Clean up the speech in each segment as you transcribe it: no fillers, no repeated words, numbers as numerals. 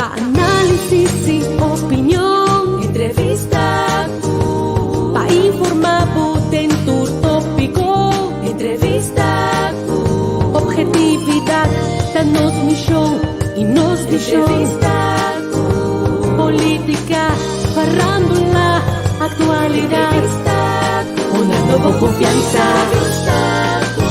Pa análisis i opinion. Entrevista ku. Pa informá bo den tur tópiko. Entrevista ku. Objetividat ta nos mishon i nos vishon. Entrevista ku. Polítika, farándula, aktualidat. Entrevista ku. Hunando bo konfiansa. Entrevista ku.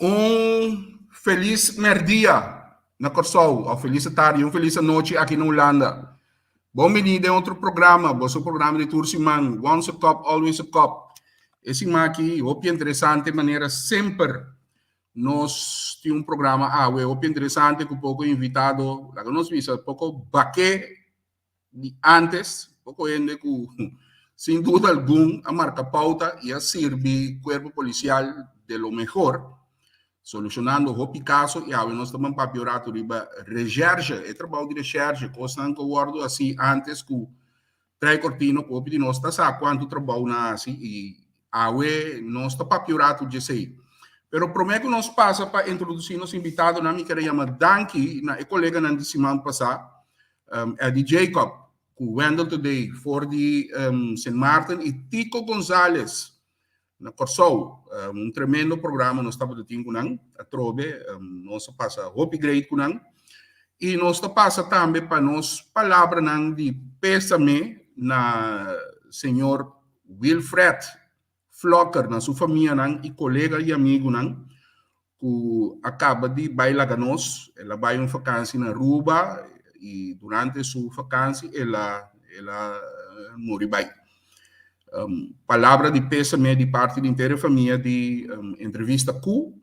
Un felis merdia na Kòrsou, òf felis tardi, un felis anochi aki na Hulanda. Bon bini den otro programa, boso programa di tur siman, Once a Cup, Always a Cup. E siman aki hopi interesante manera semper nos tin un programa awe hopi interesante ku poko invitado, laga nos bisa poko baké di antes, poko hende ku sin duda algun a marka pauta i a sirbi kuerpo polisial de lo mehor, solushonando hopi kaso i awe nos ta ban papia un ratu riba reshershe, e trabou di reshershe, kosnan ku a wòrdu hasi antes ku Trai Cortino ku hopi di nos ta sa kuantu trabou nan a hasi i awe nos ta papia un ratu djesei. Pero promé ku nos pasa pa introdusí nos invitadonan mi kere yama danki na e koleganan di siman pasá, Eddie Jacob ku Wendell Today for di Sint Maarten i Tico Gonzalez na Kòrsou. Un tremendo programa nos tabata tin ku nan atrobe. Nos a pasa hopi great ku nan. I nos ta pasa tambe pa nos palabranan di pésame na señor Wilfred Flokker, na su famianan i kolega i amigunan ku a kaba di bai laga nos. El a bai un fakansi na Aruba i durante su fakansi el a el a muri bai. Palabra di pésame di parti di henter e famia di Entrevista Ku.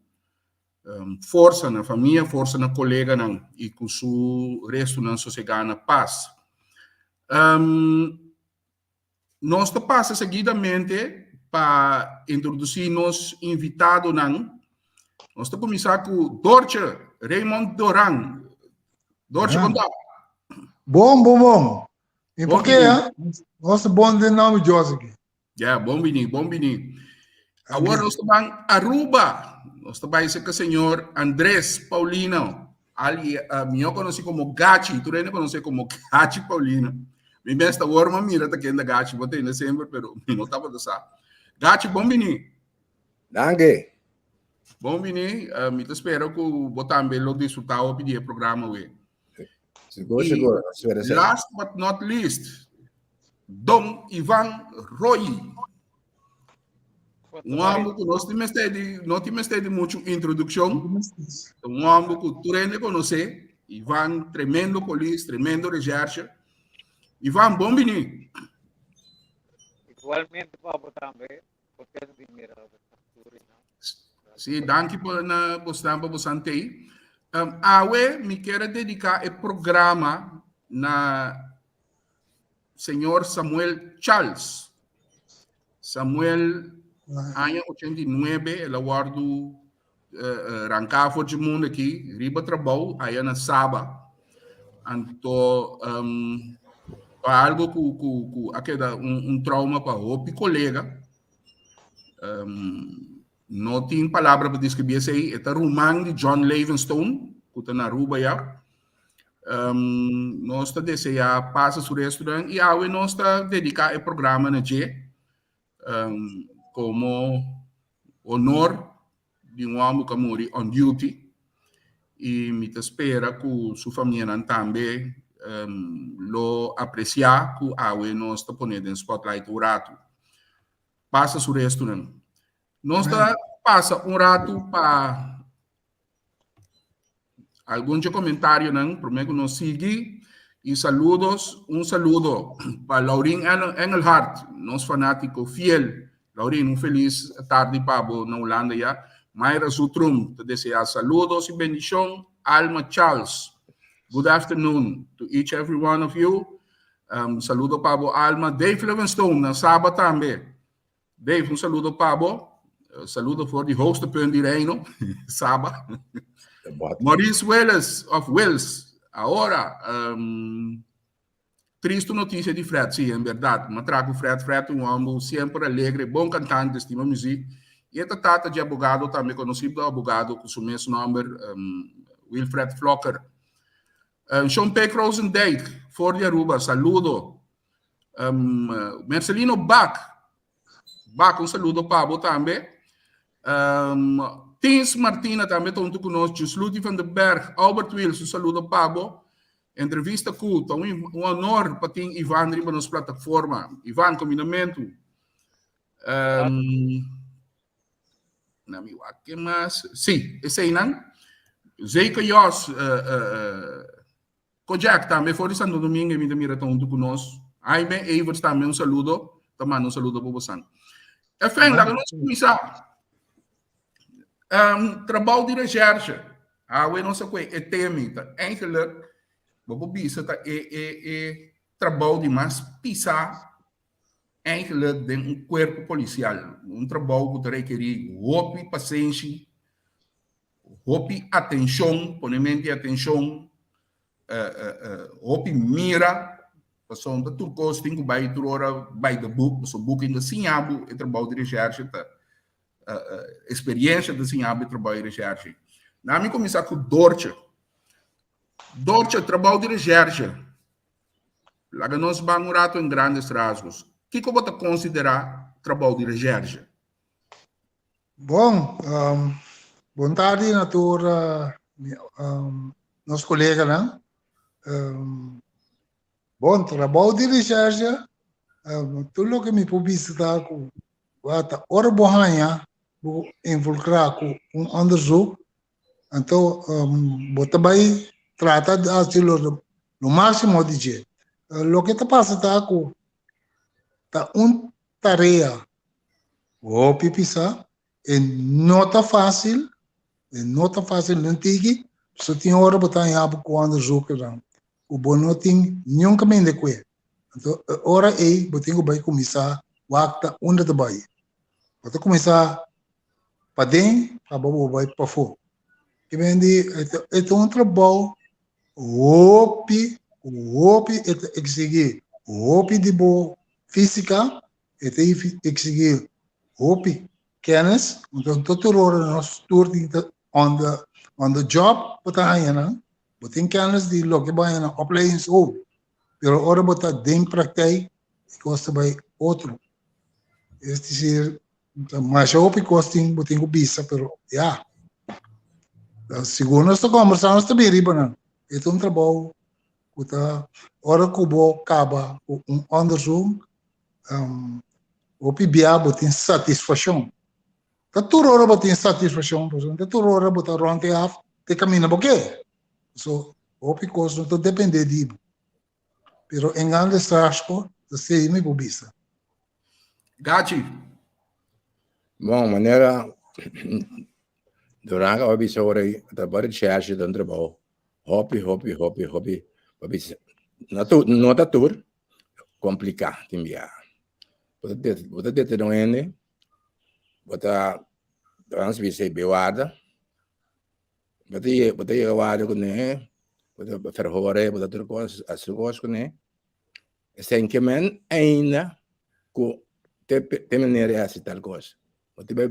Forsa na famia, forsa na koleganan i ku su restunan sosegá na pas. Nos ta pasa seguidamente pa introdusí nos invitadonan. Nos ta kuminsá ku Dortje Raymond Doran. Dortje, kon ta? Bon, bon, bon. I por ke, eh? Nos ta bon den nòmber Dios aki. Ja, bon bini, bon bini. Awor nos ta ban Aruba. Nos ta bai serka señor Andres Paulino. Ali, mihó konosí komo Gachi, tur hende konosé komo Gachi Paulina. Mi mes ta wor ma mira ta kende Gachi, bo tende semper, pero mi no tabata sa. Gachi, bon bini. Danki. Bon bini, mi ta spera ku bo tambe lo disfrutá hopi di e programa awe. Sigur, sigur. Spera esei. Last but not least, Don Ivan Roy. Un homber ku nos tin mester di, no tin mester di muchu introdukshon. Un homber ku tur hende konosé. Ivan, tremendo polis, tremendo recherche. Ivan, bon bini. Igualmente pa bo tambe, contento di mira bo tur y nan. Sí, danki pa na bosnan pa bosan tei. Um, awe mi kier a dediká e programa na Señor Samuel Charles. Samuel, aña 89, el a wòrdu ranká for dje mundu aki, riba trabou, aya na Saba. Anto, um, pa algo ku, ku, ku a keda un, un trauma pa hopi kolega. Um, no tin palabra pa deskribí esei. E ta ruman di John Levenstone, ku ta na Aruba ya. Um, nos ta deseá pasa su restonan i awe nos ta dediká e programa na dje um, komo honor di un hòmber ku a muri on duty i mi ta spera ku su famianan tambe um, lo apresiá ku awe nos ta pone den spotlight un ratu. Pasa su restonan. Nos ta pasa un ratu pa Algun dje comentarionan prome cu nos sigui y saludos, un saludo pa Laurin Engelhard, nos fanatico fiel. Laurin, un feliz tardi pa bo na Hulanda ya. Mayra Zutrum ta desea saludos y bendicion. Alma Charles, good afternoon to each every one of you. Um, saludo pa bo Alma. Dave Livingstone na Saba tambe. Dave, un saludo pa bo. Saludo for di hoogste punt di Reino, Saba. Maurice Willis of Wills. Ahora, um, triste noticia di Fred, sí, en verdad. Ma trago Fred, Fred un hombre siempre alegre, bon cantante, estima muziek. E ta tata di abogado tambe, conocido abogado cu su mes nomber, um, Wilfred Flocker. Um, Sean P. Krozendijk, for di Aruba, saludo. Um, Marcelino Bak, Bak, un saludo pa bo tambe. Um, Tins Martina tambe ta hunto ku nos. Jusluti van der Berg, Albert Wills, un saludo pa bo. Entrevista ku, ta un, un honor pa tin Ivan riba nos plataforma. Ivan, kombinamentu. Um, na mi wak, ke mas? Sí, eseinan. Zeker Jos, uh, uh, uh, Kojak tambe for di Santo Domingo e mi ta mira ta huntu ku nos. Jaime Everts tambe un saludo, ta manda un saludo pa bosan. Efen, laga nos kuminsá. Um, trabou di recherche. Awe nos a kue e tema ta eigenlijk, bo por bisa ta e e e trabou di mas pisá eigenlijk den un kuerpo polisial. Un trabou ku ta rekerí hopi pasenshi, Hopi atencion, pone mente atencion, hopi mira, pasobra ta tur cos tin cu bay tur ora by the book, pasobra boek ta siña bo e trabou di recherche ta experiencia ta siña bo e trabou di recherche. Na mi cuminsa cu Doortje. Doortje, trabou di recherche, laga nos ban un rato en grandes rasgos. Kico bo ta considera trabou di recherche? Bon, um, bon tardi na tur uh, um, nos coleganan. Um, bon, trabou di recherche, um, tur loke mi por bisa ta ku wata ora bo haña bo involucra ku un onderzoek, anto um, bo ta bai trata di hasi lo, lo máximo di dje. Uh, loke ta pasa ta ku ta un tarea Hopi pisá, e no ta fásil, e no ta fásil nen tiki, so tin ora bo ta haña bo ku onderzoekernan ku bo no tin niun kaminda ku e. Anto e ora ei bo tin ku bai kuminsá wak ta unda ta bai. Bo ta kuminsá paden pa bo bai pafó. Ke men di e ta un trabou hopi, hopi e ta eksigí hopi di bo físika E ta exigí hopi kennis, enton tur ora nos tur tin ta on the on the job pa ta haña nan. Bo tin kennis di loke bo haña na opleidingsschool, pero ora bo ta den praktijk e kos ta bai otro. Es decir, ta masha hopi kos tin bo tin ku bisa, pero ya. Segun nos ta kombersá nos ta bin riba nan. E ta un trabou ku ta ora ku bo kaba ku un onderzoek, hopi bia bo tin satisfashon. Ta tur ora bo tin satisfashon, pasobra ta tur ora bo ta rònt e af te kaminda bo ke. So, hopi kos no ta dependé di bo. Pero en grandes rasgo ta esei mi por bisa. Gachi. Bon, manera Durán a bisa ora ei, ta bo recherche ta un trabou hopi, hopi, hopi, hopi, pa bisa, no tur, no ta tur, kompliká tin biaha. Bo ta detené un hende, bo ta nos bisa e bewarda, bo ta yega bo ta yega warda kuné, bo ta verhor'é, bo ta tur kos hasi tur kos kuné, esei ke men ainda ku te te manera e hasi tal kos, bo ta bai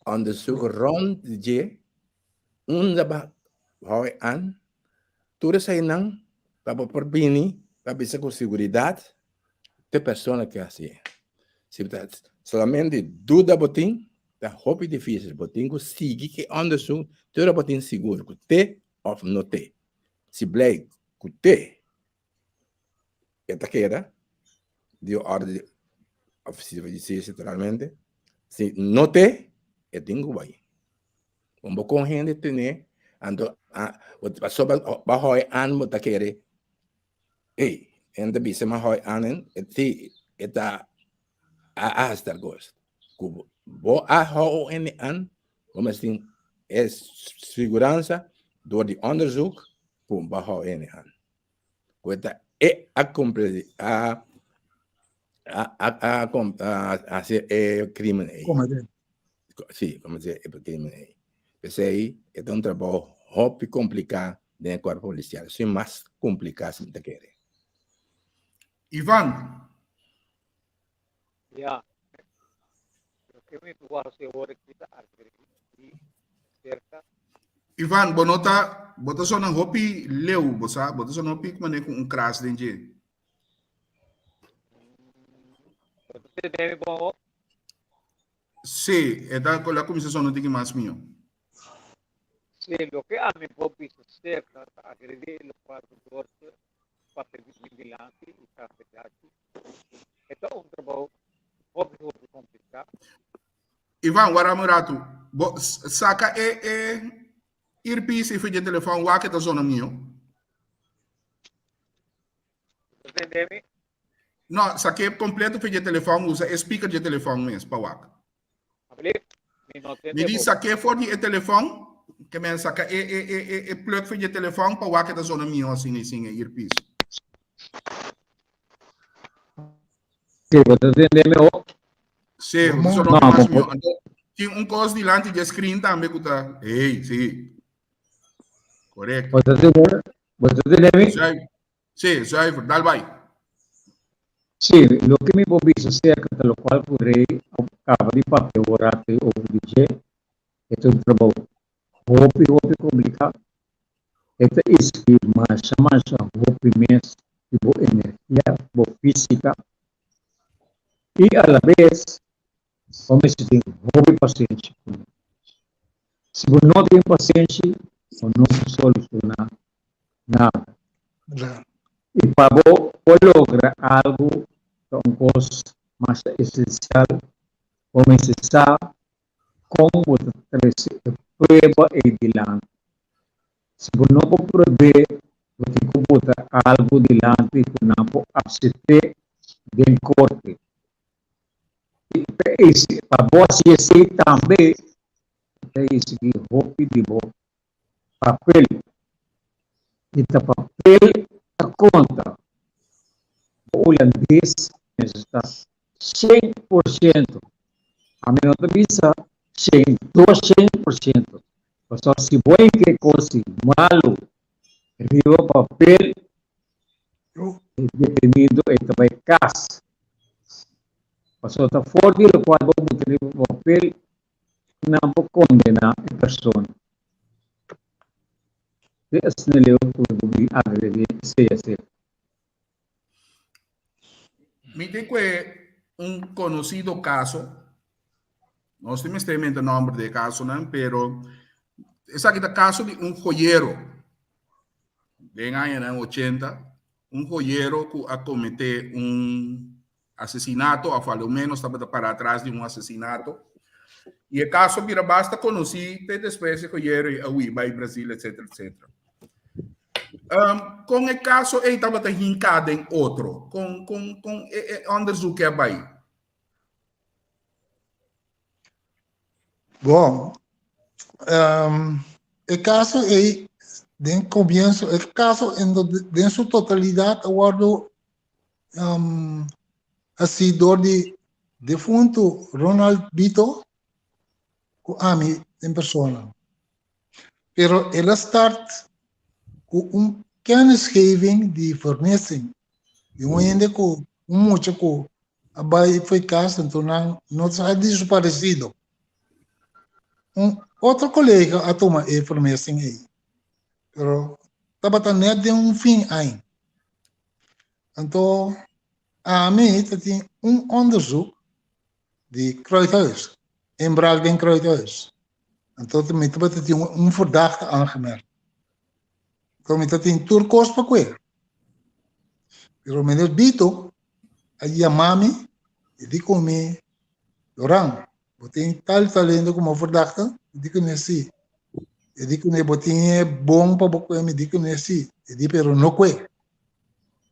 onderzoek rònt di dje unda bo hou e an, tur eseinan pa bo por bini pa bisa ku seguridat te persona ke hasi. Si bo ta solamente duda bo tin, ta hopi dificil. Bo tin ku sigui ki onderzoek te ora bo tin sigur ku te of no te. Si blijk ku te, e ta keda di orde di ofisier di hustisia naturalmente. Si no te, e tin ku bai. Bo kon hende tene, anto pasobra bo hoi an bo ta kere Ey, en ta bisa ma hoi anen, e ti, e ta a hasi tal kos. Ku bo a hou en an, bo mester tin e siguransa door di onderzoek ku bo a hou en an. Ku e ta e a komple a a a a hasi e krimen ey. Komete. Sí, komete e krimen ey. P'esei e ta un trabou hopi kompliká den e kuerpo polisial. Esei mas kompliká si mi ta kere. Ivan. Ya. Loke mi por hasi awor aki ta agregí serka. Ivan, bo no ta, bo ta sona hopi leu, bo sa, bo ta sona hopi manera ku un kras den dje. Bo ta tende mi bon awor? Sí, e ta la kuminsá sona un tiki mas mihó. Sí, loke ami por bisa serka ta agreg'é lokual ku Dorte papia di mi dilanti i tambe Dachi. E ta un trabou hopi hopi kompliká. Ivan, warami un ratu. Bo saka e e earpiece i for dje telefòn wak e ta zona mihó. Bo ta tende mi? No, sak'é kompleto for dje telefòn, usa e speaker dje telefòn mes pa wak. Mi di sak'é for di e telefòn, ke men saka e e e e e plug for dje telefòn pa wak e ta zona mihó asina i sin e earpiece. Sí, bo ta tende mihó? Sí, bo ta zona hopi mas mihó. Anto, tin un kos dilanti dje screen tambe ku ta, hey, sí. Korekto. Bo ta tende, bo ta tende mi? Sí, zuiver, dal bai. Sí, loke mi por bisa serka ta lokual ku Rey a kaba di papia un rato ei over di dje, e ta un trabou hopi hopi kompliká, e ta exigí masha masha hopi mes di bo energia, bo físika i alabes Bo mester tin hopi pasenshi ku nan. Si bo no tin pasenshi, bo no por solushoná nada. I pa bo por logra algu ta un kos masha esensial, bo mester sa kon bo ta trese e prueba ei dilanti. Si bo no por prob'é, bo tin ku bota algu dilanti ku nan por asept'é den korte. Pa bo hasi esei tambe ta exigi hopi di bo papel i ta papel ta konta. Bo hulandes mester ta 100%, ami no ta bisa shen, 200%, pasobra si bo a ke kosi malu riba papel e detenido e ta bai kas. Pasobra ta for di lokual bo buta riba papel nan por kondená e persona. Te asina leu ku mi por bin agreg'é esei aserka. Mi tin kue un konosido kaso, nos tin mester menta nòmber di e kasonan, pero esaki ta kaso di un joyero den añanan ochenta, un joyero ku a kometé un asesinato òf a lo ménos tabata pará atras di un asesinato. I e kaso a bira basta konosí te despues e joyero a hui bai Brasil etcétera etcétera. Um, kon e kaso ei tabata hinká den otro? Kon kon kon e e onderzoek a bai? Bon, um, e kaso ei den komienso, e kaso en den su totalidat a wòrdu um, hasi dor di defuntu Ronald Bito ku ami en persona. Pero el a start ku un kennisgeving di vermissing. Di un hende ku un mucha ku a bai fo'i kas anto nan no sa desaparesido. Un otro kolega a tuma e vermissing ei. Pero tabata net den un fin aña. Anto ami ta tin un onderzoek di Kruithuis, inbraak den Kruithuis. Anto mi tabata tin un verdachte aangemerkt. Anto mi ta tin tur kos pa kue. Pero meneer Bito a yama mi i di ku mi, Doran, bo tin tal talento komo verdachte? Mi di kuné si. E di kuné bo tin e bon pa bo kue? Mi di kuné si. E di pero no kue.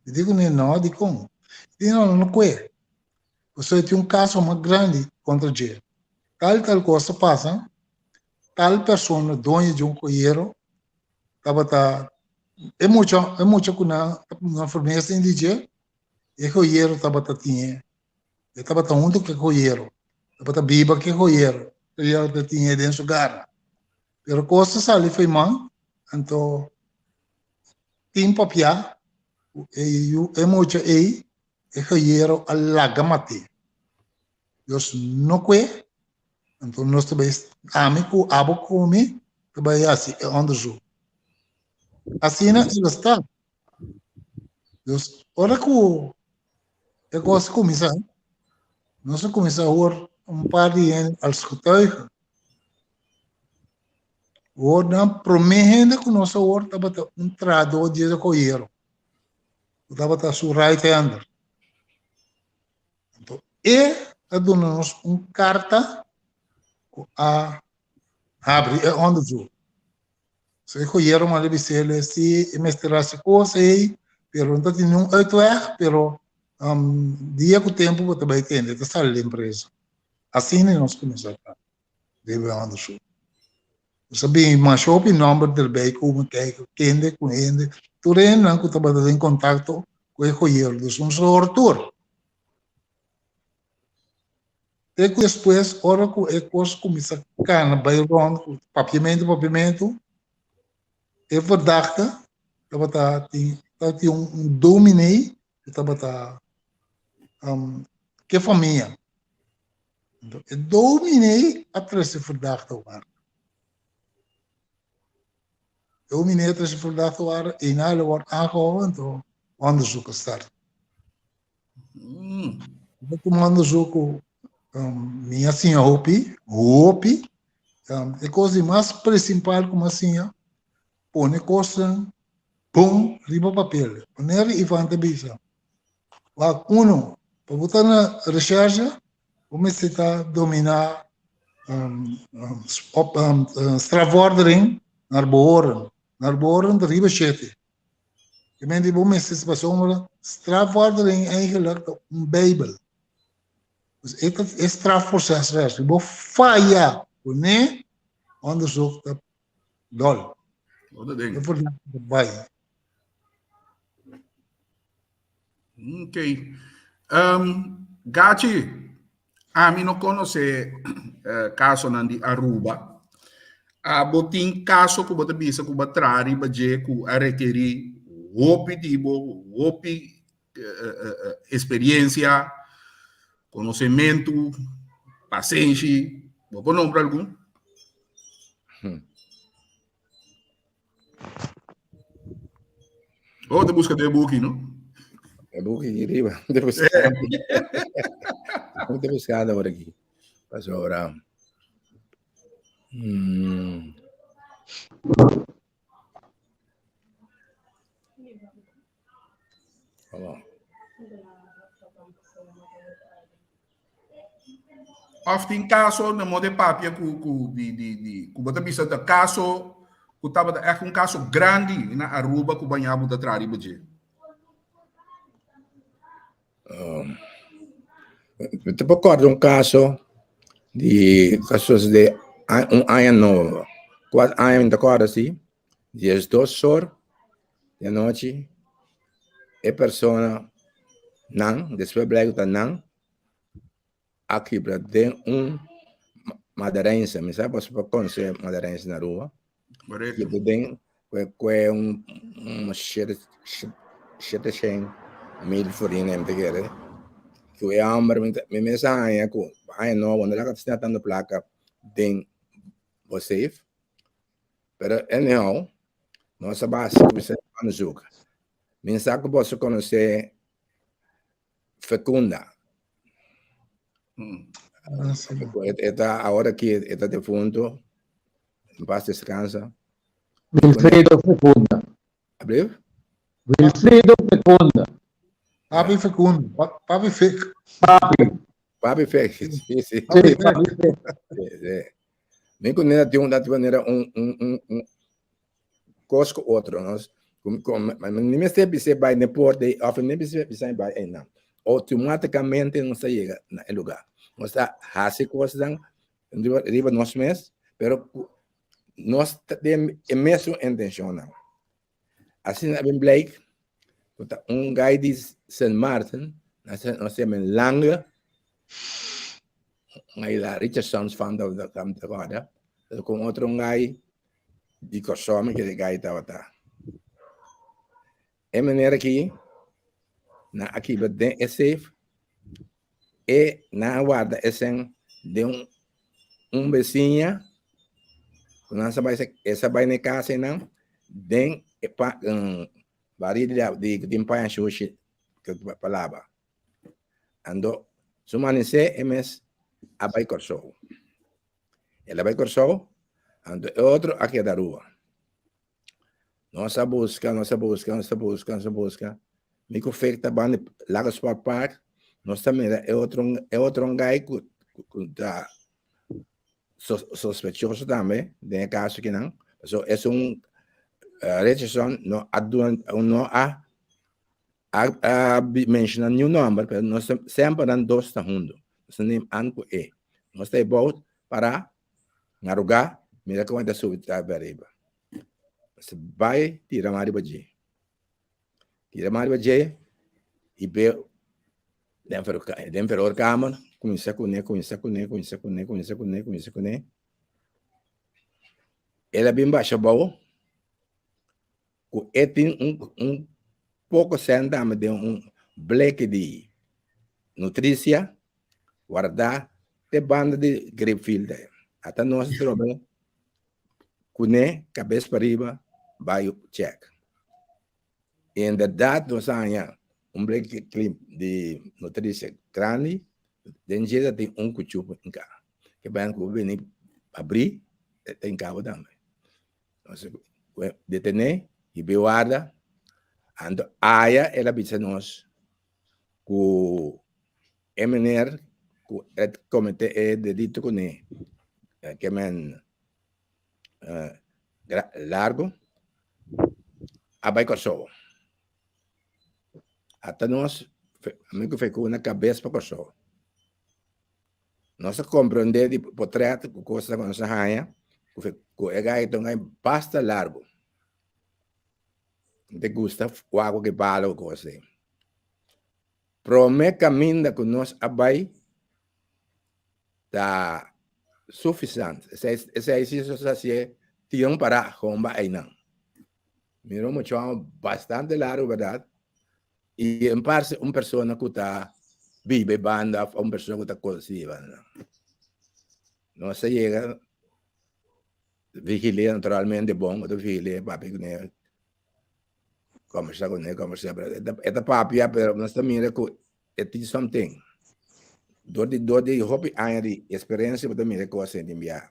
Mi di kuné no, dikon? E di no, no kue. Pasobra tin un kaso mas grandi kontra dje. Tal tal kos a pasa, tal persona doño di un koyero tabata e mucha e mucha ku nan nan formesin di dje, e koyero tabata tin e. E tabata huntu ku e koyero, tabata biba ku e koyero, e tabata tin e den su gara. Pero kos a sali fo'i man, anto tin papia ku e yu e mucha ei E joyero a laga mat'é. Dios no kue, anto nos ta bai, ami ku abo ku mi, ta bai hasi e onderzoek. Asina el a sta. Dus ora ku e kos a kuminsá, nos a kuminsá hoor un par di hende als getuige. Hoor nan promé hende ku nos a hoor tabata un trahadó di e joyero. ku tabata su right hander. Anto e a duna nos un karta ku a habri e onderzoek. So e joyero manda bis'é si e mester hasi kos ei, pero no ta tin niun uitweg, pero um, dia ku tempu bo ta bai tende, ta sali di empresa. Asina nos kuminsá traha. Debe onderzoek. Nos a bin masha hopi nòmber derbij ku mi kijk kende ku hende. Tur hendenan ku tabata den kontakto ku e joyero. Dus nos a hor tur. Te ku despues ora ku e kos kuminsá kana bai rònt ku papiamentu papiamentu, e verdachte tabata tin tabatin un dominee ku tabata um, ke famia. Anto, e dominee a trese verdachte war. Dominee a trese verdachte war en hij wordt aangehouden, anto onderzoek gestart. Kom onderzoek um, mi a siña hopi, hopi. Um, e kos di mas principal ku mi a siña, pone kosnan bon riba papel. Wanneer Ivan ta bisa, wak uno, pa bo ta na recherche, bo mester ta domina um, um, op, um, strafvordering naar behoren. Naar behoren ta riba shete. Ke men di bo mester pasobra strafvordering eigenlijk ta un bijbel. Dus e ta e strafproces rest. Si bo faya kuné, onderzoek ta Dol. Wat een ding. E voor bai. Oké. Okay. Um, Gachi, ami no conoce uh, casonan di Aruba. Abo tin caso ku bo ta bisa ku bo tra riba dje ku a requerí hopi di bo, hopi uh, uh, experiencia, conocimento, pasenshi. Bo por nombra algun? Oh, te busca de buki, no? E buki aquí riba. Te busca. Te buscando ahora aquí. Pasó ahora. Vamos. Of tin caso na modo de papia ku ku di di di ku bota bisa ta caso ku tabata echt un caso grandi na Aruba ku baña bo ta tra riba dje. Um, te por acorda un caso di casos de un año novo. Cual año me te acorda si? 12 or di anochi e persona nan, despues blei ku ta nan, a kibra den un maderense. Mi sa boso por konosé maderense na Aruba. Korekto. Kibra den kue kue un un shete shete shen mil florin mi ta kere. Ku e hòmber mi mi mes a haña ku aña nobo no laga asina tantu plaka den bo safe. Pero anyhow, nos a basa kuminsá onderzoek. Mi sa ku boso konosé Fecunda. Ah, sí. E ta awor aki e ta defunto. En paz descansa. Wilfredo Fecunda. Ablief? Wilfredo Fecunda. Papi Fecunda. Papi Fec. Papi. Papi Fec, sí, sí. Sí, Papi Fec. Sí, sí. Mi ku nena tin un dat manera un un un un kos ku otro, nos ni mester bis'é bai n'e porta ei òf ni mester bis'é bai einan. Outomátikamente nos ta yega na e lugá. Nos ta hasi kosnan riba riba nos mes, pero ku nos ta den e mesun intenshonnan. Asina a bin blijk ku ta un guy di Sint Maarten, nos yama Lange, un guy la Richardson's van da kòrda, ku un otro guy di Kòrsou mi kere guy tabata. E manera aki nan a kibra den e safe E nan a warda esen den un un besiña ku nan sa bai e sa bai na e kas einan den e pa baril di di ku tin paña shushi pa laba. Anto su manisé e mes a bai Kòrsou. El a bai Kòrsou anto e otro a keda Aruba. Nos a busca, nos a busca, nos a busca, nos a busca. Mi ku Fek ta banda Lago Sport Park. Nos ta mira e otro, e otro guy ku, ku ta sospechoso tambe den e kaso kinan. So es un uh, Richardson no a no a a, a menciona niun nomber, pero nos semper dan dos ta hundo. Nos neem an ku e. Nos ta e bout para Marugá, mira kon e ta subi ta bai riba. Se bai tira man riba dje. Tira man riba dje i be den ver den verhoorkamer kuminsá kuné, kuminsá kuné, kuminsá kuné, kuminsá kuné, kuminsá kuné. El a bin basha abou ku e tin un un poko sèn tambe den un bleki di nutrisia Wardá te banda di Grapefield ei. Ata nos trobe kuné kabes pariba bai check. I inderdat nos a haña un bleki di nutricia grandi, den dje ta tin un kuchup nka. Ke baina ku bo bini abrí e ta hinka bo tambe. Nos detené i bai warda, anto aya el a bisa nos ku e meneer ku e komete e delito kuné ke men largo a bai Kòrsou. Ata nos ami ku Fekú na kabes pa Kòrsou. Nos a komprondé di potrèt ku kosnan ku nos a haña ku e gai ta un gai basta largo. Mi ta gusta wak ku bala ku kos ei. Prome kaminda ku nos a bai ta sufisant. Esei esei si nos a hasié tion pará homba einan. Mira un muchacho bastante largo bèrdat i en parse un persona ku ta biba e banda òf un persona ku ta konosí e banda. Nos a yega vigil'é naturalmente bon, bo ta vigil'é papia kuné. Kombersá kuné, kombersá, pero e ta papia, pero nos ta mira ku e tin something. Dor di dor di hopi aña di eksperensia bo ta mira e kos ei tin biaha.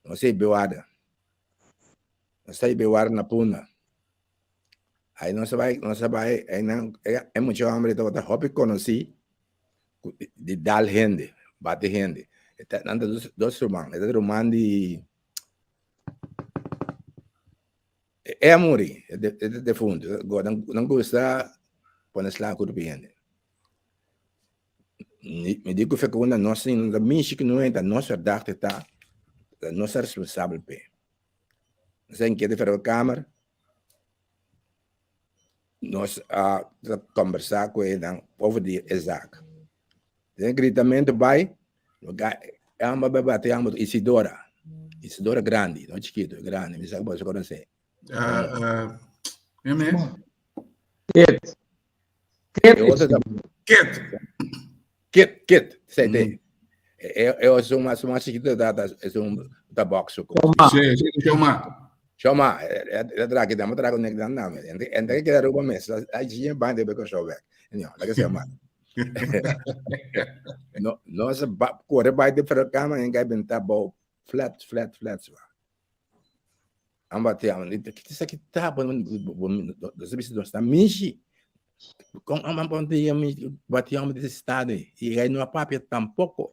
Nos ei bewarda. Nos ta ei bewarda na Punda. Ai nos a bai, nos a bai, einan e mucha homber tabata hopi konosí di dal hende, bati hende. Nan ta dos ruman, e ta ruman di E a muri, e ta defuntu. Nan gusta pone sla ku rupi hende. Mi di ku Fecunda nos no ta mishi ku no ta nos verdachte ta, nos ta responsabel p'e. Nos a inketa verhoorkamer, nos a kombersá ku e nan over di e zaak. Den gritamentu bai, e hòmber bai bati e hòmber Isidora, Isidora grandi, no chikitu, grandi, mi sa ku boso konosé. Kit. Kit. Kit. Kit, kit, sei te. E e esun mas mas chikitu ta ta esun ta box su. Sí, sí, Shoma. Shoma, e tra ki dama tra ku nek dan name. Ente ente ke keda Aruba mes, ai chi ban de beko show bek. No, la ke se ma. No, no se ba kore bai de verkama en kai benta bou flat flat flat swa. Amba te amba di ki sa ki ta bo bo se bisa sta mishi. Kon amba pon te yami bati amba de estado y aí no a papia tampoco.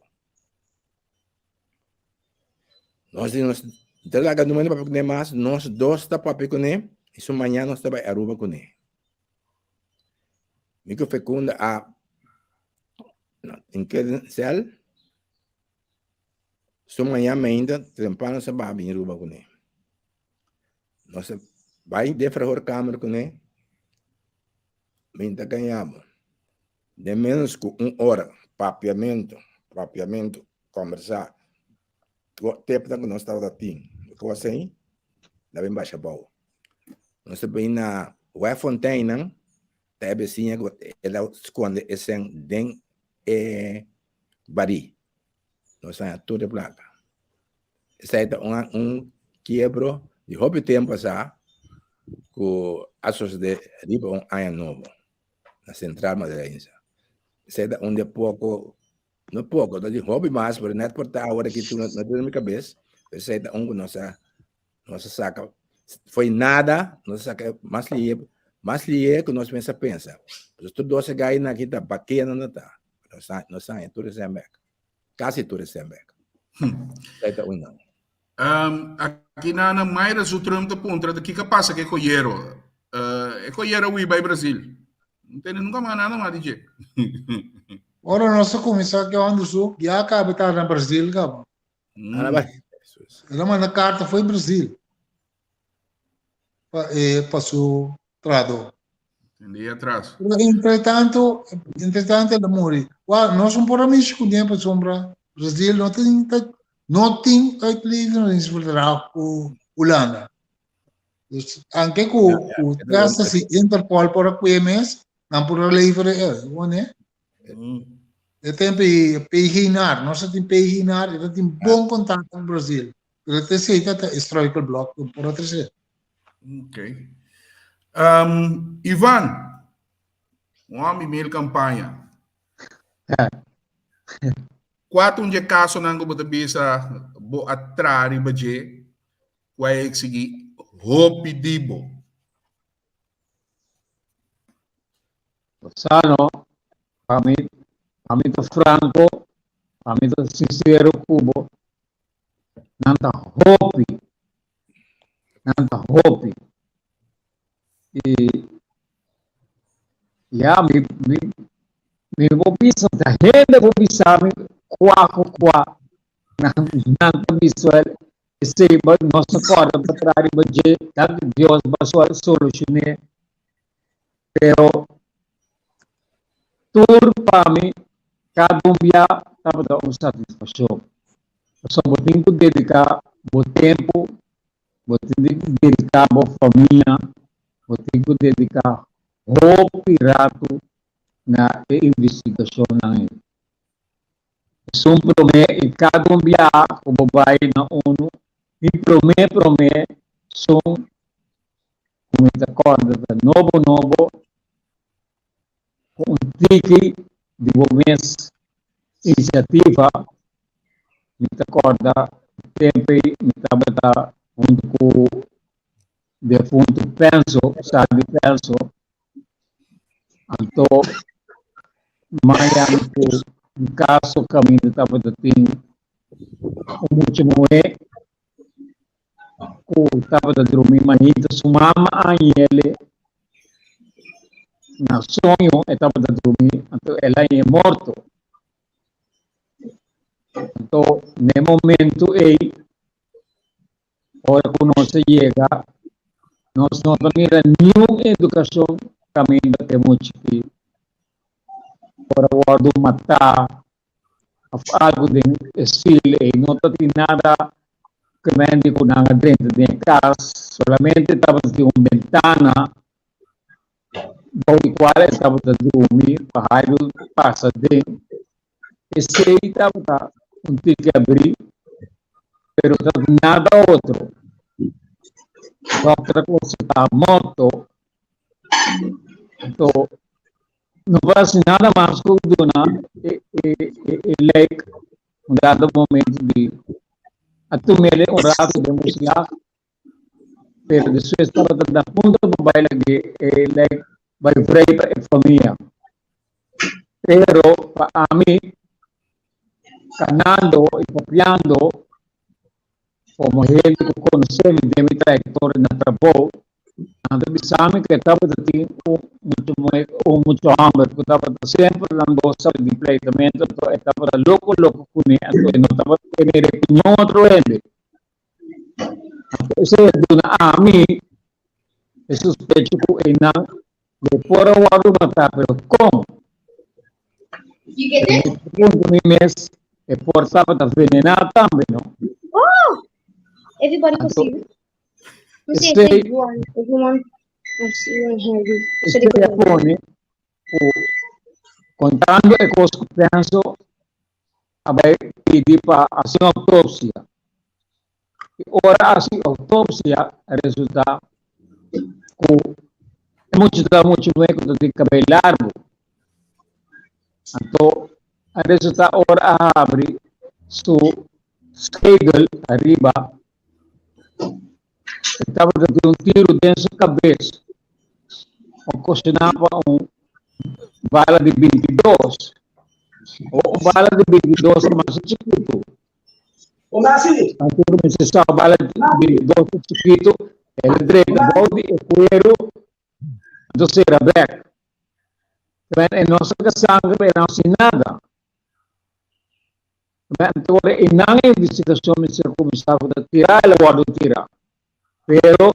Nos di nos te laga no papia kuné mas, nos dos ta papia kuné y su mañana nos ta bai Aruba kuné. Mi ku Fecunda a in keda sel Su mañan mainta temprano nos a baha bin Aruba kuné. Nos a bai den verhoorkamer kuné, mi ta gaña bo. Den menos ku un ora papiamentu, papiamentu, kombersá, tepnan ku nos tabata tin, kos ei, ta bin basha abou. Nos a bin na Wegfonteinnan, ta e besiña ku el a skonde e sèn den e barí. Nos haña tur e plaka. Esei ta un un kiebro di hopi tempu pasá ku a sosodé riba un aña nobo na Sentral Maderainsa. Esei ta un di e poko, no poko, ta di hopi mas, pero nèt por ta awor aki tur no tin na mi kabes, pero esei ta un ku nos a nos a saka foi nada, nos a saka mas lihe, mas lihe ku nos mester pensa. Pasobra tur dos e gainan aki ta bakena nan ta. Nos a nos haña tur esei bek. Kasi tur esei bek. Esei ta un nan. Um, aki na na Mayra Zutrum ta puntra ta kiko pasa ku e koyero. Uh, e koyero hui bai Brasil. No tene nunka mas nada mas di dje. Ora nos a kuminsá ku e onderzoek, ya kaba ta na Brasil kaba. Ana bai. El a manda karta foi Brasil pa e pa su trahadó. Entendí atras. Pero entretanto, entretanto el a muri. Wa, nos no por a mishi ku den pasobra Brasil no tin no tin uitleveringsverdrag ku Hulanda. Dus anke ku ku hasta si Interpol por a kue mes, nan por a levere el, wone. E tempo e PG Nar, nos tin PG Nar, e tin bon contacto com Brasil. Pero te sei ta struikelblok por a trese. Ok. Um, Ivan, un homem mil campanha. Quatro um de caso nan ku bisa bo atrari ba je, ku a exigi hopi dibo. Sa no, pa mi, pa mi ta franco, pa mi ta sincero ku bo, nan ta hopi, nan ta hopi. I ya, mi, mi, mi por bisa, ta hende por bisa mi kua ku kua, nan, nan ta bisa el, Esei bo nos ta kòrda pa traha riba dje, danki Dios bo a solushoné. Pero tur pa mi kada un bia tabata un satisfakshon. Pasobra bo tin ku dediká bo tempu, bo tin ku dediká bo famia, bo tin ku dediká hopi ratu na e investigashonnan ei. Esun promé i kada un biaha ku bo bai na unu, mi promé promé sun ku mi ta kòrda ta nobo nobo ku un tiki di bo mes inisiativa. Mi ta kòrda tempu ei mi tabata huntu ku defuntu Penso, Sardi Penso, anto maya mi ku un kaso kaminda tabata tin un mucha muhé ku tabata drumi mainta su mama a hañ'ele na soño e tabata drumi anto el a hañ'e morto. Anto n'e momento ei ora ku nos a yega nos no ta mira niun edukashon kaminda e mucha ki por a wòrdu matá of algu den e stil ei. No ta tin nada ku men di ku nan a drenta den e kas, solamente tabata tin un bentana bou di kual e tabata drumi pa hairu pasa den. Esei tabata un tiki abrí, pero ta nada otro. Dòkter a konstatá morto, anto no por hasi nada mas ku duna e e lijk un dado momento di a tum'el un rato den beslag, pero despues tabata na punto pa bai lag'é e lijk bai vrij pa e famia. Pero pa ami, kanando i papiando komo hende ku konosé mi den mi trayektoria na trabou, nan ta bisa mi ku e tabata tin un mucha muhé un mucha hòmber ku tabata semper nan gosa di pleitamentu, anto e tabata loko loko kuné, anto e no tabata tene ku niun otro hende. Esei a duna ami e sospecho ku einan lo por a wòrdu matá, pero kon? Mi pregunta mi mes, e por tabata venená tambe, no? Anto, esei esei a pone ku kontando e kos ku penso a bai pidi pa hasi un autopsia. I ora hasi autopsia a resulta ku e mucha ta mucha muhé ku ta tin kabei largu. Anto a resulta ora a habri su schedel ariba e tabata tin un tiru den su kabes ocasioná pa un bala di 22. O un bala di 22 ta mas chikitu. Anto mester sa bala di 22 ta chikitu, el a drenta bou di e kueru, anto sera bek. Pero e no saka sangre, e no hasi nada. Anto ora e nan investigashon mester kuminsá ku ta tirá, el a wòrdu tirá. Pero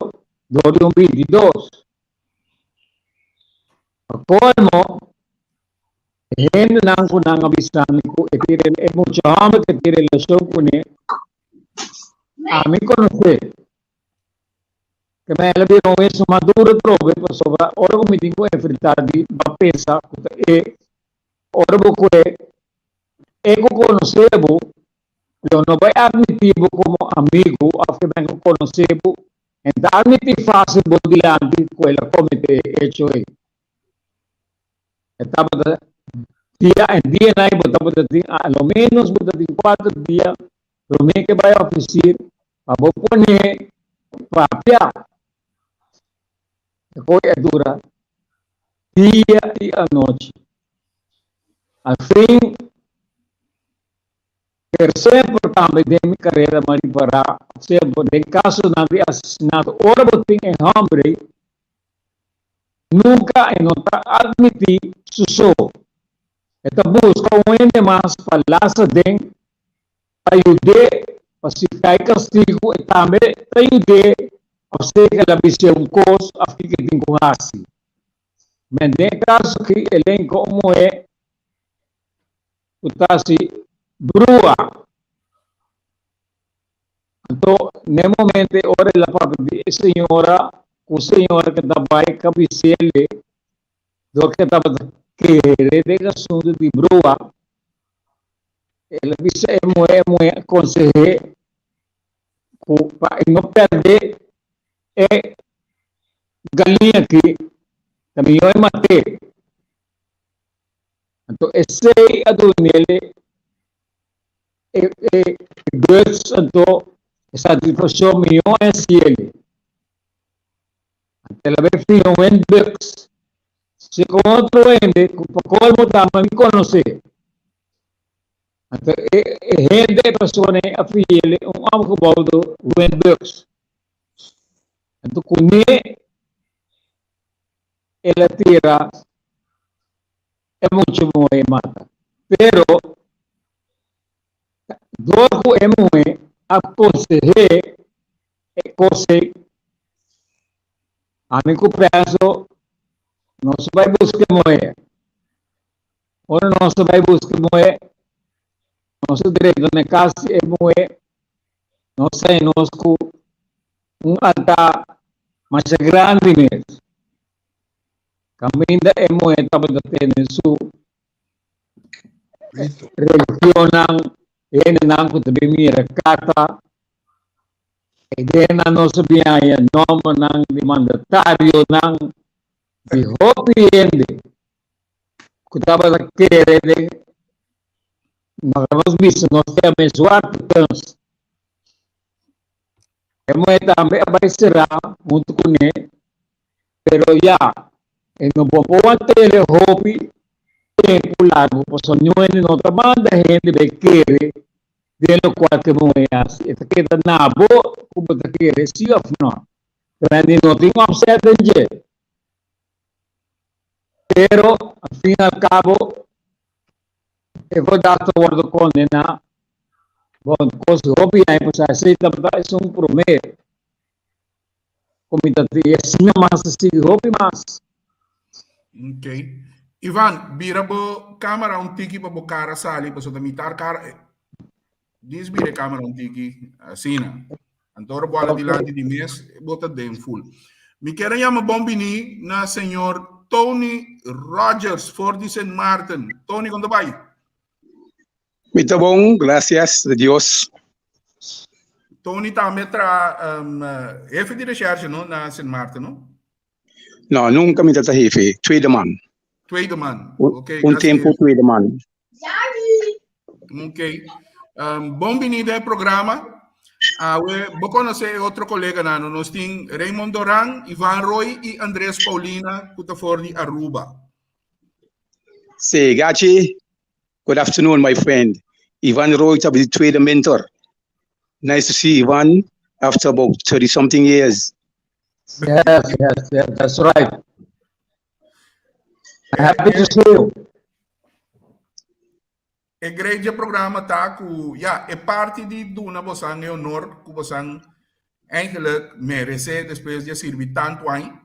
dor di un 22. Pa kolmo, e hendenan ku nan a bisa mi ku e tin e mucha hòmber ku e tin relashon kuné, ami konosé. Keme el a bira un weso mas duro atrobe pasobra ora ku mi tin ku enfrentá di bo a pensa ku ta e ora bo kue e ku konosé bo lo no bai admití bo komo amigu òf ke men ku konosé bo en ta admití fásil bo dilanti ku el a kometé e echo ei. E tabata dia en dianan ei bo tabata tin a lo ménos bo ta tin kuater dia promé ke bai ofisir pa bo pone papia. E koe a dura dia i anochi. Al fin, pero semper tambe den mi karera m'a ripará, semper den kasonan di asesinato, ora bo tin e hòmber ei, nunka e no ta admití su so. E ta buska un hende mas pa lasa den, pa yud'é, pa si kai kastigu e tambe ta yud'é òf sea ke el a bis'é un kos òf kiko e tin ku hasi. Men den e kaso aki e lenka un muhé ku ta hasi brua. Anto n'e momento ei ora el a papia di e señora ku señora ke ta bai kabisele dor ke tabata kere den asuntu di brua, el a bisa e muhé, e muhé a konseh'é ku pa e no pèrdè e. galiña aki ta mihó e mat'é. Anto esei a dun'el e e guts anto e satisfakshon mihó a hasiel. Anto el a bai fiha un windbuks si ku otro hende ku pa kolmo tambe mi konosé. Anto e e hende e persona ei a fiha un opgebouwde windbuks. Anto kuné el a tira e mucha muhé mata. Pero dor ku e muhé a konseh'é e kos ei, ami ku penso nos bai buska e muhé. Ora nos a bai buska e muhé, nos a drenta na kas di e muhé, nos a haña nos ku un altar masha grandi mes. Kaminda e muhé tabata tene su religionnan, hendenan ku ta bin mira kata, e dennan nos a bin haña nòmbernan di mandatarionan di hopi hende ku tabata kere den loke nos bisa nos ta yama e zwarte kunst. E muhé tambe a bai será huntu kuné, pero ya e no por por want'é hopi tempu largu pasobra niun hende no ta manda hende bai kere den lokual ku e muhé hasi. E ta keda na bo ku bo ta kere si òf no. Pero hende no tin òpsèt den dje. Pero al fin y al cabo e verdachte a wordo condena. Bon, cos hopi aña pasá, esey tabata esun prome cu mi ta y asina mas ta sigui hopi mas. Ok. Ivan, bira bo camera un tiki pa bo cara sali, pasobra ta mitar cara. Dis bira e camera un tiki, asina. Anto ora bo ala dilanti di mes, bo ta den full. Mi kier a yama bon bini na señor Tony Rogers for di Sint Maarten. Tony, kon ta bai? Mi ta bon, gracias a Dios. Tony tambe tra um, hefe di recherche no, na Sint Maarten, no? No, nunca mi ta hefe, tweede man. Tweede man, oké. Un tempo tweede man. Ok. Um, bon binida al programa. Awe, bo conoce otro colega nano. Nos tin Raymond Doran, Ivan Roy y Andrés Paulina, ku ta for di Aruba. Sí, Gachi. Good afternoon, my friend. Ivan Roy ta de tweede mentor. Nice to see Ivan after about 30 something years. Yes, that's right. Happy to see you. E great programa ta ku ja, e parti di duna bosan e honor ku bosan eigenlijk merece despues di sirbi tantu aña.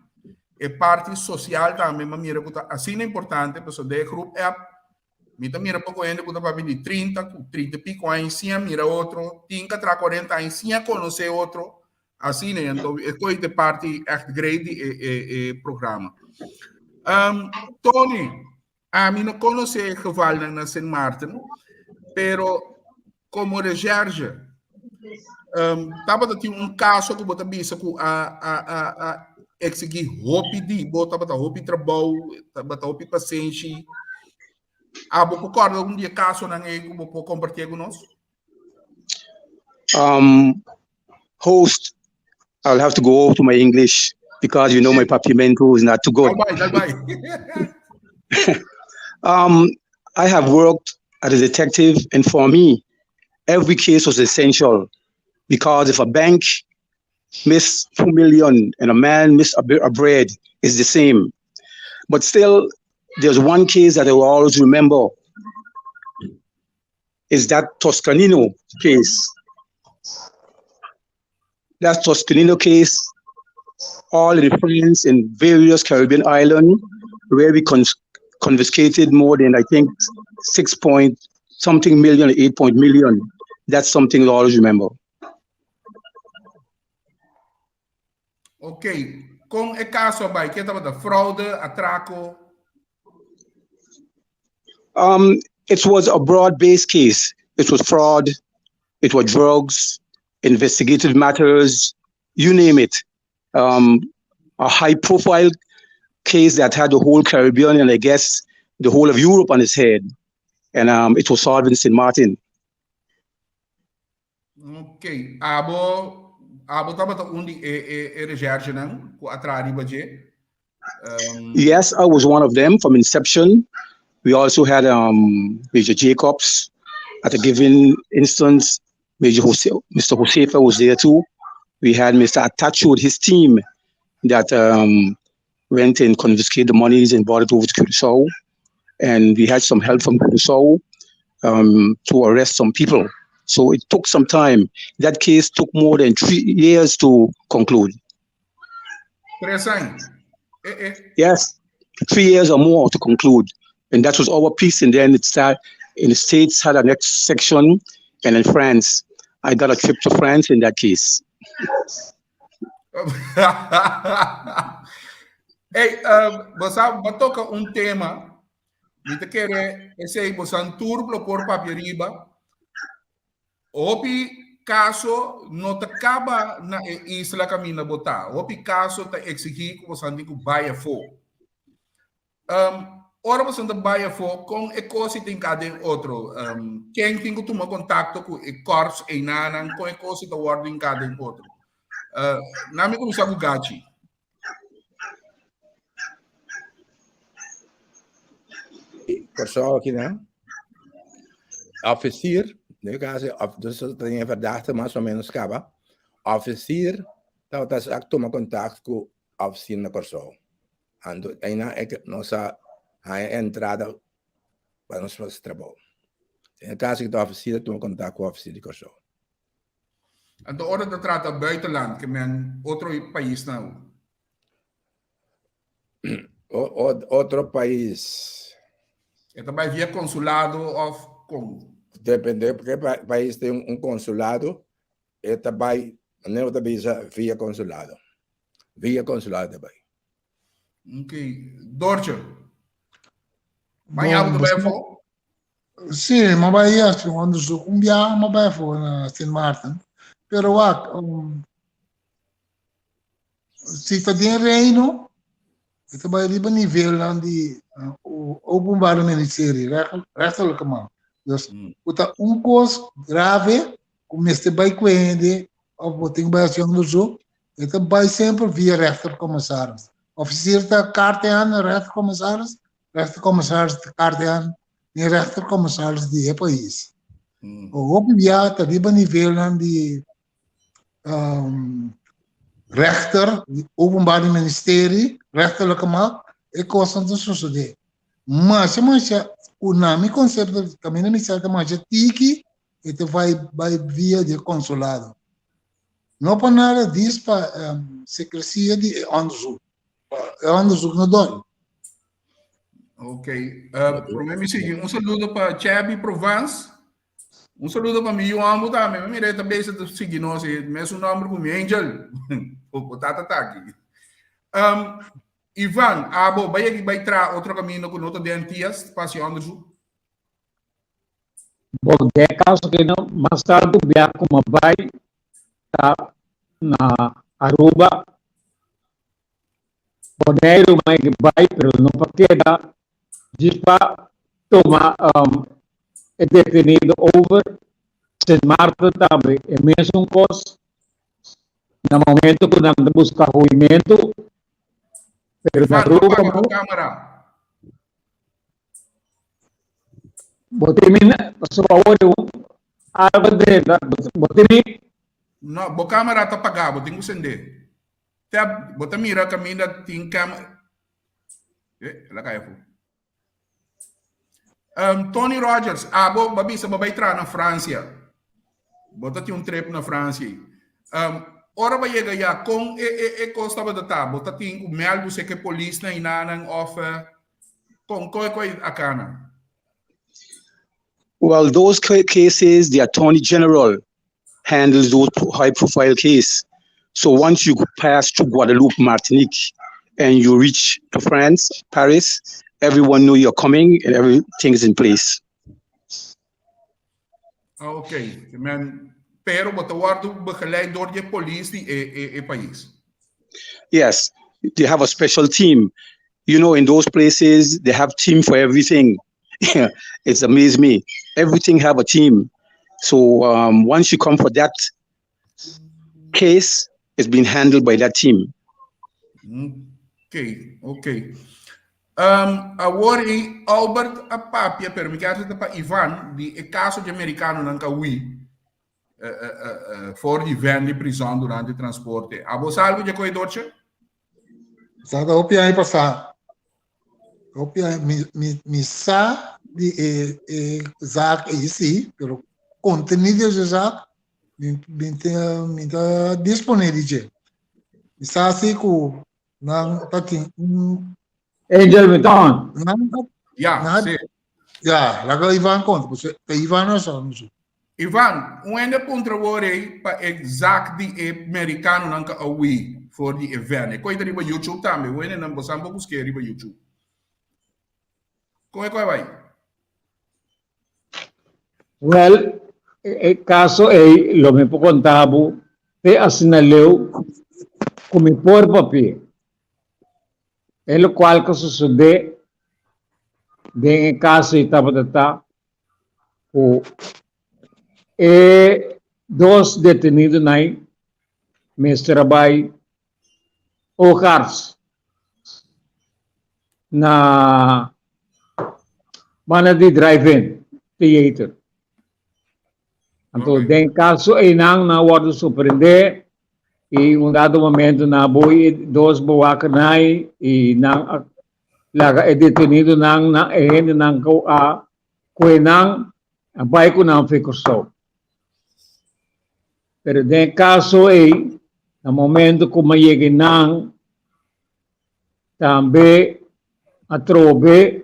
E parti social tambe mi a mira ku ta asina importante pasobra den e groep app mi ta mira poko hende ku ta papia di 30 ku 30 y pico aña sin a mira otro, tin ka tra 40 aña sin a conoce otro. Asina, anto e koe te parti echt great di e, e, e programa. Um, Tony, ami no conoce gevalnan na Sint Maarten, pero como recherche, um, tabata tin un caso ku bo ta bisa ku a, a, a, a exigí hopi di bo, tabata hopi trabou, tabata hopi pasenshi. Abo por korda un di e kasonan ei ku bo por kompartí ku nos? Host, I'll have to go over to my English because you know my Papiamento is not too good. Dal bai, dal bai. I have worked as a detective, and for me, every case was essential because if a bank missed 2 million and a man missed a bit of bread, it's the same. But still, there's one case that I will always remember. Is that Toscanino case. That Toscanino case, all the friends in various Caribbean islands where we confiscated more than, I think, 6 point something million, 8 point million. That's something to always remember. Ok, kon e kaso a bai? Ke tabata fraude, atrako? It was a broad-based case. It was fraud, it was drugs, investigative matters, you name it. a high profile case that had the whole Caribbean and I guess the whole of Europe on its head. And um, it was solved in St. Martin. Ok, abo abo tabata un di e e e recherchenan ku a traha riba dje. Um, yes, I was one of them from inception. We also had um, Major Jacobs. At a given instance, Major Jose, Mr. Josefa was there too. We had Mr. Atachu with his team that um, went and confiscated the monies and brought it over to Curacao. And we had some help from Curacao um, to arrest some people. So it took some time. That case took more than three years to conclude. Tres aña. Eh, eh. Yes, three years or more to conclude. And that was our piece. And then it started in the States, had a next section, and in France. I got a trip to France in that case. hey, um, bosa, ba toca un tema. Mi te kere esei bosan tur lo por papia riba. Hopi kaso no ta kaba na e isla kaminda bo ta. Hopi kaso ta eksigí ku bosan tin ku bai afó. Um, ora bosan ta bai afó, kon e kos ei ta hinká den otro? Um, ken tin ku tuma kontakto ku e kòrs einanan? Kon e kos ei ta wòrdu hinká den otro? Uh, na mi kuminsá ku Gachi. Kòrsou aki nan, ofisier, den kaso dus ta den e verdachte mas o menos kaba, ofisier tabata sa tuma kontakt ku ofisier na Kòrsou. Anto einan e nos a haña e entrada pa nos hasi trabou. Den e kaso ki ta ofisier a tuma kontakt ku ofisier di Kòrsou. Anto ora ta trata buitenland, ke men otro paisnan. Otro pais. E ta bai via consulado of kon? Depende, porque pais tin un consulado, e ta bai, manera bo ta bisa, via consulado. Via consulado ta bai. Ok. Doortje. Mañana bo ta bai afó? Sí, m'a bai hasi un onderzoek. Un biaha m'a bai afó na Sint Maarten. Pero wak, um, si ta den Reino, e ta bai riba nivelnan di uh, openbare ministerie, rechterlijke man. Dus, mm. ku ta un kos grave, ku mester bai ku hende, of bo tin bai hasi onderzoek, e ta bai semper via rechtercommissaris. Officier ta kaart aan rechtercommissaris, Rechtercommissaris ta kartean den rechtercommissaris di e pais. Mm. Hopi bia ta riba nivelnan di um, rechter, di openbaar ministerie, rechterlijke macht, e kosnan ta sucede. Masha masha, ku na mi concepto, kaminda mi sa ta masha tiki, e ta vai bai via di consulado. No pa nada dis pa um, secrecia di e onderzoek. E onderzoek no dor. Ok. Uh, promé mi sigui. Un saludo pa Chevy Provence. Un saludo pa mi yu amo tambe. Mi mira ta bezig te sigui nos. E mesun nomber ku mi Angel. O tata taki. Um, Ivan, abo, bai aquí bai tra otro camino ku no ta den Antillas pa hasi onderzoek? Bon, den e kaso aki no, mas tantu bia ku mi bai ta na Aruba, Boneiru mi a bai pero no pa keda djis pa tuma e detenido over, Sint Maarten tambe e mesun kos, na momento ku nan ta buska huimentu, pero na Aruba bo kamera. Bo tin mi pasobra awor e un algo drenta bo tin mi. No, bo camera ta pagá, bo tin ku sendé. Tap, bo ta mira kaminda tin cam. Eh, el a kai afó. Um, Tony Rogers, abo ba bisa ba bai traha na Francia. Bo ta tin un trip na Francia. Um, ora ba yega ya, kon e, e, e kos tabata ta? Bo ta tin ku mèldu seke polis na inanan of eh, kon koi koi akana? Well, those cases, the attorney general handles those high profile cases. So once you pass through Guadeloupe, Martinique, and you reach to France, Paris, everyone know you're coming and everything is in place. Ah, ok. Men, pero bo ta wòrdu begeleid door di e polis di e, e, e pais. Yes. They have a special team. You know, in those places, they have team for everything. It's amazed me. Everything have a team. So um, once you come for that case, it's been handled by that team. Ok, ok. Um, awor i Albert a papia, pero mi kier ta pa Ivan, di e caso di americano nan ka hui uh, uh, uh, for di van di prison durante transporte. Abo sa algo di koi Dortje? Sa ta hopi aña pasá. Hopi aña, mi, mi, mi sa di e, e zaak ei sí, pero contenido di e zaak, mi, mi, mi ta dispone di dje. Mi sa si ku nan ta tin un Angel mi ta on. Nan, Ja, nan, sí. ja, laga Ivan konta, pasobra ta Ivan no sa muchu. Ivan, un hende puntra wor ei pa e zaak di e merikanonan ku a hui for di e van. E koi ta riba YouTube tambe. Un hendenan bo sa bo busk'é riba YouTube. Kon e koi bai? Wel, e kaso ei lo mi por konta bo te asina leu ku mi por papia. E lokual ku sosodé den e kaso ei tabata ta ku e dos detenidonan mester a bai oogarts na banda di drive-in theater. Anto Ok. den kaso einan nan a wòrdu sorprendé i un dado momento nan a bui e dos bewakernan i nan a laga e detenidonan na e hendenan ku a kue nan a bai ku nan fi Kòrsou. Pero den e kaso ei, na momento ku mi a yega einan, tambe atrobe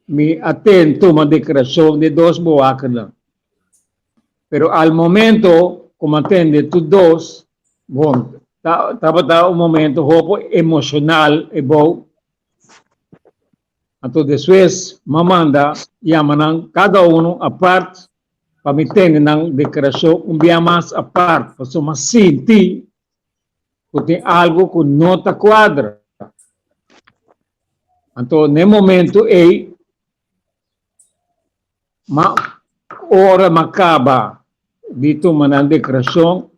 mi a ten tuma deklarashon di e dos bewakernan. Pero al momento ku mi a tende tur dos, bon, tabata un momento hopi emoshonal ebou. Anto despues mi a manda yama nan kada uno apart pa mi tende nan deklarashon un bia mas apart, pasobra mi a sinti ku tin algu ku no ta kuadra. Anto na e momento ei, ma ora mi a kaba di tuma nan deklarashon,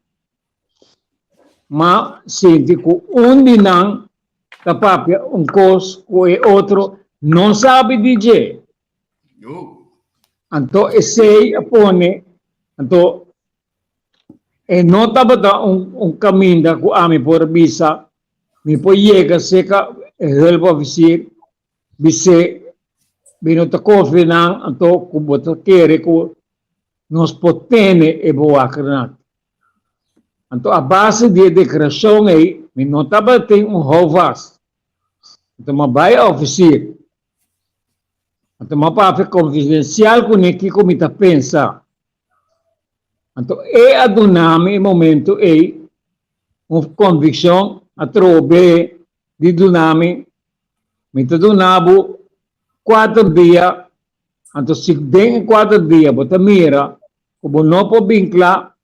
mi a sinti ku un di nan ta papia un kos ku e otro no sabi di dje. Anto esei a pone, anto E no tabata un un caminda cu ami por a bisa, mi por yega cerca e hulpofficier, bis'é, mi no ta confia nan, anto cu bo ta kere cu nos por tene e bewakernan. Anto a base di e declaracion ei, mi no tabatin un houvast. Anto mi a bai e officier. Anto mi a papia confidencial cun'é kico mi ta pensa. Anto e a duna mi e momento ei un conviccion atrobe di duna mi, mi ta duna bo cuater dia, anto si den e cuater dia bo ta mira cu bo no por bin cla,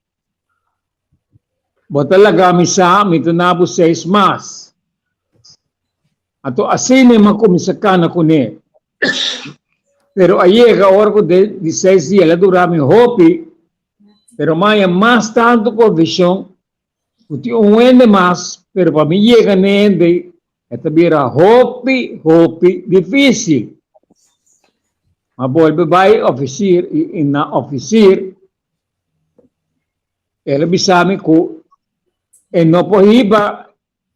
bo ta laga mi sa, mi ta duna bo seis mas. Anto asina mi a cuminsa cana cune. Pero a yega ora cu den di seis dia el a dura mi hopi, pero maya mas tanto conviccion cu tin un hende mas, pero pa mi yega n'e hende e ta bira hopi, hopi dificil. M'a bolbe bay oficir y na oficir el a bisa mi cu e no por hiba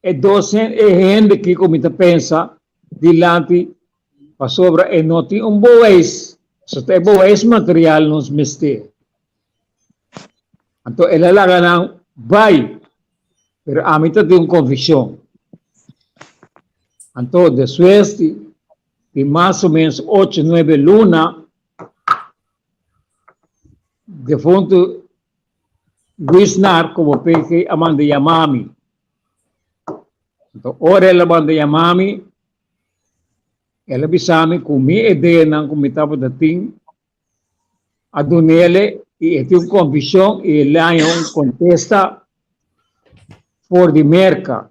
E dos e hende kiko mi ta pensa dilanti pasobra e no tin un bewijs, so ta e bewijs material nos mester. Anto el a laga nan bai, pero ami ta tin un conviccion. Anto despues di di mas o menos ocho nuebe luna, defunto Luisnar komo PG a manda yama mi. Anto ora el a manda yama mi, el a bisa mi ku mi ideanan ku mi tabata tin a dunele i e tin un konvishon i el a haña un kontesta for di Merka.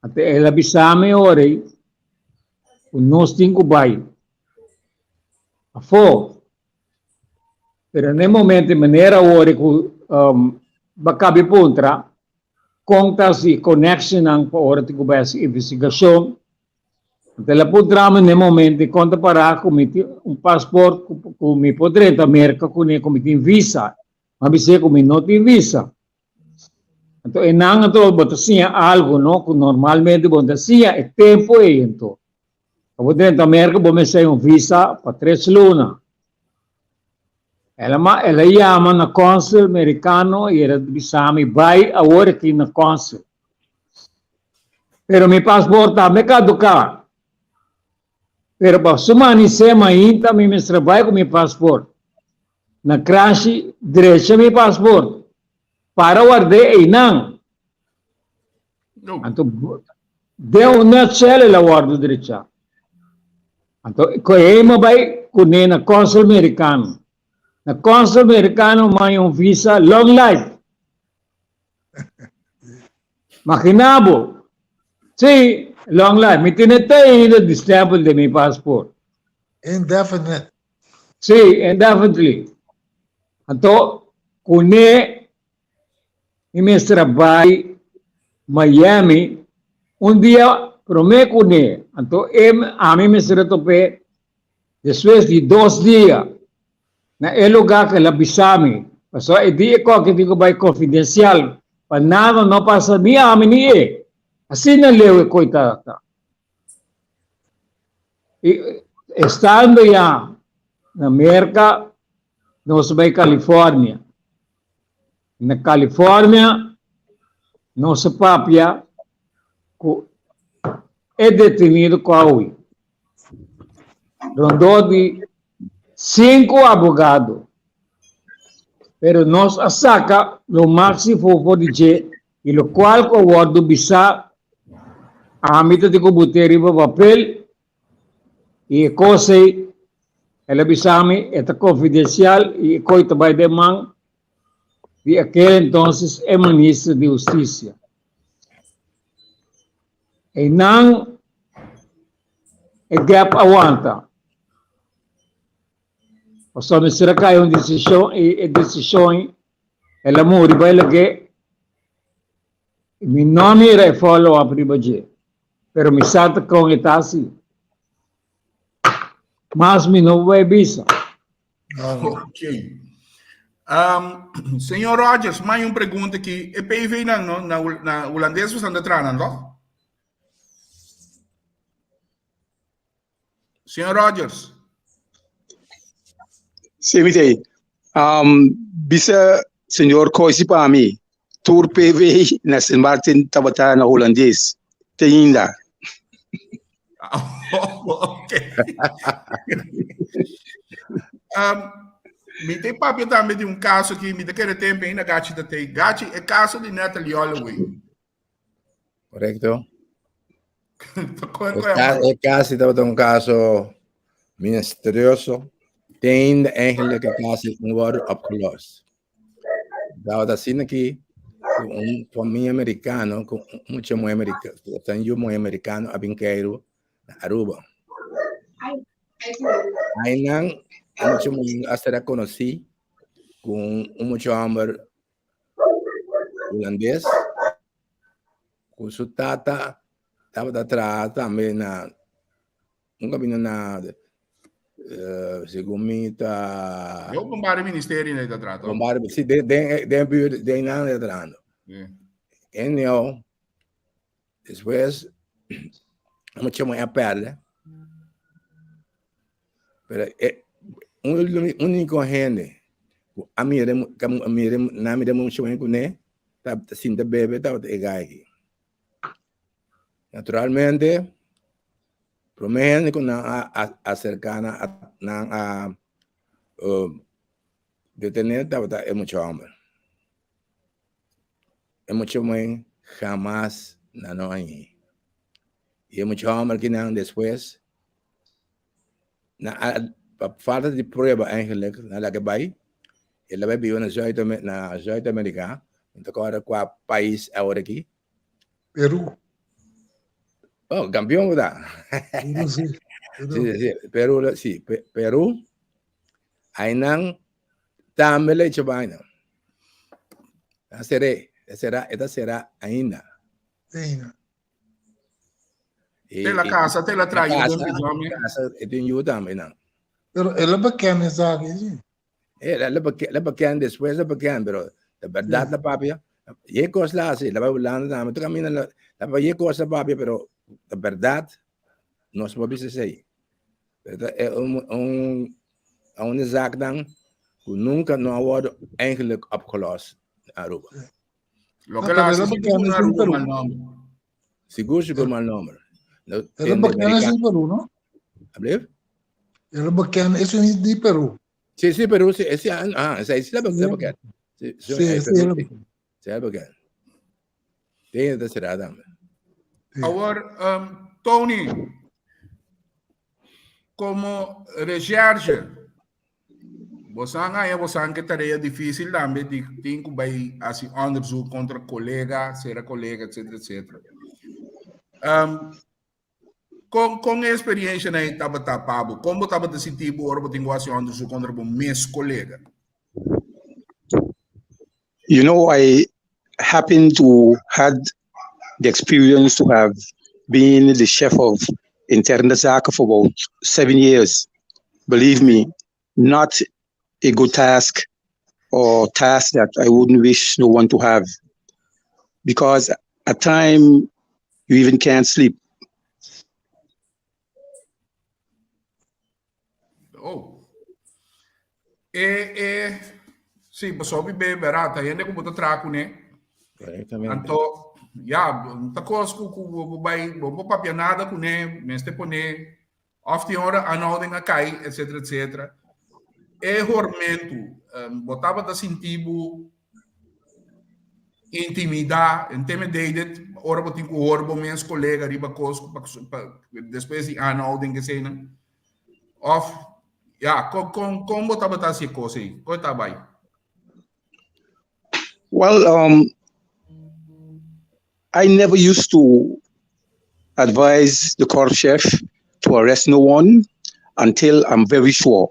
Anto el a bisa mi ora ei ku nos tin ku bai afó. Pero na e momento, e manera awor ku bo a kabi puntra kon ta hasi konèkshonan pa ora tin ku bai hasi investigashon. Anto el a puntra mi na e momento kon ta pará ku mi tin un pasport ku mi por drenta Merka kuné ku mi tin visa. Mi a bis'é ku mi no tin visa. Anto e nan anto bo ta siña algo no ku normalmente bo no ta siña e tempu ei anto. Pa bo drenta Merka bo mester hay un visa pa tres luna. El a el a yama na consul mericano y el a bisa mi bay awor aki na consul. Pero mi paspoort tambe caduca. Pero pa su manisé mainta mi mester bay cu mi paspoort. Na Kranshi drecha mi paspoort. Para ward'é einan. Anto den un nutshell el a wòrdu drechá. Anto ku ei mi a bai kuné na kònsel merikano. Na kònsel merikano mi haña un visa long life. Maginá bo. Sí, long life. Mi tene te ainda di stèmpel den mi pasport. Indefinite. Sí, indefinitely. Anto kuné mi mester a bai Miami un dia promé kuné. Anto e ami mester a top'é despues di dos dia na e lugá ku el a bisa mi. Pasobra e dia ku aki tin ku bai konfidensial pa nada no pasa ni ami ni e. Asina leu e koitada ta. I estando ya na Merka, nos a bai California. Na California nos a papia ku e detenido ku a hui. Rondó di sinku abogado. Pero nos a saka lo máksimo for di dje i lokual ku a wòrdu bisá ami ta tin ku but'é riba papel i e kos ei el a bisa mi e ta konfidensial i e koi ta bai den man di akel entonces e minister di hustisia. Einan e gap a wanta. Pasobra mester a kai un desishon i e desishon el a muri bai lag'é i mi no a mira e follow up riba dje. Pero mi sa ta kon e ta hasi. Mas mi no bai bisa. Ok. Um, señor Rogers, mai un pregunta aquí. E PV nan, no? Na, na holandés we staan tranan, toch? Señor Rogers. Sí, mi tei. Um, bisa señor Koisi pa mi, tur PV na Sint Maarten tabata na holandés. Te ainda. Ok. um, mi te papia tambe di un caso que mi te kere tempo ainda Gachi ta te. Gachi, e caso di Natalie Holloway. Correcto. E caso tabata un caso misterioso. Te ainda eigenlijk e caso no worden opgelost. Tabata asina ki ku un famia americano, ku un mucha muhe americano, tan yu muhe americano a bin keiru na Aruba. Ainan e mucha muhe a sera konosí ku un mucha hòmber hulandes ku su tata tabata traha tambe na un kaminda na segun mi ta De openbare ministerie na ta traha toch? Openbare, si, den, den, den buurt, den nan ta trahando. En yo, despues, mucha mujer a perde. Pero e único hende ku a mira, a mira, na mira mucha mujer kuné, ta sinta bebe tabata e guy aki. Naturalmente, promé hende ku nan a aserká nan a nan a detené tabata e mucha hòmber. E mucha muhé hamas nan no hañ'é. I e mucha hòmber kinan despues nan a pa falta di prueba eigenlijk nan laga bai, el a bai biba na Zuid na Zuid Amerika, mi no ta kòrda kua pais awor aki. Peru. Oh, kampion bo ta. Peru si. Peru. Si, si, Peru, si, Peru. Ainan tambe la hecho vaina. Ta seré, e será, e ta será ainda. Ainda. E, Te la e, casa, te la trae casa, den prison, eh. casa, e tin yu tambe nan. Pero el a bekende esaki, si. Eh, la, la, la bekende, después la bekende, pero de verdad la papia, ye cos la hace, la va Holanda tambe, tu camina la, la ye cos la papia, pero de verdad, no se puede bisa sei. E un, un, un zaak dan, ku nunca no a worden eigenlijk opgelost in Aruba. Loke la hace sigur na Aruba mal nomber. Sigur, sigur mal nomber. No, El a bekende es in Peru, no? Alsjeblieft? El a bekende es in di Peru. Si, si, Peru, si, si, ah, si, si, la bekende. Si, si, Si, si, el a bekende. Si, la bekende. Tin ta será tambe. Awor, um, Tony, como recherche, bosan haya bosan ke tarea difícil tambe di tin ku bai hasi onderzoek kontra kolega, sera kolega, etc. etc. Um, kon, kon e experiencia na tabata pa bo? Kon bo tabata sinti bo ora bo tin ku hasi onderzoek kontra bo mes kolega? You know, I happened to had the experience to have been the chef of interne zaken for about 7 years. Believe me, not a good task or task that I wouldn't wish no one to have. Because at time you even can't sleep. Oh. E, e, sí, pasobra mi be bera, ta hende ku bo ta traha kuné. Correctamente. Anto, ya, ta kos ku ku bo bai, bo no por papia nada kuné, mester pone òf tin ora aanhouding a kai, etcetera, etcetera. E hormentu, bo tabata sinti bo intimidá, intimidated, ora bo tin ku hor bo mes kolega riba kos ku pa despues di aanhouding eseinan. Of, ja, kon, kon, kon bo tabata hasi e kos ei? Kon e ta bai? Well, um, I never used to advise the korpschef to arrest no one until I'm very sure,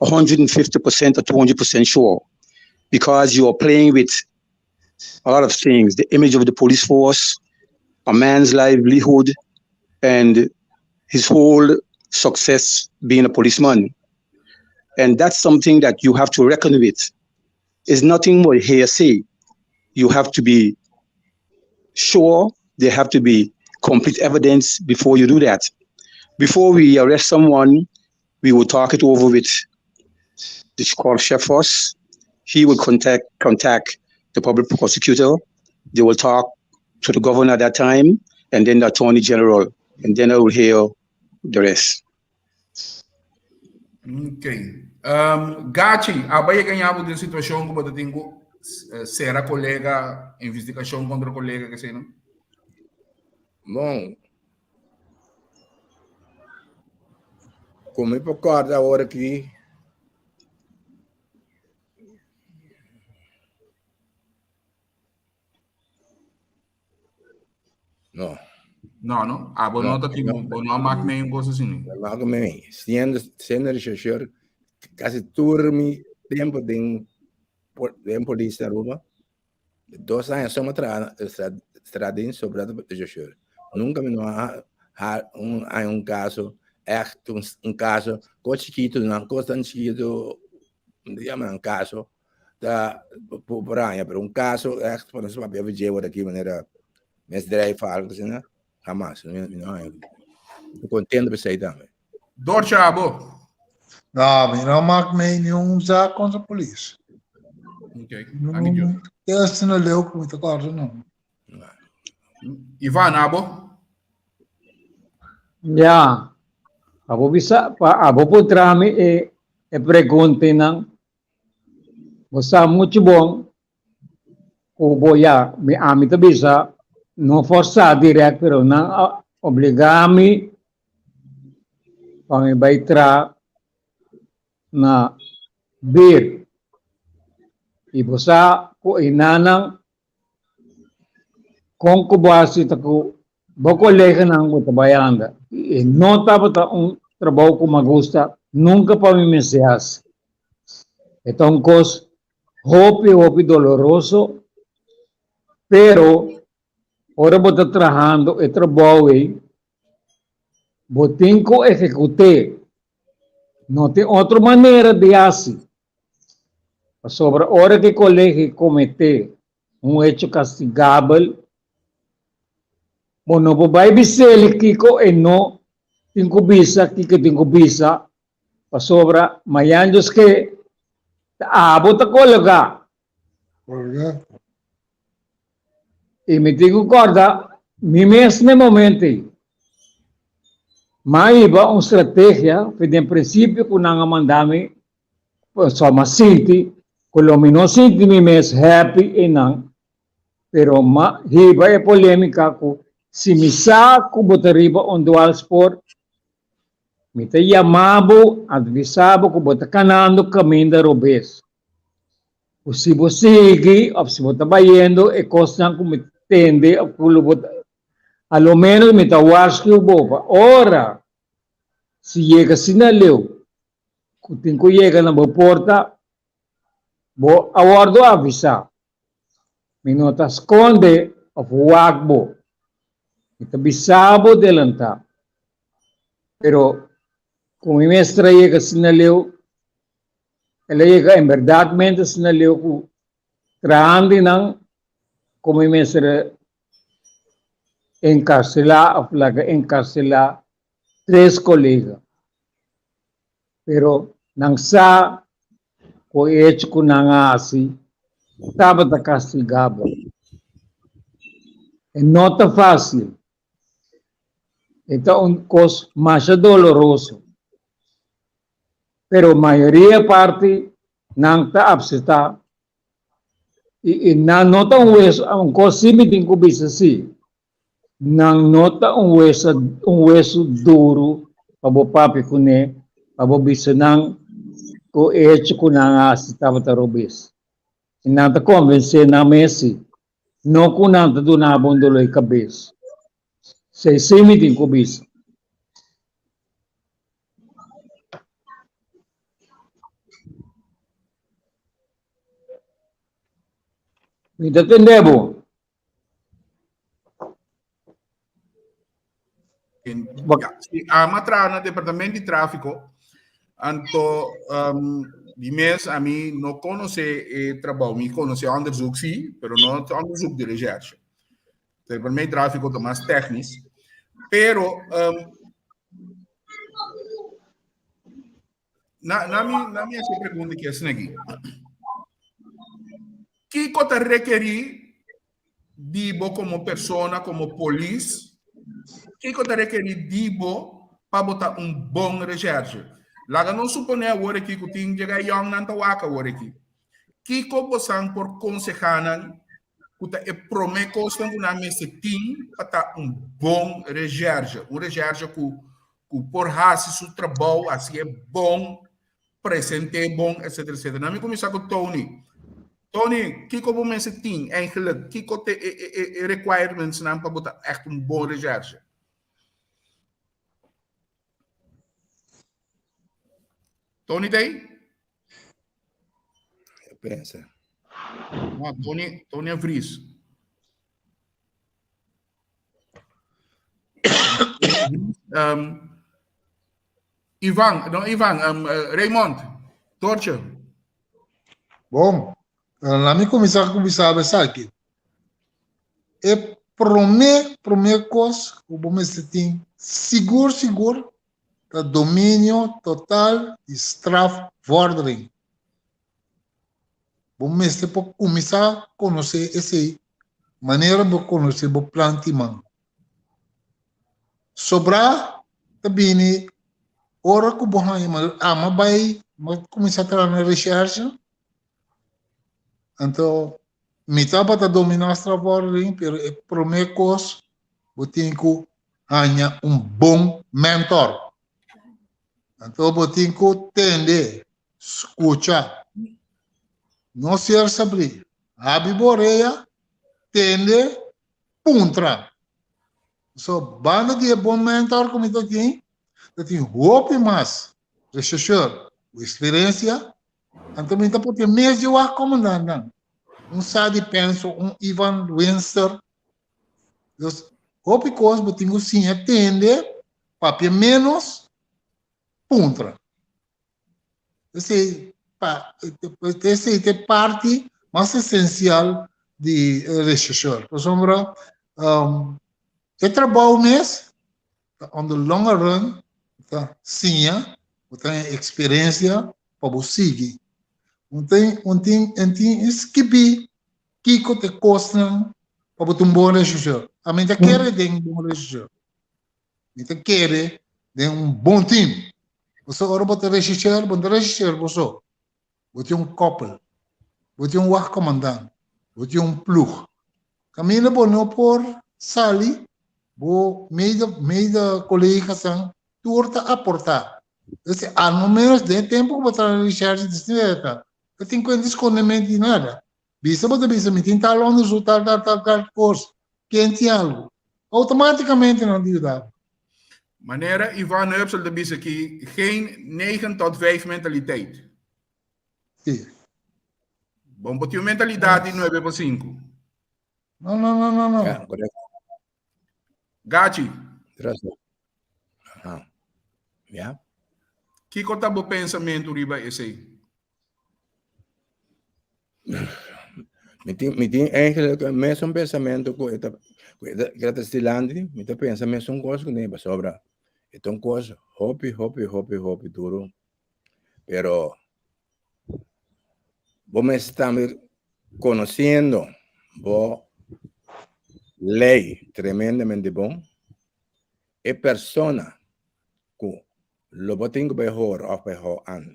150% or 200% sure, because you are playing with a lot of things, the image of the police force, a man's livelihood, and his whole success being a policeman. And that's something that you have to reckon with. It's nothing more hearsay. You have to be sure, there have to be complete evidence before you do that. Before we arrest someone, we will talk it over with the korpschef first. He will contact, contact the public prosecutor. They will talk to the governor at that time, and then the attorney general, and then I will hear the rest. Ok. Um, Gachi, aba yega ñabo den situacion ku bo ta tin ku eh, sera kolega, investigashon kontra kolega, ke sei no? Bon. Ku mi por kòrda awor aki. No. No, no. Ah, bo no ta tin, bo no a mak mee un cosa así. No mak mee. Siendo, siendo rechercheur, casi tur mi tempo den, den polis na Aruba, dos años soma traha, tra den sobre rechercheur. Nunca mi no a ha un, hay un caso, echt un, un caso, ko chiquito, nan cos tan chiquito, digamos un caso, ta por aña, pero un caso echt pa nos papia vj word aki manera misdrijf of algo asina, hamas. Mi no haña. Mi contento pa esei tambe. Dorcha abo. No, mi no maak mee niun zaak kontra polis. Ok, dank je. Te asina leu ku mi ta kòrda no. Ivan, abo? Ya. Abo bisa, pa abo puntra mi e e preguntenan. Bo sa muchu bon ku bo ya mi ami ta bisa no forsá dirèkt pero nan a obligá mi pa mi bai traha na bir i bo sa ku e nannan kon ku bo hasi ta ku. Bo koleganan ku ta bai anda. I e no tabata un trabou ku mi a gusta nunka pa mi mester hasi. E ta un kos hopi hopi doloroso, pero ora bo ta trahando e trabou ei, bo tin ku ehekut'é. No tin otro manera di hasi. Pasobra ora ku e kolega kometé un hecho kastigabel, bo no por bai bis'el kiko e no tin ku bisa, kiko e tin ku bisa, pasobra mañan Dios ke ta abo ta kologá. I mi tin ku kòrda mi mes na e momento ei. M'a hiba un strategia for den prinsipio ku nan a manda mi Pasobra m'a sinti ku lo mi no sinti mi mes happy einan, pero m'a hiba e polémika ku si mi sa ku bo ta riba un dwalspoor, mi ta yama bo, advisá bo ku bo ta kanando kaminda robes. Ku si bo sigui òf si bo ta bayendo e kosnan ku mi tende òf ku lo bo ta, a lo ménos mi ta waarschuw bo pa ora si yega asina leu ku tin ku yega na bo porta, bo a wòrdu avisá. Mi no ta skonde òf wak bo. Mi ta bisa bo delantá. Pero ku mi mester a yega asina leu, el a yega en bèrdatmente asina leu ku trahando nan ku mi mester a enkarselá òf laga enkarselá tres kolega. Pero nan sa ku e hecho ku nan a hasi tabata kastigabel. E no ta fásil. E ta un kos masha doloroso. Pero mayoria parti nan ta apseptá i nan no ta un weso, un kos sí mi tin ku bisa sí, Nan no ta un wesa, un wesu duru pa bo papia kuné, pa bo bisa nan ku e hecho ku nan a hasi tabata robes. I nan ta konvensé nan mes si, no ku nan ta duna bo un doló di kabes. Esei sí mi tin ku bisa. Mi ta tende bo. Ja, si ama traha na departamento di tráfiko, anto um, di mes a mi no conoce e trabou. Mi conoce onderzoek sí, pero no onderzoek di recherche. Departamento di tráfiko ta mas technisch. Pero um, na, na mi, na mi hasi pregunta ki asina aki. Kiko ta rekerí di bo komo persona, komo polis? Kiko ta rekerí di bo pa bo ta un bon recherche? Laga nos suponé awor aki ku tin djega yòngnan ta wak awor aki. Kiko bosan por konsehá nan ku ta e promé kosnan ku nan mester tin pa ta un bon recherche? Un recherche ku ku por hasi su trabou, hasié bon, present'é bon, etcetera, etcetera. Nan mi kuminsá ku Tony. Tony, kiko bo mester tin eigenlijk? Kiko ta e, e, e requirementsnan pa bo ta ègt un bon recherche? Tony ta ei? Pensa. No, Tony, Tony a vries. Um, Ivan, no Ivan, um, eh, Raymond, Tortje. Bom, laat me começar com sabe aqui. E promê, promê kos ku bo mester tin sigur sigur ta dominio total di strafvordering. Bo mester por kuminsá konosé esei manera bo konosé bo plant'i man. Sobrá ta bini ora ku bo haña ama bai kuminsá traha na reshèrshe, anto mi tabata dominá strafvordering pero e promé kos bo tin ku haña un bon mentor. Anto bo tin ku tende, skucha. No ser sabrí. Habri bo orea, tende, puntra. So, banda di e bon mentor ku mi ta tin, ta tin hopi mas rechercheur ku eksperensia, anto mi ta por tin mes di wak komandantenan. Un Sadi Penso, un Ivan Winster. Dus, hopi kos bo tin ku siña tende, papia ménos, puntra. Esei pa esei ta e parti mas esensial di rechercheur. Pasobra um, e trabou mes on the longer run ta siña, bo ta experiencia pa bo sigui. Un tin un tin un tin skibi kiko te kosnan pa bo ta un bon rechercheur. Ami ta kere den bon rechercheur. Mi ta kere den un bon team. Pasobra ora bo ta rechercheur, bo no ta rechercheur bo so. Bo tin un koppel, bo tin un wachtcommandant, bo tin un ploeg. Kaminda bo no por sali, bo mede mede kolegasan tur ta aportá. Entonces, al no menos den e tempu ku bo ta recherche distinto ta, ta tin kuenta skondemento di nada. Bisa bo ta bisa mi tin tal onderzoek, tal tal tal tal kos. Ken tin algu? Automáticamente nan ta yuda bo. Manera Ivan Heupsel ta bisa aki, geen 9 tot 5 mentaliteit. Sí. Bon, bo tin un mentalidat di 9 pa 5. No, no, no, no, no. Ja, correcto. Gachi. Gracias. Aha. Ja. Kiko ta bo pensamentu riba esei? Mi tin, mi tin eigenlijk e mesun pensamentu ku e ta, ku e ta, ku e ta stilandi, mi ta pensa mesun kos ku ne, pasobra e ta un kos hopi, hopi, hopi, hopi duru, pero bo mester tambe konosiendo bo lei tremendamente bon, e persona ku lo bo tin ku bai hora òf bai hou an.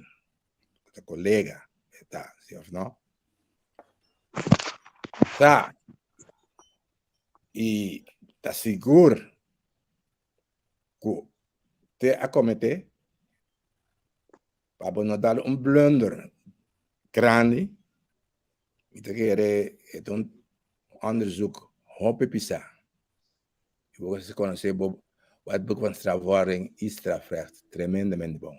ta colega e ta, si of no? Sa y ta sigur cu te a comete pa bo no dal un blunder grandi, mi ta kere e ta un onderzoek hopi pisa. Y bo conoce bo wetboek van strafvordering y strafrecht tremendamente bon.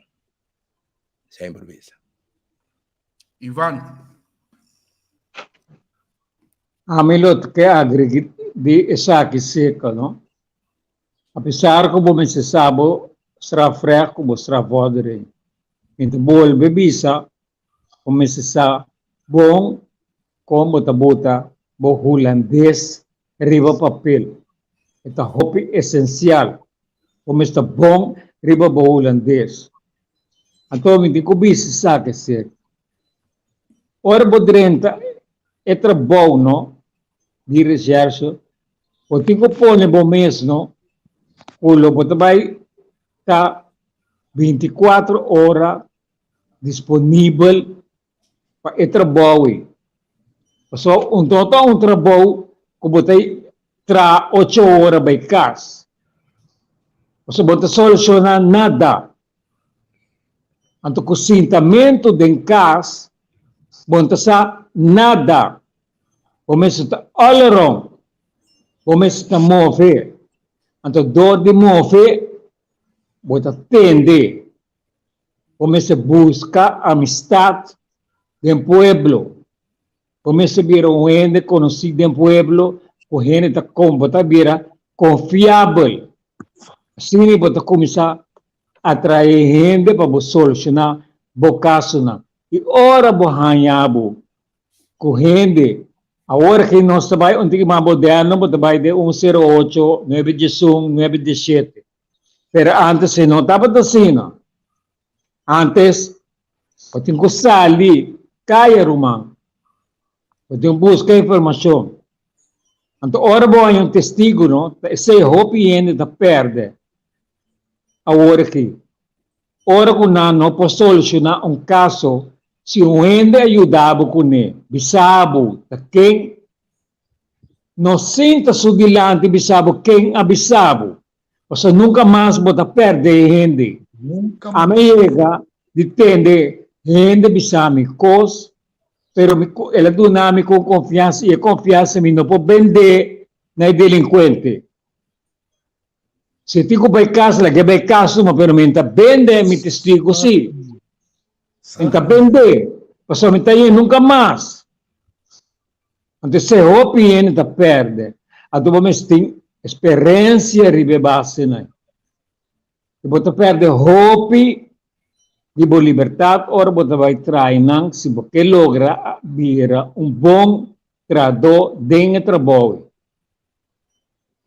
Semper bisa. Ivan. Ami lo ke agregi di esaki seka, no? Apesar ku bo mester sa bo strafrecht ku bo strafvordering, mi ta bolbe bisa bo mester sa bon kon bo ta bota bo hulandes riba papel. E ta hopi esensial. Bo mester bon riba bo hulandes. Anto mi tin ku bisa esaki ser. Ora bo drenta e trabou no di recherche, bo tin ku pone bo mes no ku lo bo ta bai ta binticuatro ora disponibel pa e trabou ei. Pasobra un no ta un trabou ku bo ta traha ocho ora bai kas. Pasobra bo ta solushoná nada. Anto ku sintamentu den kas bo no ta sa nada. Bo mester ta all around. Bo mester ta move. Anto dor di move bo ta tende. Bo mester buska amistat den pueblo. Bo mester bira un hende konosí den pueblo ku hende ta kon bo ta bira konfiabel. Asina bo ta kuminsá atraé hende pa bo solushoná bo kasonan. I ora bo haña bo ku hende, awor aki nos ta bai un tiki mas moderno, bo ta bai den un sero ocho, nuebe diesun, nuebe diesshete. Pero antes e no tabata asina. Antes bo tin ku sali kaya ruman. Bo tin ku buska informashon. Anto ora bo haña un testigu no, ta esei hopi hende ta pèrdè awor aki. Ora ku nan no por solushoná un kaso, si un hende a yuda bo kuné, bisa bo ta ken No sinta su dilanti bisa bo ken a bisa bo, pasobra nunka mas bo ta pèrdè e hende. Ami a yega di tende hende bisa mi kos, pero mi el a duna mi ku konfiansa i e konfiansa mi no por bend'é na e delinkuente. Si tin ku bai kas, lag'é bai kas numa, pero mi ta bende mi testigu sí. Mi ta bende, pasobra mi ta hañ'é nunka mas. Anto esei hopi hende ta pèrdè. Anto bo mester tin eksperensia riba e basenan. I bo ta pèrdè hopi di bo libertat ora bo ta bai traha nan si bo ke logra bira un bon trahadó den e trabou.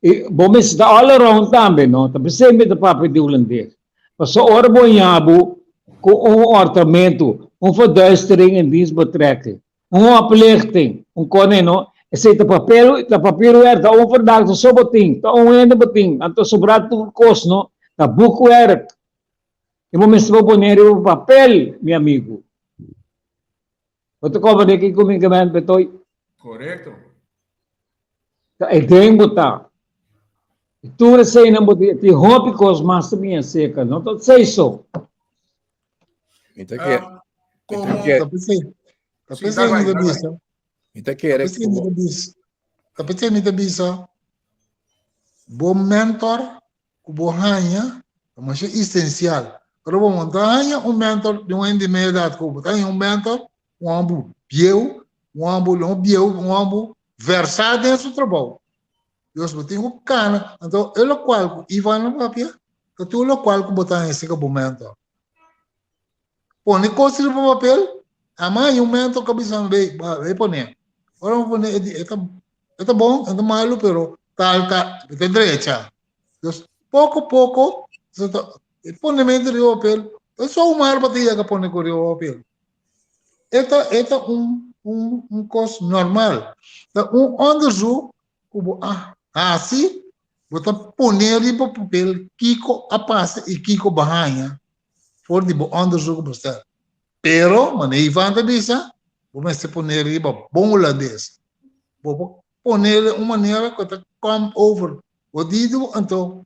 I bo mester ta all around tambe, no? Ta p'esei mi ta papia di hulandes. Pasobra ora bo haña bo ku un òrtamentu, un verduistering in dienstbetrekking, Un oplichting, un kone no, esei ta papel, ta papierwerk, ta un verdachte so bo tin, ta un hende bo tin, anto sobrá tur kos no, ta boekwerk. I bo mester bo pone riba papel, mi amigu. Bo ta komprendé kiko mi gemeent betoy? Korekto. Ta e den bo ta. I tur eseinan bo tin, tin hopi kos mas ta bin aserka, no ta esei so. Mi ta kere. Um, como... Ta pensei, ta Sí, pensei dal mi bai, ta dal bai. bisa. Mi ta Ta kere pensei mi ku ta bisa. Ta pensei mi ta bisa. Bo mentor ku bo haña ta masha esencial. Pero bo no ta haña un mentor di un hende media edad ku bo ta haña un mentor un homber bieu, un homber no bieu, un homber versá den su trabou. Dios bo tin ku kana. Anto e lokual ku Ivan a papia ta tur lokual ku bo ta haña serka bo mentor. Pone kos riba papel, ama hay un mentor ka bisa mi bay, bay pone. Ora mi pone, e di, e ta, e ta bon, e ta malu, pero tal ta, e ta drecha. Dus poko poko, so ta, e ponemento riba papel, e so mal pa ta yega pone ku riba papel. E ta, e ta un, un, un kos normal. Ta un onderzoek ku bo a hasi, bo ta pone riba papel kiko a pasa i kiko bo a haña for di bo onderzoek ku bo stel. Pero, manera Ivan ta bisa, bo mester pone riba bon hulandes. Bo por pone den un manera ku ta come over bo didu, anto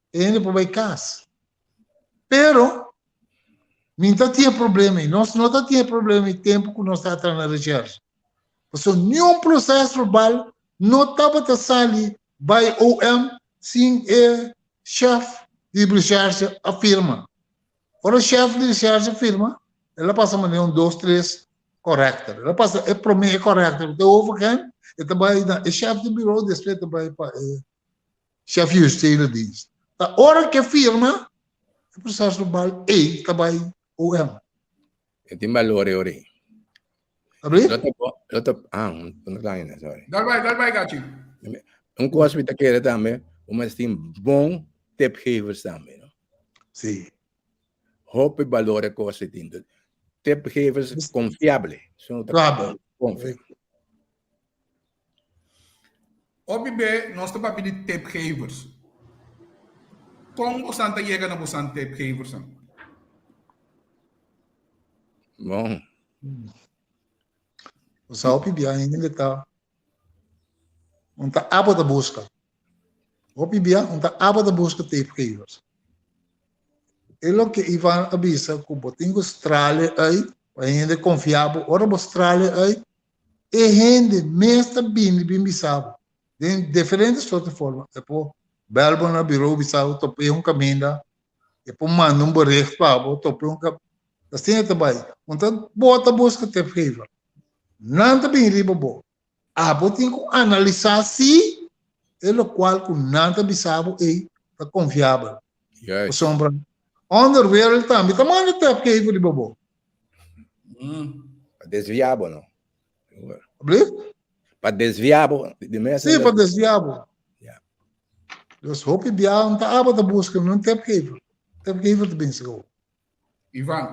e hende por bai kas. Pero, mi ta tin e problema ei, nos no ta tin e problema ei tempu ku nos ta traha na recherche. Pasobra niun proces verbal no tabata sali bai OM sin e chef di recherche a firma. Ora chef di recherche firma, el a pasa manera un dos, tres corrector. El a pasa e prome e corrector ku ta overgang, e ta bai na e chef di bureau, despues e ta bai pa e chef justitiële dienst. Ta ora ke firma, e proces verbal ei ta bai OM. E tin balor e ora ei. Abri? Lo ta bo, lo ta, ah, no ta ainda, sorry. Dal bai, dal bai, Gachi. Un kos mi ta kere tambe, bo mester tin bon tipgevers tambe, no? Sí. Hopi balor e kos ei tin. Tipgevers konfiable. Su ta Konfiabel. konfia. Hopi be nos ta papia di tipgevers. Kon bosan ta yega na bosan tipgeversnan? Bon. Bosa hopi bia hende ta un ta abo ta buska. Hopi bia un ta abo ta buska tipgevers. E loke Ivan a bisa ku bo tin ku strale uit pa hende konfia bo. Ora bo strale uit E hende mes ta bini bin bisa bo den diferente soort di forma. E por bel bo na bureau bisa bo top'é un kaminda, e por manda un bericht pa bo top'é un kaminda. Asina e ta bai. Un ta bo ta buska tipgever. Nan ta bini riba bo. Abo tin ku analisá si e lokual ku nan ta bisa bo ei ta konfiabel. Juist. Pasobra onderwereld tambe ta manda tipgever riba bo. Pa desviá bo, no? Alsjeblieft? Pa desviá bo di mes. Sí, pa desviá bo. Ja. Dus hopi bia un ta aba ta buska un tipgever. Tipgever ta bin sego. Ivan.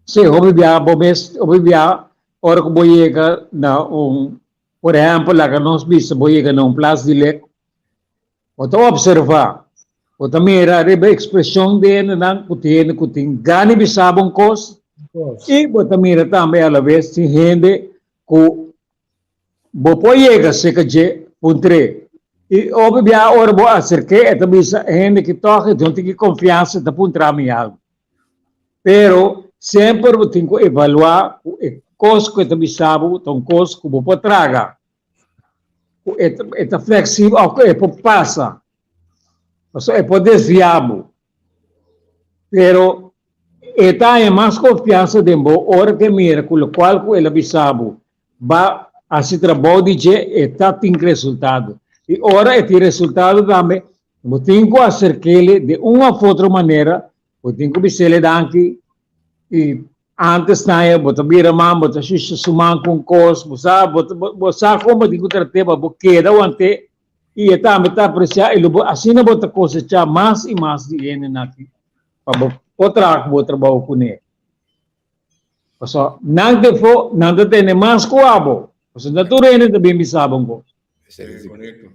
Sí, hopi bia bo mes, hopi bia ora ku bo yega na un, por ehèmpel, laga nos bisa bo yega na un plas di lek, Bo ta observá, bo ta mira riba ekspreshon di hendenan ku tin hende ku tin gana di bisa bo un kos i bo ta mira tambe alabes tin hende ku bo por yega serka dje puntr'é. I hopi bia ora bo aserk'é e ta bisa e hende ki tòg e no tin ki konfiansa e ta puntra mi algu. Pero semper bo tin ku evaluá ku e kos ku e ta bisa bo ta un kos ku bo por traga. ku e ta, e ta fleksibel òf ku e por pasa. Pasobra e por desviá bo. Pero e ta haña mas konfiansa den bo ora ku e mira ku lokual ku el a bisa bo ba hasi trabou di dje e ta tin resultado. I ora e tin resultado tambe bo tin ku aserk'el di un òf otro manera, bo tin ku bis'el danki i antes naña bo ta bira man, bo ta shisha su man ku un kos, bo sa bo sa kon bo tin ku trat'é pa bo keda want'é I e tambe ta apresiá i lo bo asina bo ta kosechá mas i mas di hendenan aki pa bo por traha ku bo trabou kuné. Pasobra nan te fo, nan ta tene mas ku abo. Pasobra no tur hende ta bin bisa bo un kos. Sí, korekto.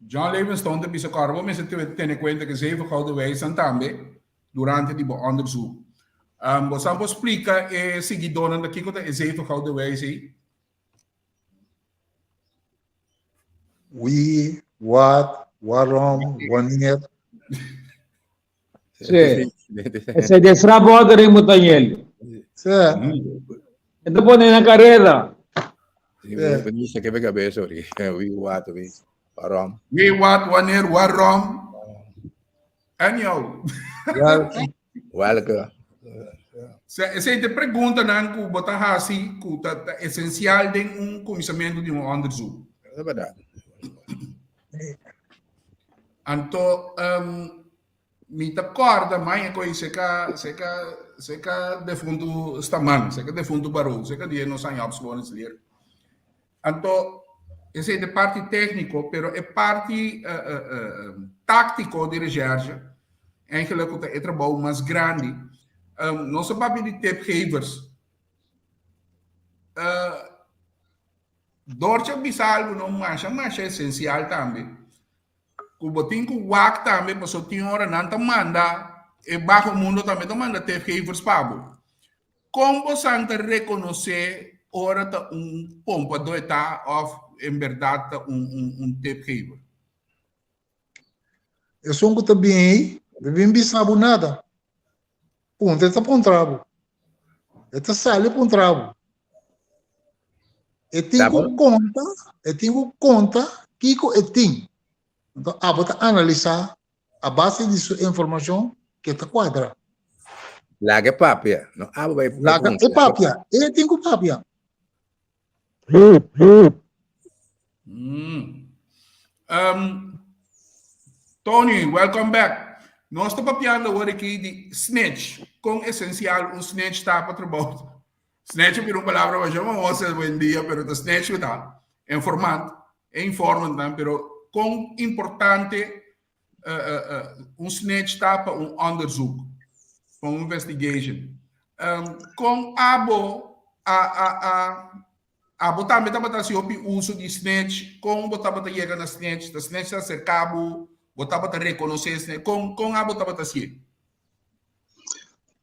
John Livingstone ta bisa kòrda bo mester tene kuenta ku zeven gouden wijsnan tambe durante di bo onderzoek. Bo sa por splika e siguidónan ta kiko ta e zeven gouden wijs ei? Wie, wat, waarom, wanneer. Sí. Esei den strafvordering bo ta yel. Sí. E ta pone na careda. Sí, mi sa kebe cabeza ori. Wie, wat, wie, waarom. Wie, wat, wanneer, waarom. En jou. Welke. Esei ta e preguntanan ku bo ta hasi ku ta ta esensial den un kuminsamentu di un onderzoek. Ta bèrdat. Anto um, mi ta kòrda maña ku seka seka seka defuntu Staman, seka defuntu Barou, seka dia nos haña opsporingsleer. Anto esei ta e parti tékniko, pero e parti táktiko di reshèrshe, eigenlijk ku ta e trabou mas grandi. Nos a papia di tipgevers. Dortje a bisa algu no masha masha esensial tambe, ku bo tin ku wak tambe pasobra tin ora nan ta manda e baho mundo tambe ta manda tipgevers pa bo. Kon bosan ta rekonosé ora ta un pompadó e ta òf en bèrdat ta un un tipgever? Esun ku ta bin ei, ta bin bisa bo nada. Puntra e ta puntra bo. E ta sali puntra bo. E tin ku konta, e tin ku konta kiko e tin. Anto abo ta analisá a base di su informacion ke ta cuadra. Laga e papia, no abo bai Laga e papia, e tin ku papia. Um, Tony, welcome back. Nos ta papiando awor aki di snitch. Kon esensial un snitch ta pa trabou. Snitch a bira un palabra masha famoso hoy en dia, pero ta snitch ku ta. Informant, e informantnan, pero kon importante un snitch ta pa un onderzoek, pa un investigation. Kon abo a a a abo tambe tabata hasi hopi uso di snitch? Kon bo tabata yega na snitch? Ta snitch ta aserka bo? Bo tabata rekonosé snitch? Kon kon abo tabata hasié?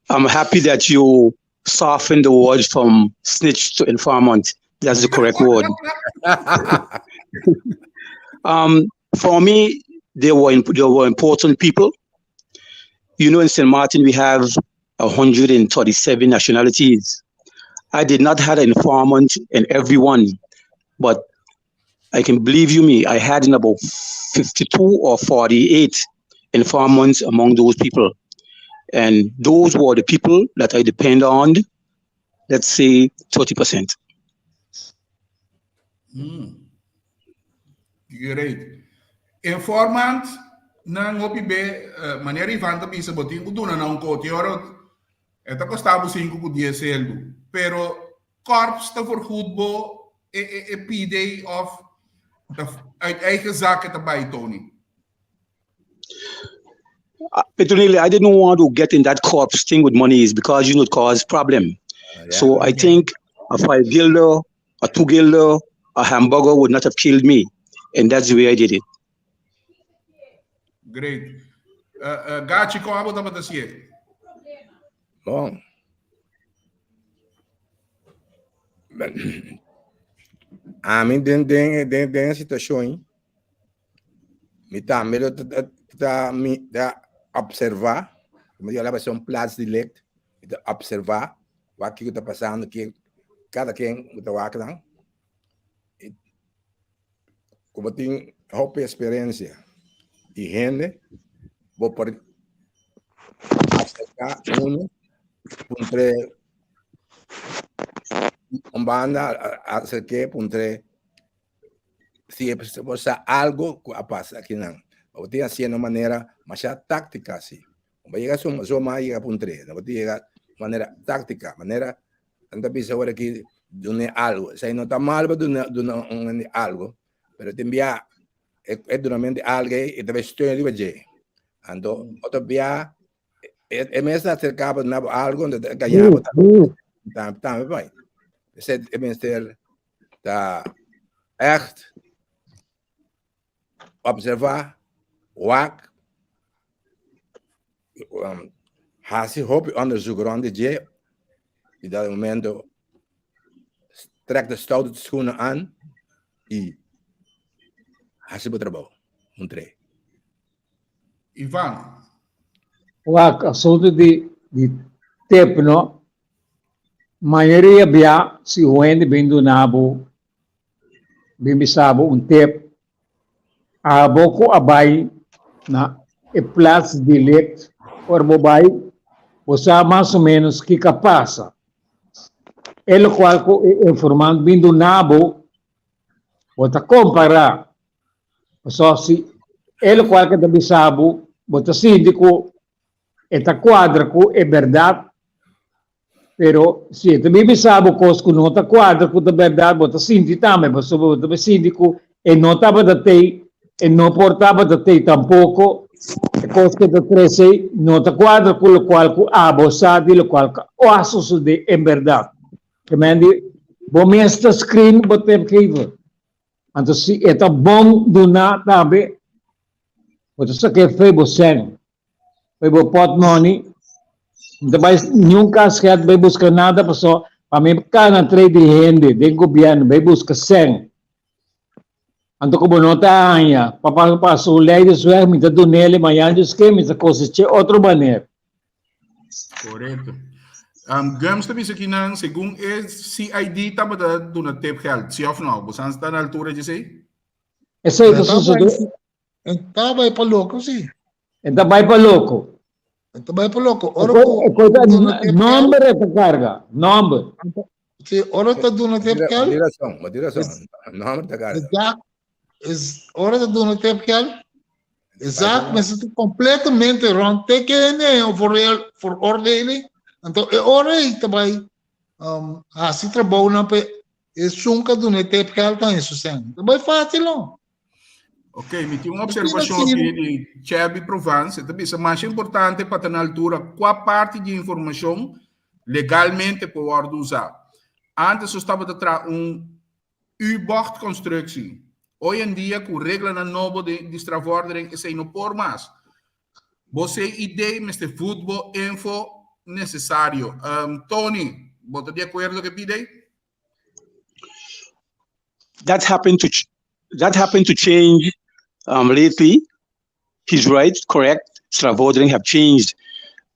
I'm happy that you softened the word from snitch to informant. That's the correct word. um, for me, they were, they were important people. You know, in St. Martin, we have 137 nationalities. I did not have an informant in everyone, but I can believe you me, I had in about 52 or 48 informants among those people. And those were the people that I depend on, let's say 30%. Great. Informant nan hopi be eh, manera Ivan ta bisa bo tin ku duna nan un koti ora e ta kosta bo sinku ku dies seldu. Pero korps ta vergoed bo e e e pide of ta uit eigen zak e ta bai Tony? Petronila, I didn't want to get in that corpse thing with money is because you know it cause problem. Yeah. So I think a five guilder, a two guilder, a hamburger would not have killed me. And that's the way I did it. Great. Uh, uh, Gachi, kon abo tabata sié? Bon. Ami den den den den situashon mi tambe lo ta ta mi ta observa como di alaba un plaats delict mi ta observa wak kiko ta pasando ke kada ken ku ta wak nan ku bo tin hopi experiencia di hende. Bo por acerca uno, puntre un banda, acerqué, puntre si bo sa algo ku a pasa aki nan. Bo tin hasiendo manera masha táctica si. Bo yega so so ma yega puntre. Bo tin yega manera táctica, manera nan ta bisa ora ki dune algo. Esei no ta mal pa duna duna un hende algo, pero tin bia e e dunamento di algo ei e ta bai steun riba dje. Anto otro bia e e mes ta acerca bo duna bo algo anto ta gaña bo tambe tambe bai. Esei e mester ta echt observa, wak, um, hasi hopi onderzoek rond di dje, i dat momento trek de stoute schoenen aan i hasi bo trabou. Un tre. Ivan. Wak, asuntu di di tip no. Mayoria bia si un hende bin duna bo, bin bisa bo un tip, abo ku a bai na e plats delict ora bo bai, bo sa mas o menos kiko a pasa. E lokual ku e informant bin duna bo, bo ta kompará. Pasobra si e lokual ke ta bisa bo, bo ta sinti ku E ta kuadra ku e bèrdat, pero si e ta bin bisa bo kos ku no ta kuadra ku ta bèrdat, bo ta sinti tambe, pasobra bo ta bin sinti ku e no tabata tei, e no por tabata tei tampoko, e kos ku e ta trese ei no ta kuadra ku lokual ku abo sa di lokual ku a sosodé en bèrdat. Ke men di, bo mes ta screen bo tepgever. Anto si e ta bon duná tambe, bo ta sak'é fe bo sèn. Bai bo pòtmòni, no ta bai niun kasket bai buska nada paso pa mi kana trei di hende den gobièrnu bai buska sèn. Anto ku bo no ta haña pa pasa un leidersweg mi ta dun'el mañana dje ske mi ta kosech'é otro manera. Korekto. Um, Gums ta bisa kinan segun e CID tabata duna tipgeld, si of no? Bo san sta na altura dje sei? Esei ta sosodé. E ta bai pa loko, si. E ta bai pa loko. E ta bai pa loko. Ora ku E koi ta nomber e ta karga, nomber. Si, ora ta duna tepkel. Bo tin rason, bo tin rason. Nomber ta karga. Zaak, ora ta duna tepkel, e zaak mester ta completamente rond te kende een veroordeling. Anto e ora ei ta bai um, hasi trabounan pa esun ka duna e tepgeld ta su sen. Ta bai fácil no. Ok, mi tin un observacion aki di Chevy Provence. E ta bisa masha importante pa ta na altura kua parti di informacion legalmente por wordo usa. Antes nos tabata traha un U-bochtconstructie. Hoy en dia cu reglanan nobo di di strafvordering esey no por mas. Bo CID mester voed bo info necesario. Um, Tony, bo ta di acuerdo cu e pide? That happened to that happened to change um, lately. He's right, correct. Strafvordering have changed.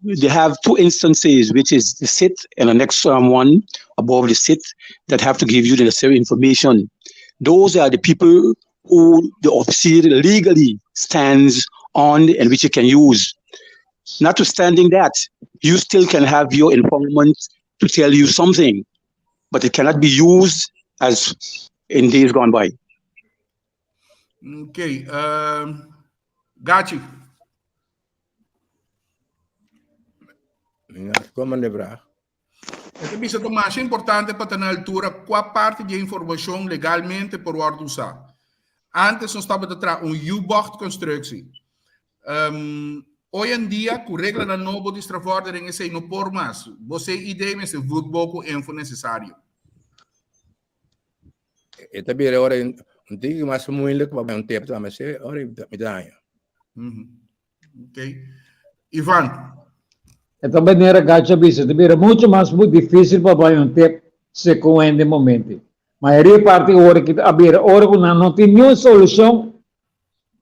They have two instances, which is the sit and the next um, one above the sit that have to give you the necessary information. Those are the people who the officer legally stands on and which you can use. Notwithstanding that, you still can have your informant to tell you something, but it cannot be used as in days gone by. Ok. Um, Gachi. Kom de vraag. E ta bisa ta masha importante pa ta na altura kua parti di e informashon legalmente por wòrdu usá. Antes nos tabata traha un U-bocht-constructie. Um, hoy en dia, ku reglanan nobo di strafvordering esei no por mas. Bo CID mester voed bo ku info nesesario. E ta bira ora un tiki mas moeilijk pa un tip tambe se ora mi ta haña. Ok. Ivan. E ta manera Gacha bisa, ta bira mucho mas difícil pa bai un tip segun hende momento. Mayoria parti ora ki a bira ora ku nan no tin niun solushon,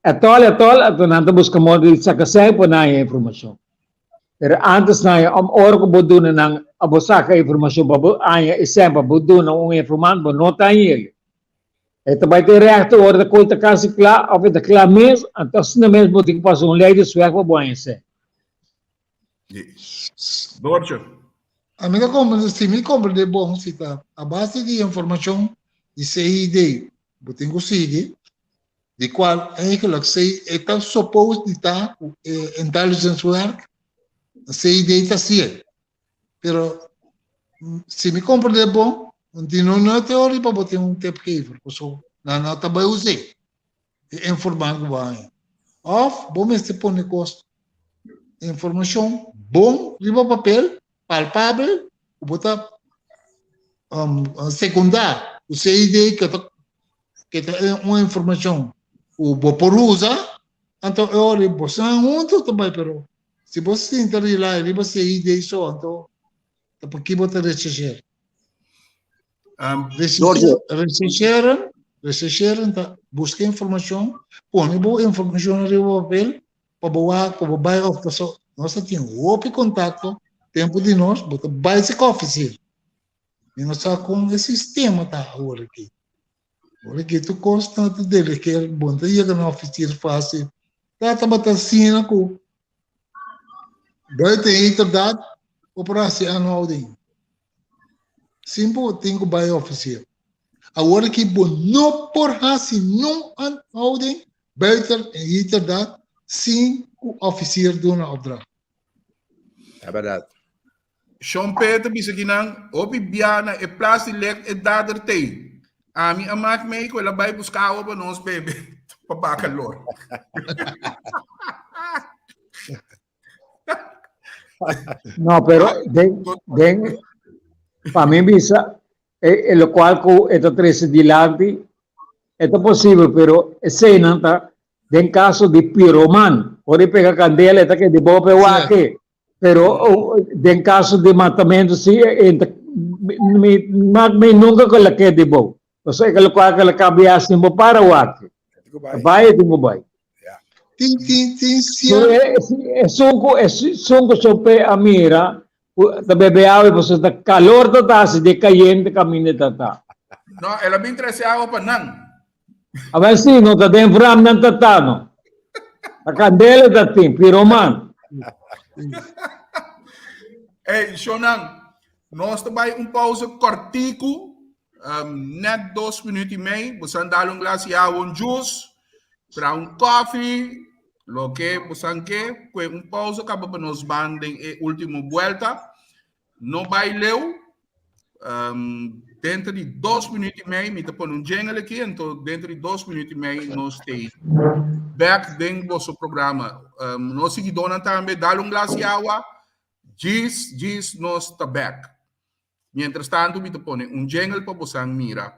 etòl etòl, anto nan ta buska moda di saka sèn pa nan haña informashon. Pero antes nan haña, ora ku bo duna nan, bo saka informashon pa bo haña e sèn pa bo duna un informant, bo no ta haña el. E ta bai te rechter ora ta koi ta kasi kla of e ta kla mes, anto asina mes bo tin ku pasa un leidersweg pa bo haña esei. Doortje. Ami ta komprende, si mi komprende bon, si ta a base di informashon di CID bo tin ku sigui, di kual eigenlijk C e ta suppose di ta ku e intelligence werk, CID ta hasié. Pero si mi comprende bon, di no no teorie pa bo tin un tipgever, paso nan no ta bai us'é, e informant ku bo haña. Of bo mester pone kos informashon bon riba papel, palpabel, ku bo ta um, sekundá ku CID ke ta ke ta un informashon ku bo por usa, anto e ora bo san huntu ta bai, pero Si bo sinta rely riba CID so, anto ta pa ki bo ta rechercheer? Rechercheren, rechercheren ta buska informacion, pone bo informacion riba papel pa bo wak, pa bo bai of paso nos ta tin hopi contacto tempo di nos, bo ta bai si officier. Mi no sa con e sistema ta awor aki. Awor aki tur cos ta delegeer, bo no ta yega na officier facil. Ta tabata asina ku buiten heterdaad bo por hasi aanhouding. Sin bo tin ku bai ofisier. Awor aki bo no por hasi nun aanhouding buiten heterdaad sin ku ofisier duna opdracht. Ta bèrdat. Shon Peter bisa ki nan, hopi bia na e plas di lek e dader tei. Ami a mak mei ku el a bai buska awa pa nos bebe pa baha kalor. No, pero den, den, pa mi bisa, e, e lokual ku e ta trese dilanti, e ta posibel, pero eseinan ta den kaso di piroman, ora e pega kandela e ta keda di bobo pa e wak-e. Pero den kaso di matamentu si e ta mi mak mi nunka ku el a keda di bobo. Pasobra e lokual ku el a kaba sin bo para wak-e. Ta bai e tin ku bai. Tin tin tin sierto. Esun ku esun ku sope a mira ku ta bebe awa pasobra ta kalor ta ta hasi di e kayente kaminda ta ta. No, el a bin trese awa pa nan. Awel si, no ta den vram nan ta ta no. Ta kandela ta tin, piroman. Ey, shownan, nos ta bai un pauze kortiku, um, net dos minuut i mei. Bosan dal un glas di awa, un juice, traha un koffie, loke bosan ke, kue un pauze kaba pa nos ban den e ultimo buelta. No bai leu. Um, dentro di dos minuut i mei, mi ta pone un jingle aki, anto dentro di dos minuut i mei nos te back den boso programa. Um, nos siguidónan tambe, dal un glas di awa, djis, djis nos ta back. Mientras tanto mi ta pone un jingle pa bosan mira.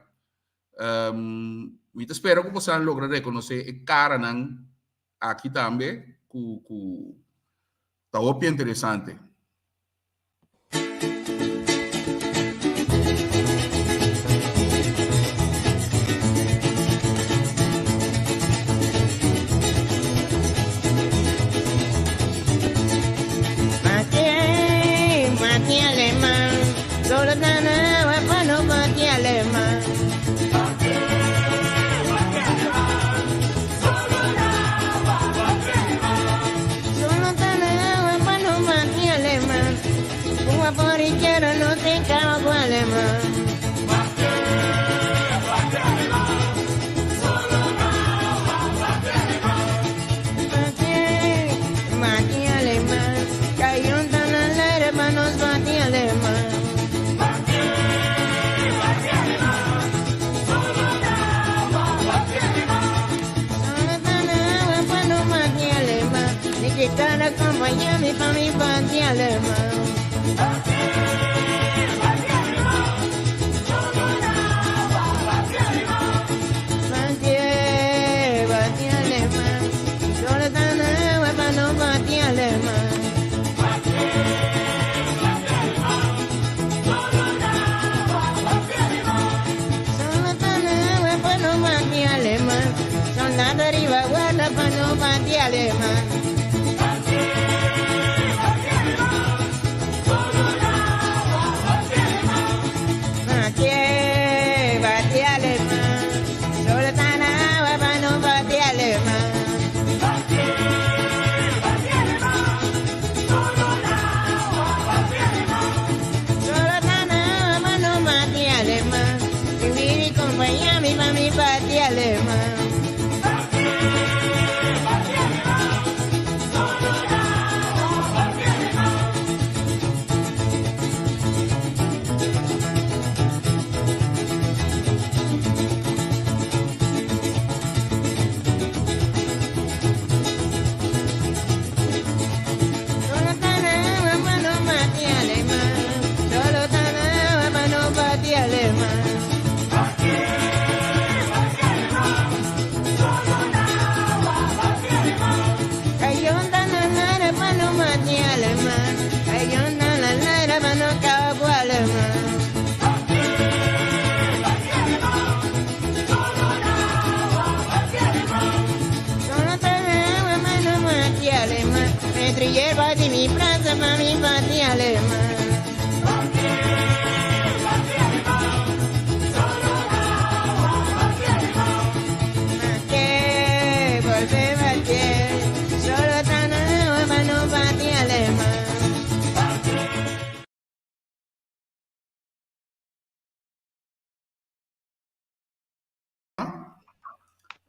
Um, mi ta spera ku bosan logra rekonosé e karanan aki tambe ku ku ta hopi interesante.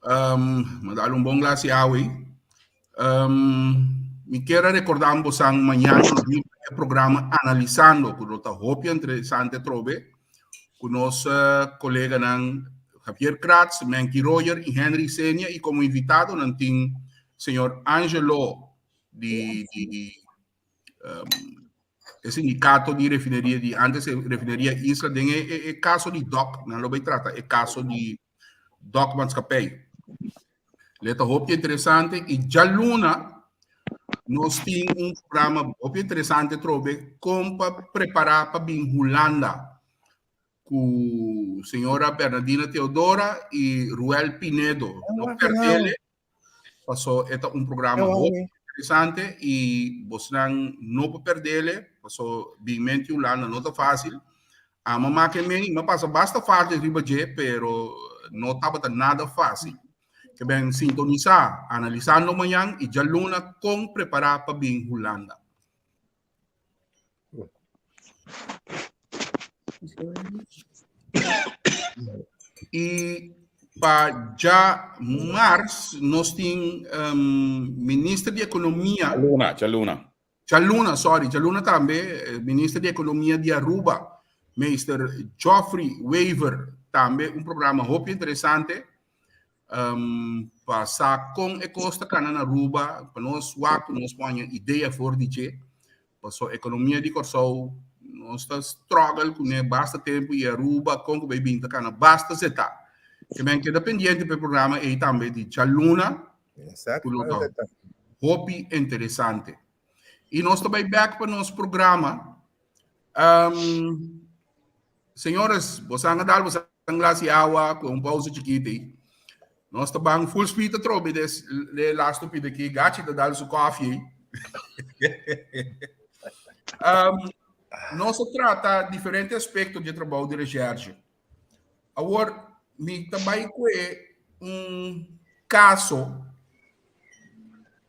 Um, ma dal un bon glas di awa. Um, mi kier a recordá bosan mañana nos tin e programa Analisando, ku lo ta hopi interesante trobe, ku nos uh, koleganan Javier Kratz, Menky Royer i Henry Senia i komo invitado nan tin señor Angelo di, di um, e sindicato di refineria di antes e refineria Isla den e, e, e caso di DOC, nan lo bay trata e caso di DOC maatschappij. Leta hopi interesante y djaluna nos tin un programa hopi interesante trobe con pa prepara pa bin Hulanda cu señora Bernardina Teodora y Ruel Pinedo. No perdele Paso e ta un programa hopi interesante y bosnan no por perdele, paso bin menti Hulanda no ta fácil. Ama make mei, ma pasa basta fácil riba dje, pero no tabata nada fácil. Ke ben sintonisa Analisando Mañan y djaluna kon prepara pa bin Hulanda. I pa dja mars nos tin um, minister di Ekonomia. Djaluna, djaluna. Djaluna, sorry, djaluna tambe, minister di Ekonomia di Aruba, meester Geoffrey Wever, tambe un programa hopi interesante. Um, pa sa kon e kos ta kana na Aruba, pa nos wak ku nos por haña idea for di dje. Paso ekonomia di Kòrsou nos ta struggle kuné basta tempu i Aruba kon ku bai bin ta kana basta zetá. Ke men keda pendiente pa e programa ei tambe di djaluna ku lo ta hopi interesante. I nos ta bai bèk pa nos programa. Um, señores, bosan a dal bosan glas di awa ku un pausa chikito ei. Nos ta ban full speed atrobe des de laatste pida aki. Gachi ta dal su koffie ei. um, nos a trata diferente aspecto di trabou di recherche. Awor, mi ta bai kue un kaso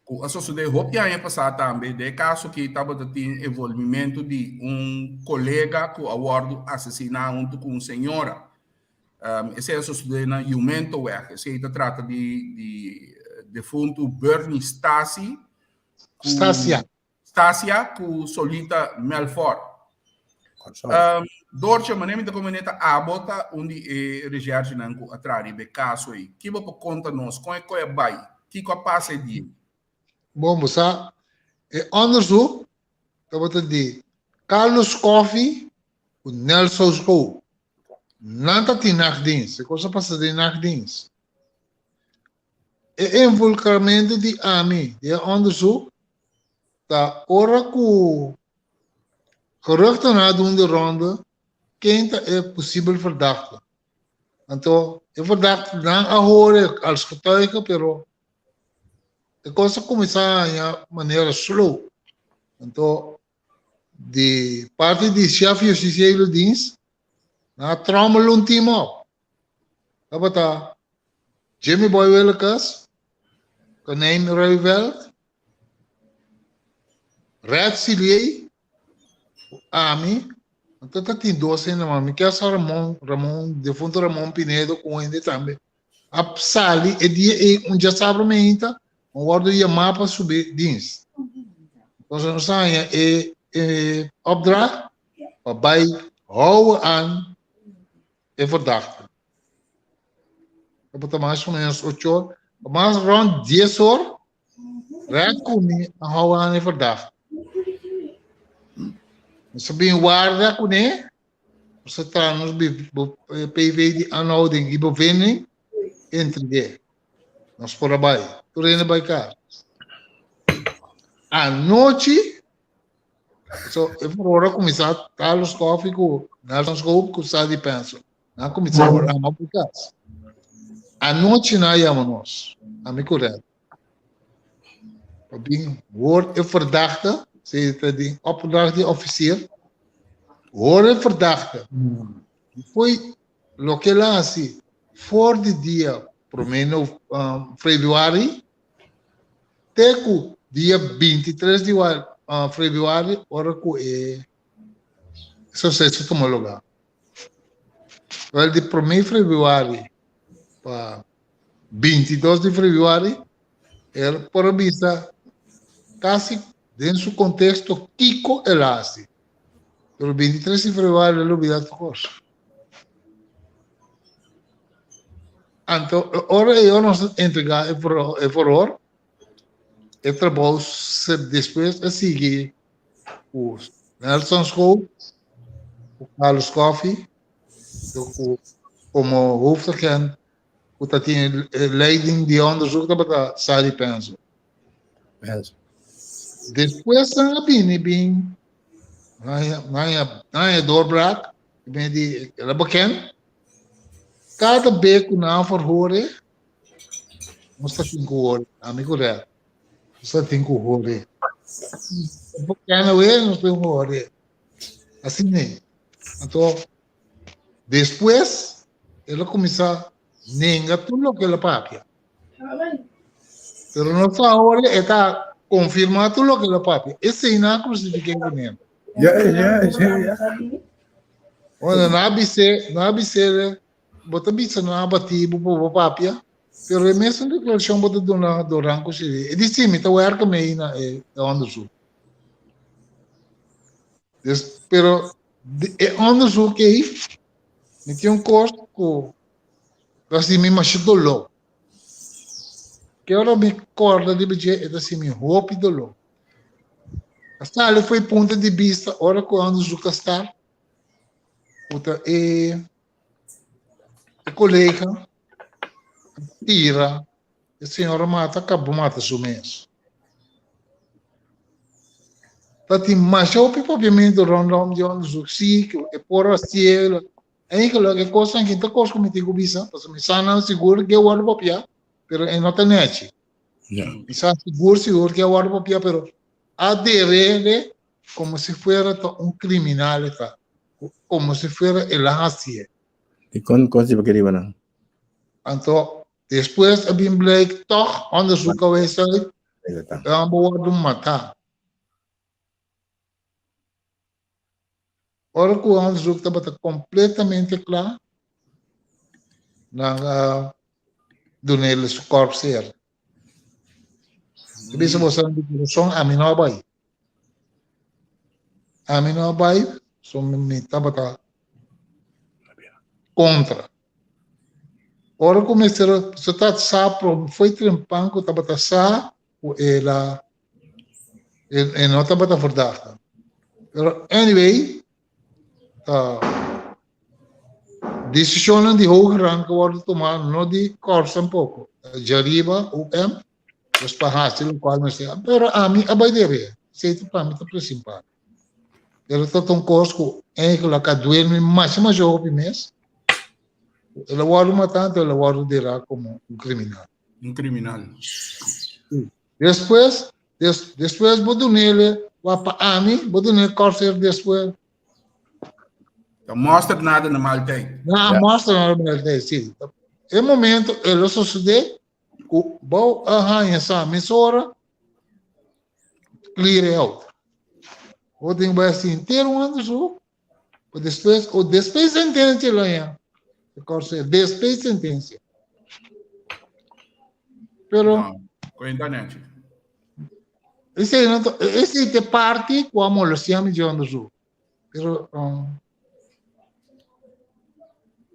ku a sosodé hopi aña pasá tambe. Den e kaso aki tabata tin envolvimentu di un kolega ku a wòrdu asesiná huntu ku un señora. Um, esei a sosodé na Jumentoweg. Esei ta trata di, di defuntu Bernie Stasi ku Stasia. Stasia ku Solita Melfort. Um, Doortje, mané mi ta komené ta abo ta un di e recherchenan ku a traha riba e kaso ei. Ki bo por konta nos? Kon e koi a bai? Kiko a pasa e dia ei? Bon, bo sa, e onderzoek tabata di Carlos Coffie ku Nelson Schoo. Nan ta tin nachtdienst, e kos a pasa den nachtdienst. E involucramento di ami den e onderzoek ta ora cu geruchtennan a dun de ronde ken ta e posibel verdachte. Anto e verdachtenan a hore als getuige pero e cos a cuminsa haña manera slow. Anto di parti di chef justiciële dienst nan a trommel un team op. Tabata Jimmy Boy Willekes, Konijn Ruiveld, Red Silier, ami, anto ta tin dos hende mas, mi kier sa Ramon, Ramon, defunto Ramon Pinedo ku un hende tambe a sali e dia ei un djasabra meinta, un wòrdu yamá pa subi dienst. Entonces nos a haña e e opdracht pa bai hou aan e verdachte. Tabata mas o menos ocho or, mas rond dies or, red ku mi a hou aan e verdachte. Nos a bin warda kuné, nos a traha nos PV di aanhouding i bevinding, entreg'é. Nos por a bai, tur hende bai kas. Anochi. So, e verhoor a kuminsá Carlos Coffie ku Nelson Schoop ku Sadi Penso. Nan a kuminsá ora ama por kas. Anochi nan a yama nos, ami ku Red. Pa bin hoor e verdachte, si ta di opdracht di officier, hoor e verdachte. Foi loke el a hasi for di dia promé no, februari te ku dia 23 di februari ora ku e suseso tuma lugá. Wel di promé februari pa 22 di februari el por a bisa kasi den su konteksto kiko el a hasi. Pero 23 di februari el a olbida tur kos. Anto, ora ellos nos entrega e verhoor, e trabou se despues a sigui ku Nelson Schoop, ku Carlos Coffie, ku komo hoofdagent ku ta tin e leiding di onderzoek tabata Sari Penso. Penso. Despues nan a bini bin nan a doorbraak, bin di el a bekend. Kada be ku nan a verhoor e, nos ta tin ku hoor, ami ku Red, nos ta tin ku hoor e. Bekend awe, nos tin ku hoor e. Asina e. Anto, despues el a kuminsá nenga tur loke el a papia. Pero no sa ahora e ta konfirmá tur loke el a papia. Esei nan a krusifik'é ku nel. Ja, ja, ja, ja. Bueno, nan a bis'é, nan a bis'é, bo ta bisa nan a batí bo pa bo papia, pero e mesun deklarashon bo ta duna Doran ku Shirley. E di sí, mi ta wèrka mei na e onderzoek. Des, pero e onderzoek ei, mi tin un kos ku ta hasi mi masha doló. Ke ora mi kòrda riba dje, e ta hasi mi hopi doló. A sali fo'i punto di bista ora ku onderzoek a start, ku ta e e kolega a tira e señora mata kaba mata su mes. Ta tin masha hopi papiamentu rondom di onderzoek, si ku e por hasié, Eigenlijk e kosnan aki ta kos ku mi tin ku bisa, pasobra mi sa nan sigur ke wòrdu papiá, pero e no ta nèchi. Mi sa sigur sigur ke a wòrdu papiá, pero a derele komo si fuera ta un kriminal e ta, komo si fuera el a hasié. Dikon kos di bo ke riba nan? Anto despues a bin blijk tòg onderzoek a wees uit, e hòmber wòrdu matá. Ora ku e onderzoek tabata kompletamente kla, nan a dun'el su kòrpsheer. E bisa boso di kurason, ami no a bai. Ami no a bai, so mi tabata kontra. Ora ku mester, so ta sa, foi trempan ku tabata sa ku el a e no tabata verdachte. Pero anyway, uh, decisionen di hoge rang que worden tomá, no di korps tampoco. Jariba, UM, dus pa hasi locual mester. Pero ami a bai dere. Esei ta pa mi ta principal. Pero ta un kos ku eigenlijk a duel mi masha masha hopi mes. El a wordo matá, anto el a wordo derá como un criminal. Un criminal. Despues, des, despues bo dunele, wa pa ami, bo dunele corser despues. Ta mostra nada na mal tijd. Na, ja. mostra nada na mal tijd, sí. E momento, e lo sucede, ku bo a haña sa mesora, clear out. Bo tin bai hasi entero un onderzoek, o despues, o despues sentencia lo ya. Corse, despues sentencia. Pero No, cuenta nechi. Ese no ese te parte ku a molestia mi de onderzoek. Pero um,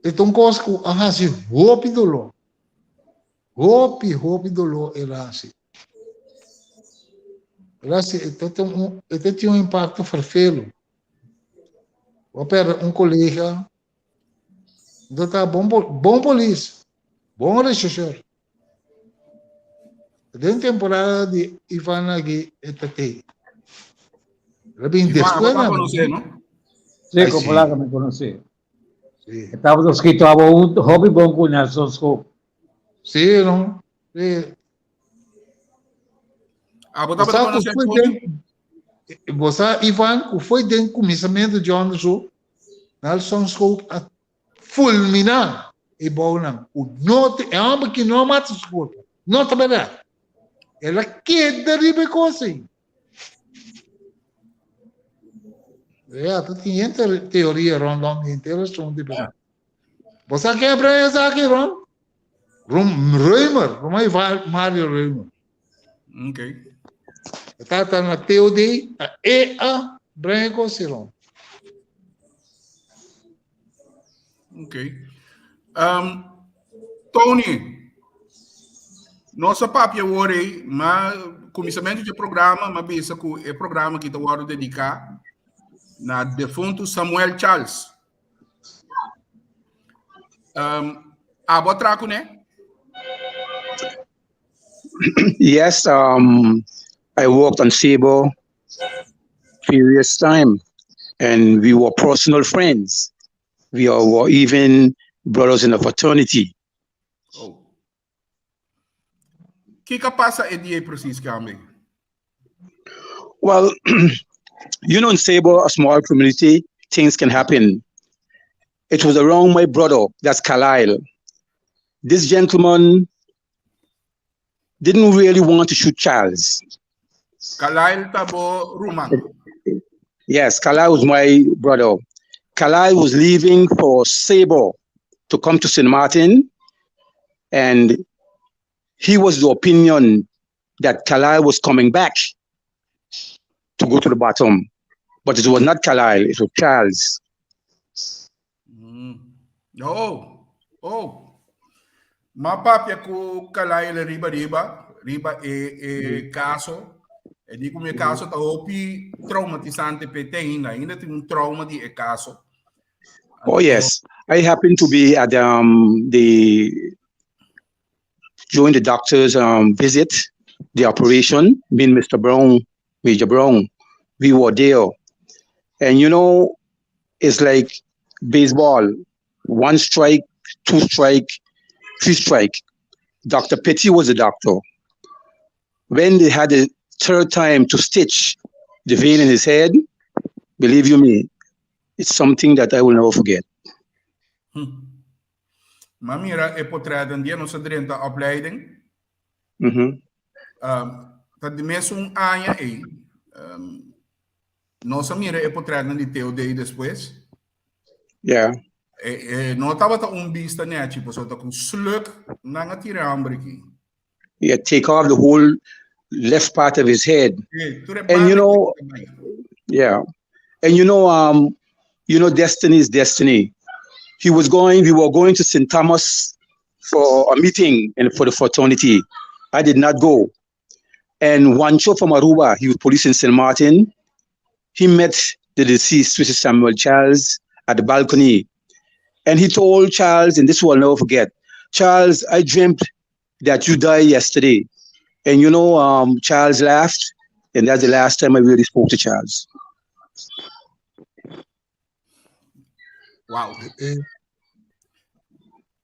e ta un kos ku a hasi hopi doló. Hopi, hopi doló el a hasi. El a hasi, e ta un, e ta tin un impakto ferfelu. Bo a perde un kolega, bo ta bon, bon polis, bon rechercheur. Den temporada di Ivan aki e ta tei. El a bin despues na conoce, no? Sí, como la me conoce. Sí. Estaba escrito a un hobby bon con Nelson Scope. Sí, no? Sí. Ah, bo tabata conoce Tony? Bo sa, Ivan, ku foi den kuminsamentu di onderzoek, Nelson Scope a fulminá e bounan ku no te, e hòmber ki no a mata su kurpa. No ta bèrdat. El a keda riba e kos ei. Ja, ta tin henter teoria rondom henter asuntu, pero Bo sa ken a brenga esaki, Ron? Rom Römer, Romai Mario Römer. Ok. E tata na TOD, a e a brenga kosi, Ron. Ok. Um, Tony, nos a papia awor ei, ma kuminsamentu di programa, ma bisa ku e programa ki ta wòrdu dediká na defuntu Samuel Charles. Um, abo a traha kuné? Yes, I worked on Sebo previous time, and we were personal friends. We were even brothers in a fraternity. Oh. Kiko a pasa e dia precies, Kambi? Well, in Sebo, a small community, things can happen. It was around my brother, that's Khalil. This gentleman didn't really want to shoot Charles. Khalil ta bo ruman. Yes, Khalil was my brother. Khalil was leaving for Sebo to come to St. Martin, and he was the opinion that Khalil was coming back to go to the bottom. But it was not Khalil, it was Charles. Oh, oh. M'a papia ku Khalil riba riba, riba e, e kaso. E di ku mi kaso ta hopi traumatisante p'e te ainda. Ainda tin un trauma di e kaso. Oh yes, I happened to be at the during the doctor's visit, the operation. Me and Mr. Brown, Major Brown, we were there, and it's like baseball: one strike, two strike, three strike. Dr. Petty was the doctor. When they had the third time to stitch the vein in his head, believe you me, it's something that I will never forget. M'a mira e portret dia nos a drenta opleiding. Ta di mesun aña ei. Nos a mira e portret di TOD despues. E, e, no tabata un bista nechi, paso ta ku sluk nan a tira hòmber aki. Yeah, take off the whole left part of his head. E, And yeah. And destiny is destiny. He was going, we were going to St. Thomas for a meeting and for the fraternity. I did not go. And Juancho from Aruba, he was police in St. Martin. He met the deceased, which is Samuel Charles, at the balcony. And he told Charles, and this will never forget, "Charles, I dreamt that you died yesterday." And Charles laughed, and that's the last time I really spoke to Charles. Wow.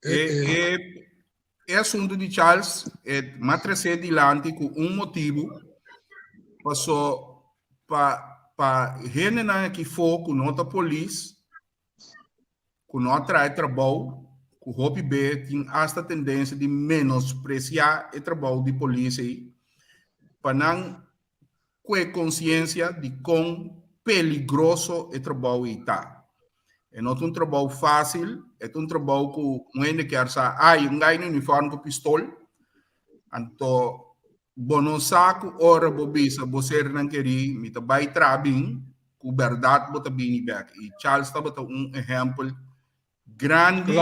E asuntu di Charles, e m'a trese dilanti ku un motibu, paso pa hendenan aki afó ku no ta polis, ku no a traha trabou, ku hopi be tin hasta tendensia di menospresiá e trabou di polis ei, pa nan kue konsiensia di kon peligroso e trabou ei ta. E no ta un trabou fásil, e ta un trabou ku un hende ke sa, ai, un gai na uniform ku pistol, anto bo no sa ku ora bo bisa bo sernan kerí, "Mi ta bai traha bin," ku bèrdat bo ta bini bèk. I Charles tabata un ehèmpel grandi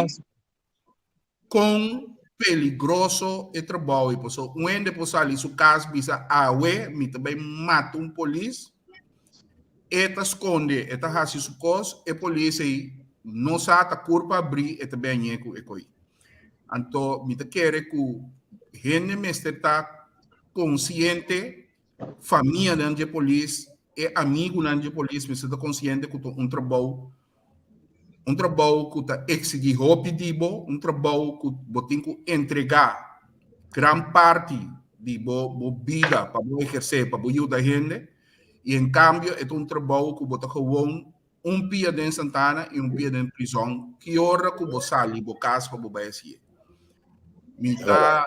kon peligroso e trabou ei. Paso un hende por sali su kas bisa, "Awe mi ta bai mata un polis," e ta skonde, e ta hasi su kos, e polis ei no sa, ta kurpa abrí e ta bini ku e koi. Anto mi ta kere ku hende mester ta konsiente, famianan di polis. e amigunan dje polis mester ta konsiente ku ta un trabou, un trabou ku ta eksigí hopi di bo, un trabou ku bo tin ku entregá gran parti di bo bo bida pa bo ehersé, pa bo yuda hende, i en kambio e ta un trabou ku bo ta gewoon un pia den santana i un pia den prizòn ki ora ku bo sali bo kas pa bo bai hasié. Mi ta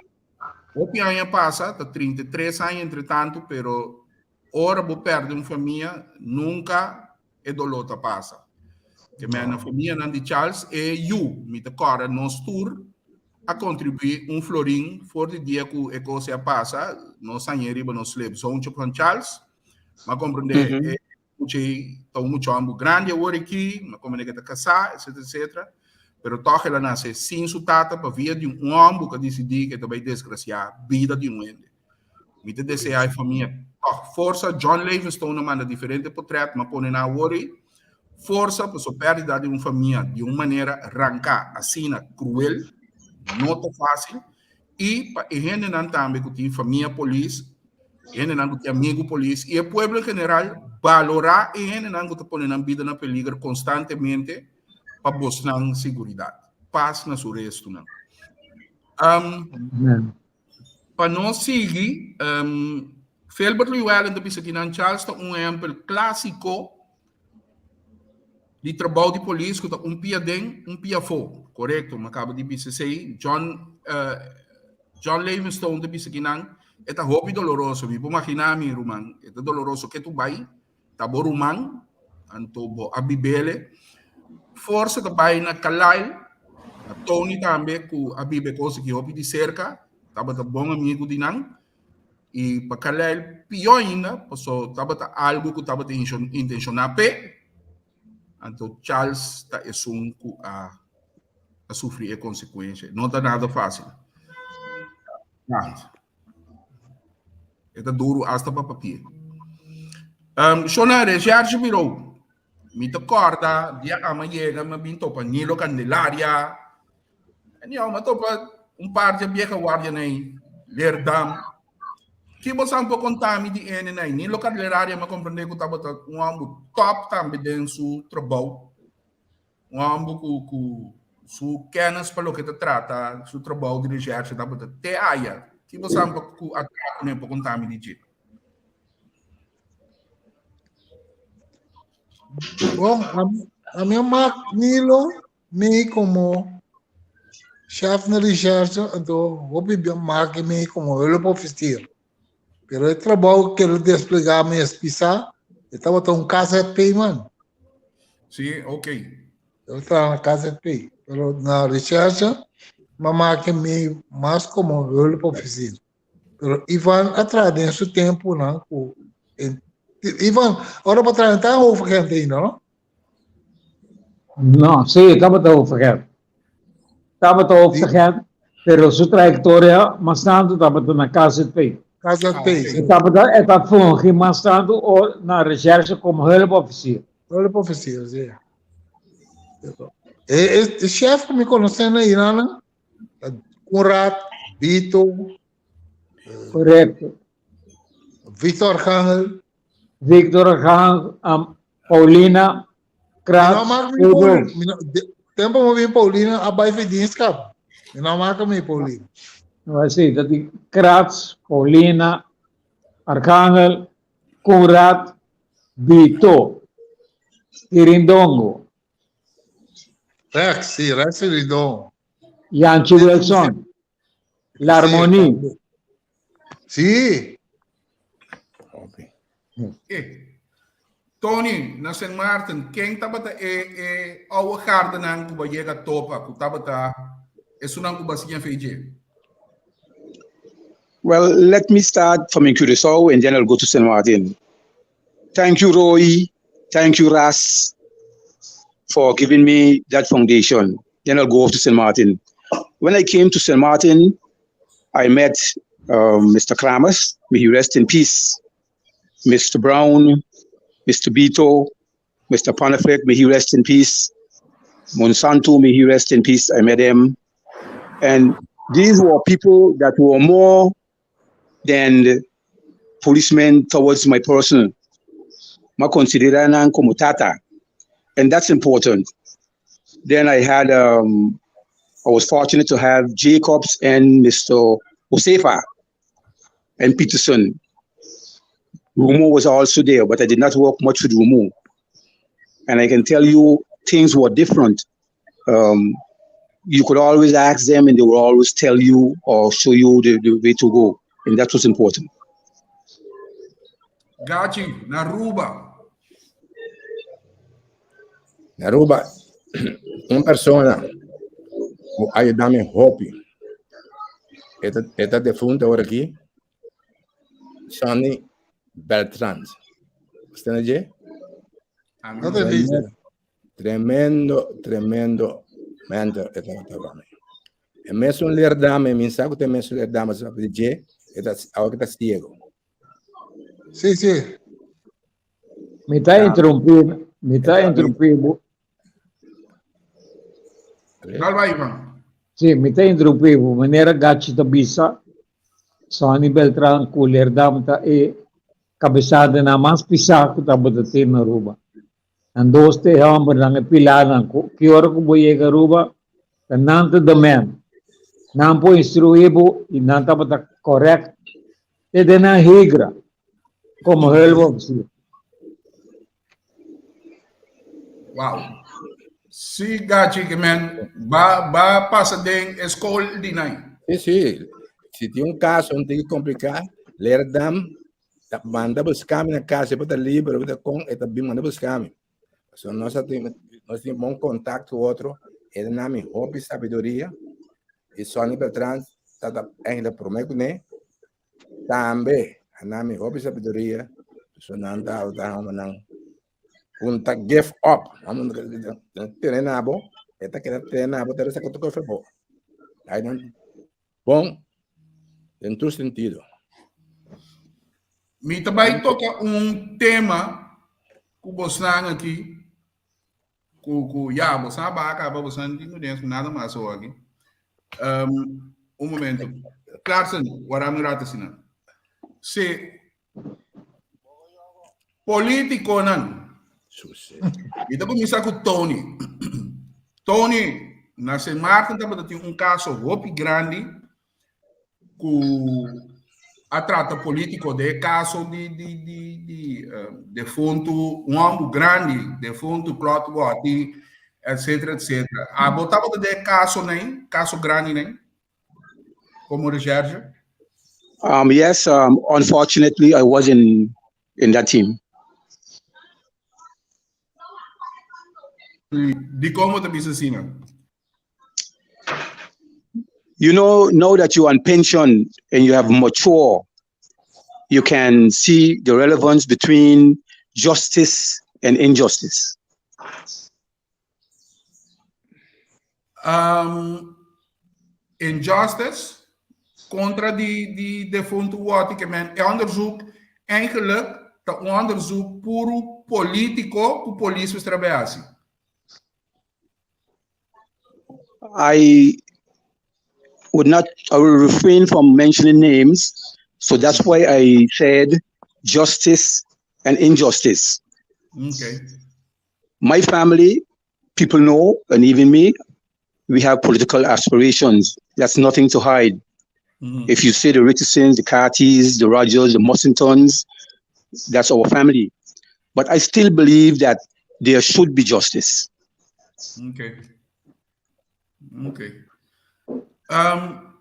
hopi aña pasa, ta 33 aña entretantu, pero ora bo pèrdè un famia nunka e doló ta pasa. Ke men na famianan di Charles e yu, mi ta kòrda nos tur a kontribuí un florin for di dia ku e kos a pasa, nos hañ'é riba nos slip zoontje van Charles. Mi a komprendé e mucha ei ta un mucha hòmber grandi awor aki, mi a komprendé ku e ta kasá, etsetera, etsetera. Pero tòg el a nase sin su tata pa via di un hòmber ku a disidí ku e ta bai desgrasiá bida di un hende. Mi ta deseá e famia tòg forsa. John Levenstone a manda diferente potrèt, mi a pone nan awor ei. Forsa pasobra pèrdida di un famia di un manera ranká asina kruel no ta fásil. I pa e hendenan tambe ku tin famia polis, e hendenan ku tin amigu polis i e pueblo en general balorá e hendenan ku ta pone nan bida na peliger konstantemente pa bosnan siguridat. Pas na su restunan. Um, Pa nos sigui, um, Philbert Llewellyn ta bisa kinan Charles ta un ehempel clásico di trabou di polis ku ta un pia den, un pia afó. Korekto, mi akaba di bisa esei. John, uh, John Levenstone ta bisa kinan e ta hopi doloroso. Mi por imaginá mi, ruman, e ta doloroso ke tu bai, ta bo ruman, anto bo a bibele. Forsa ta bai na Carlisle, na Tony tambe ku a biba e kos aki hopi di serka, tabata bon amigu di nan. I pa Carlisle pió ainda, paso tabata algu ku tabata intenshoná p'e, anto Charles ta esun ku a a sufri e konsekuensha. No ta nada fásil. E ta duru hasta pa papia. Um, Shona, Recherche Bureau. Mi ta corda dia ama yega mi bin topa Nilo Candelaria. Anyhow, mi topa un par de vieja guardia nei Leerdam. Ki bo san por conta mi di ene nei? Nilo Candelaria mi comprende ku tabata un homber top tambe den su trabou. Un hòmber ku ku su kennis pa loke ta trata su trabou di recherche tabata te aya. Ki bo sa ku a traha kuné por konta mi di dje? Bon, ami a mak Nilo mi komo chef na recherche, anto hopi bia mak mi komo hulpofficier. Pero e trabou ku el desplegá mes pisá, e tabata un KZP man. Sí, ok. El traha na KZP. Pero na recherche, m'a maki mi mas komo hulpofficier. Pero Ivan a traha den su tempunan ku Ivan, ora bo traha ta hoofdagent ainda, no? No, sí, tabata hoofdagent. Tabata hoofdagent, pero su trayectoria mas tanto tabata na KZP. KZP, sí. E tabata, e ta fungi mas tanto o na recherche como hulpofficier. Hulpofficier, sí. E, e, e chef ku mi konosé na Irana, Conrad, Vito, Correcto. Victor Arcángel. Victor Arcángel, um, Paulina, Kratz, Tempo mo bin Paulina a bai verdienkap. Mi no marca mi Paulina. No, sí, dat die Kratz, Paulina, Arcángel, Conrad, Vito, Kirindongo. Rex, sí, Rex Kirindongo. Yanchi Wilson. L'Harmonie. Sí. Ok. Eh. Tony, na Sint Maarten, ken tabata e, e oude gardenan ku ba yega topa, ku tabata esunan ku ba siña VJ? Well, let me start from in Curaçao and then I'll go to St. Martin. Thank you, Roy. Thank you, Ras, for giving me that foundation. Then I'll go off to St. Martin. When I came to St. Martin, I met um, Mr. Kramers, may he rest in peace, Mr. Brown, Mr. Bito, Mr. Panafric, may he rest in peace, Monsanto, may he rest in peace. I met him. And these were people that were more than policemen towards my person. M'a konsiderá nan komo tata and that's important. Then I had um, I was fortunate to have Jacobs and Mr. Josefa and Peterson. Rumo was also there, but I did not work much with Rumo. And I can tell you things were different. Um, you could always ask them and they will always tell you or show you the, the way to go. And that was important. Gachi, na Aruba. Na Aruba, un persona ku a yuda mi hopi. E ta, e ta defunto awor aki. Sonny Beltrán. Usted na dje? No te dice. Tremendo, tremendo mentor e tabata pa mi. E mesun leerdame, mi sa ku ta e mesun leerdame sa di dje, e ta awor ku ta siego. Sí, sí. Mi ta interrumpí, mi ta interrumpí bo. Dal bai, Ivan. Sí, mi ta interrumpí bo. Manera Gachi ta bisa, Sonny Beltran ku Leerdam ta e kabesadanan mas pisá ku tabata tin na Aruba. Nan dos ta e hòmbernan, e pilarnan, ku ki ora ku bo yega Aruba, ta nan ta the man. Nan por instruí bo i nan tabata kòrèkt te den nan higra komo hulpofisier. Wow. Sí, Gachi, ke men ba ba pasa den e skol di nai. Sí, sí. Si tin un kaso un tiki kompliká, Leerdam Ta manda buska mi na kas, e por ta liber, e por ta kon, e ta bin manda buska mi. So nos a tin, nos tin bon kontakto ku otro, e ta na mi hopi sabiduria, i Sonny Beltran ta ta eigenlijk promé kuné, tambe a na mi hopi sabiduria, so nan ta ta hòmbernan ku ta give up, hòmber tene na bo, e ta keda tene na bo te resa ku tur kos bo. Ai nan Bon, den tur sentido. Mi ta bai toka un tema ku bosnan aki, ku ku ya bosnan a baha kaba, bosnan tin ku den nada mas awor aki. Um, un momento. Clarkson, wara mi un rato asina. Si Politiconan. Mi ta cuminsa cu Tony. Tony, na Sint Maarten tabata tin un caso hopi grandi cu a trata politico de caso di di di di uh, defunto un hombre grandi, defunto Claude Gotti, etcétera, etcétera. Abo tabata de caso nei, caso grandi nei? Como recherche? Um, yes, um, unfortunately, I was in, in that team. Di como te bisa asina? You know, now that you're on pension and you have mature, you can see the relevance between justice and injustice. Um, injustice kontra di, di defuntu Wati ke men e onderzoek eigenlijk ta un onderzoek puru politico ku polis mester a bay hasi. I would not, I will refrain from mentioning names. So that's why I said justice and injustice. Okay. My family, people know, and even me, we have political aspirations. That's nothing to hide. Mm-hmm. If you say the Richardsons, the Cartys, the Rogers, the Mussingtons, that's our family. But I still believe that there should be justice. Okay. Okay. Um,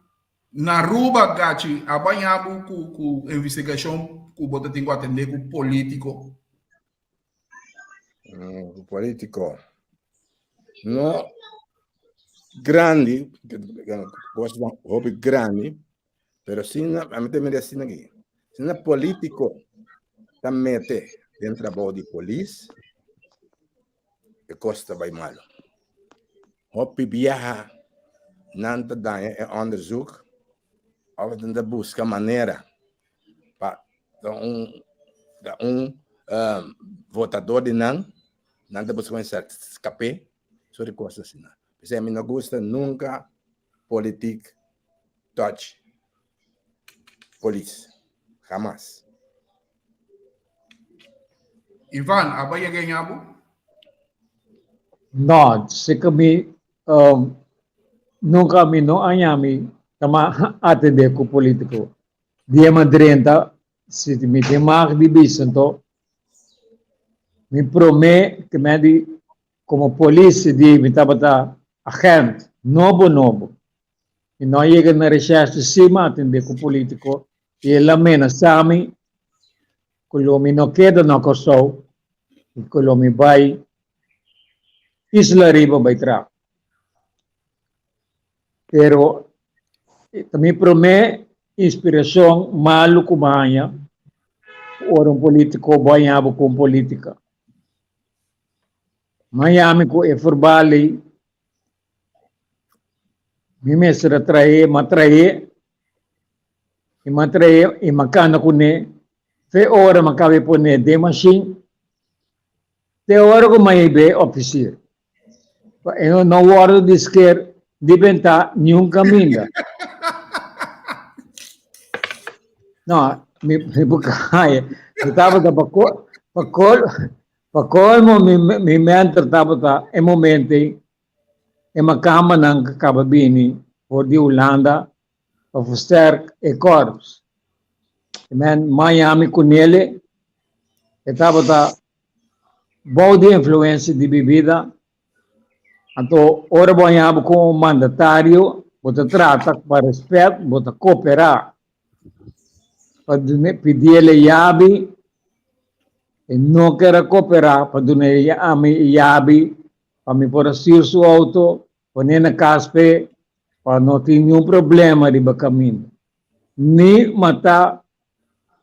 na Aruba, Gachi, a bañabu ku, ku investigacion ku bo ta tin ku atende ku politico? Mm, politico. No grandi, cosas hopi grandi, pero si na, a mi te mira asina aquí. Si na politico ta mete den trabou di polis, e cos ta bai malo. Hopi biaha nan ta daña e onderzoek of nan ta busca manera pa ta un ta un um, votador di nan, nan ta busca manera escapé, soort di cosas asina. P'esei mi no gusta nunca politiek touch polis, hamas. Ivan, aba yega en abo? No, si mi um, nunca mi no aña mi tama atende ku politico. Dia ma drenta, si mi tin mag di bisa anto, mi prome ke men di como polis di mi tabata agent nobo nobo. Mi no a yega na recherche si mi a atende ku politico i el a menasa mi ku lo mi no keda na Kòrsou i ku lo mi bai Isla Riba bai traha. Pero ta mi promé inspirashon malu ku mi haña ora un polítiko bo haña bo ku un polítika. Mi haña mi ku e verbal ei, mi mester a trae, mi a trae, i mi a trae i mi a kana kuné fe ora mi a kaba e pone den mashin te ora ku mi a hib'é ofisier. Pa e no wòrdu di sker di bentá niun kaminda. No, mi mi bukaya. Mi tabata pa ko pa kol pa kolmo mi mi mentor tabata e momento ei e makambanan ku kaba bini for di Hulanda pa versterk e korps. E men Miami kunele e tabata Bou di influensia di bibida, anto ora bo haña bo ku un mandatario, bo ta trata pa respet, bo ta koperá. Pa duna pidi el e yabi, e no ker a koperá pa duna ami e yabi pa mi por a stuur su outo, pon'é na kas p'e, pa no tin niun problema riba kaminda. Ni mata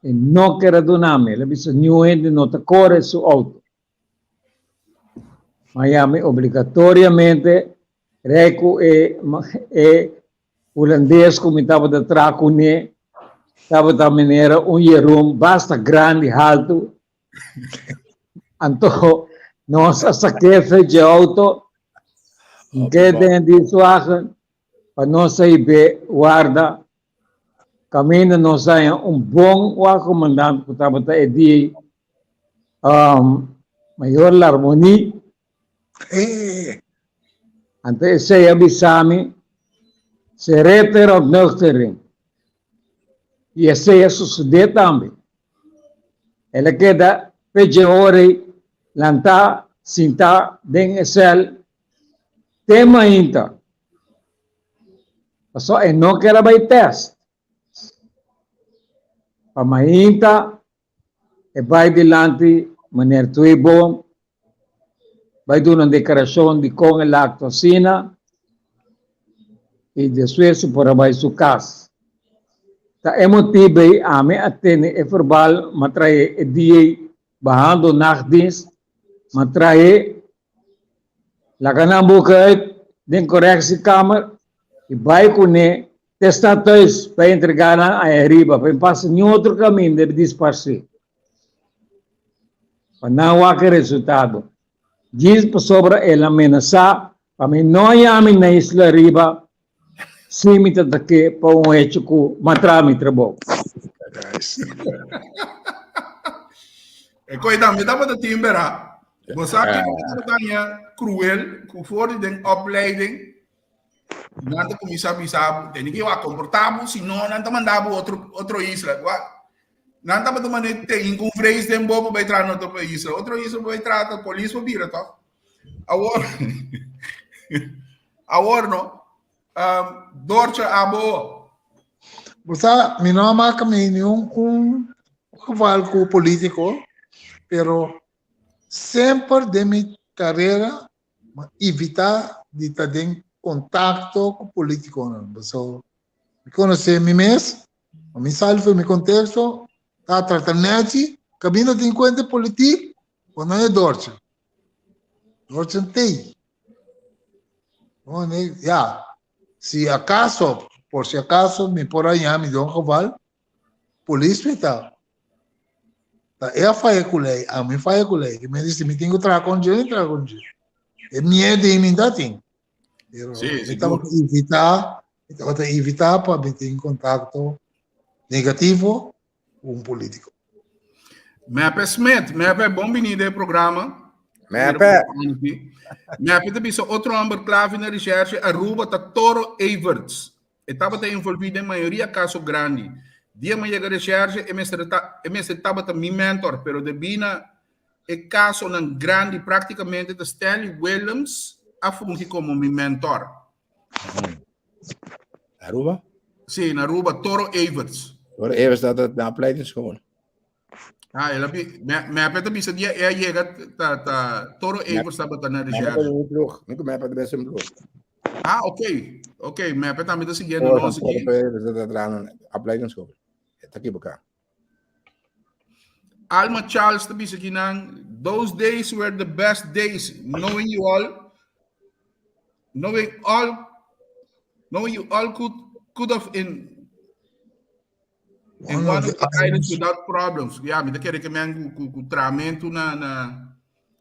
E no ker a duna mi. El a bisa niun hende no ta kore su outo. Miami obligatoriamente rei ku e e hulandes ku mi tabata traha kuné tabata manera un yerun basta grandi haltu. Anto nos a sak'é fe dje outo, hink'é den e dieswagen pa nos a hib'é warda. Kaminda nos haña un bon wak-komandant ku tabata e di Mayor Larmonie. Anto esei a bisa mi, Seré ter ontnuchtering. I esei a sosodé tambe. El a keda peche ora ei lantá sintá den e sèl te mainta. Pasobra e no ker a bai tèst. Pa mainta e bai dilanti meneer Tweeboom bai duna un deklarashon di kon el a aktua asina i despues e por a bai su kas. Ta e motibu ei ami a tene e verbal, m'a trae e dia ei bahando nachtdienst, m'a trae Laga nan buka uit den correctiekamer y bai cune te stadhuis pa entrega nan aya riba pa e pasa ni otro caminda di disparci pa nan wak e resultado. Djis pasobra el a menasa pa mi no yami na isla riba si mi ta take pa un hecho cu m'a traha mi trabou. E koe tambe tabata tin bera. Bo sa kiko ku tabata haña kruel ku for di den opleiding nan ta kuminsá bisa bo tene ke wak komportá bo si no nan ta manda bo otro otro isla. Wak nan tabata manda te ku un vrees den bo pa bai traha na otro isla. Otro isla bo bai traha ta polis bo bira tòg. Awor awor no um, Doortje abo. Bo sa, mi no a maka mi niun un geval ku politiko, pero semper den mi karera mi a evitá di ta den kontakto ku politikonan. Pasobra mi konosé mi mes, mi sali for mi konteksto, ta trata nèchi, kaminda tin kuenta politik, bo no e Doortje. Doortje tei. Ya, si akaso, por si akaso mi por haña mi den un geval, polis mi ta. Ta e a faya ku lei, ami faya ku lei. Mi di si mi tin ku traha kon dje, mi traha kon dje. E miedu ei mi ta tin. Pero Sí, mi sigur. tabata evitá, mi tabata evitá pa mi tin kontakto negativo ku un polítiko. Mepe Smith, Mepe, bon bini den programa. Mepe. Mepe ta bisa otro homber clave na recherche Aruba ta Toro Everts. E tabata envolvi den mayoria caso grandi. Dia mi yega recherche e mester ta e mester tabata mi mentor, pero debí na e casonan grandi practicamente ta Stanley Willems a fungi como mi mentor. Aruba? Sí, na Aruba, Toro Everts. Toro Everts ta ta na opleidingsschool. Ah, el a bi, me, me apeta bisa dia e a yega ta ta Toro Evers tabata na Me recherche. apeta un ploeg. Mi ku me apeta best un ploeg. Ah, ok. Ok, me apeta mi ta siguiendo nos Toro aquí. Evers ta trahando na opleidingsschool. Ta equivoca. Alma Charles ta bisa aquí nan, those days were the best days, knowing you all, knowing all, knowing you all could could have in In one of the islands without problems. Ja, mi ta kere ke men ku ku ku tramentu na na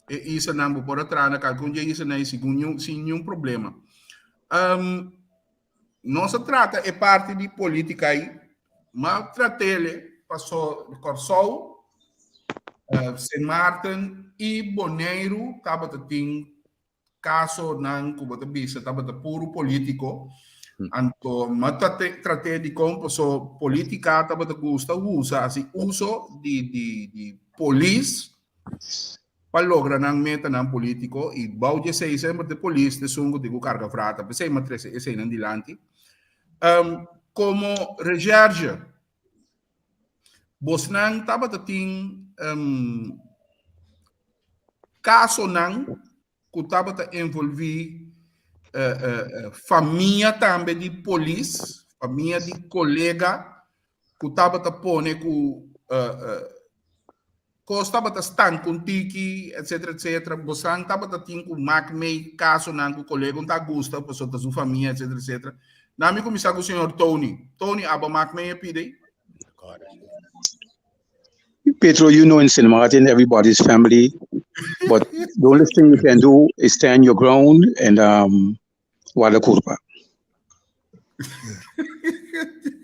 e islanan bo por a traha na kalkun dje islanan ei sigun niun sin niun problema. Um, nos a trata e parti di politika ei, ma tratele paso Kòrsou, uh, Sint Maarten i Boneiru tabata tin Kasonan ku bo ta bisa tabata puru polítiko. Anto mi a trat'é dikon paso polítika tabata gusta usa hasi uso di di di polis pa logra nan metanan polítiko i bou di esei semper ta e polis ta esun ku tin ku karga frata. P'esei mi a trese eseinan dilanti. Komo recherche bosnan tabata tin Kasonan ku tabata envolví famia tambe di polis, famia di kolega ku tabata pone ku kos tabata stanka un tiki etcetera etcetera. Bosan tabata tin ku mak mei kasonan ku kolega un ta gusta pasobra ta su famia etcetera etcetera. Nan mi kuminsá ku señor Tony. Tony abo mak mei e pidi? Pedro, you know in St. Martin, everybody's family, but the only thing you can do is stand your ground and um, guarda curva.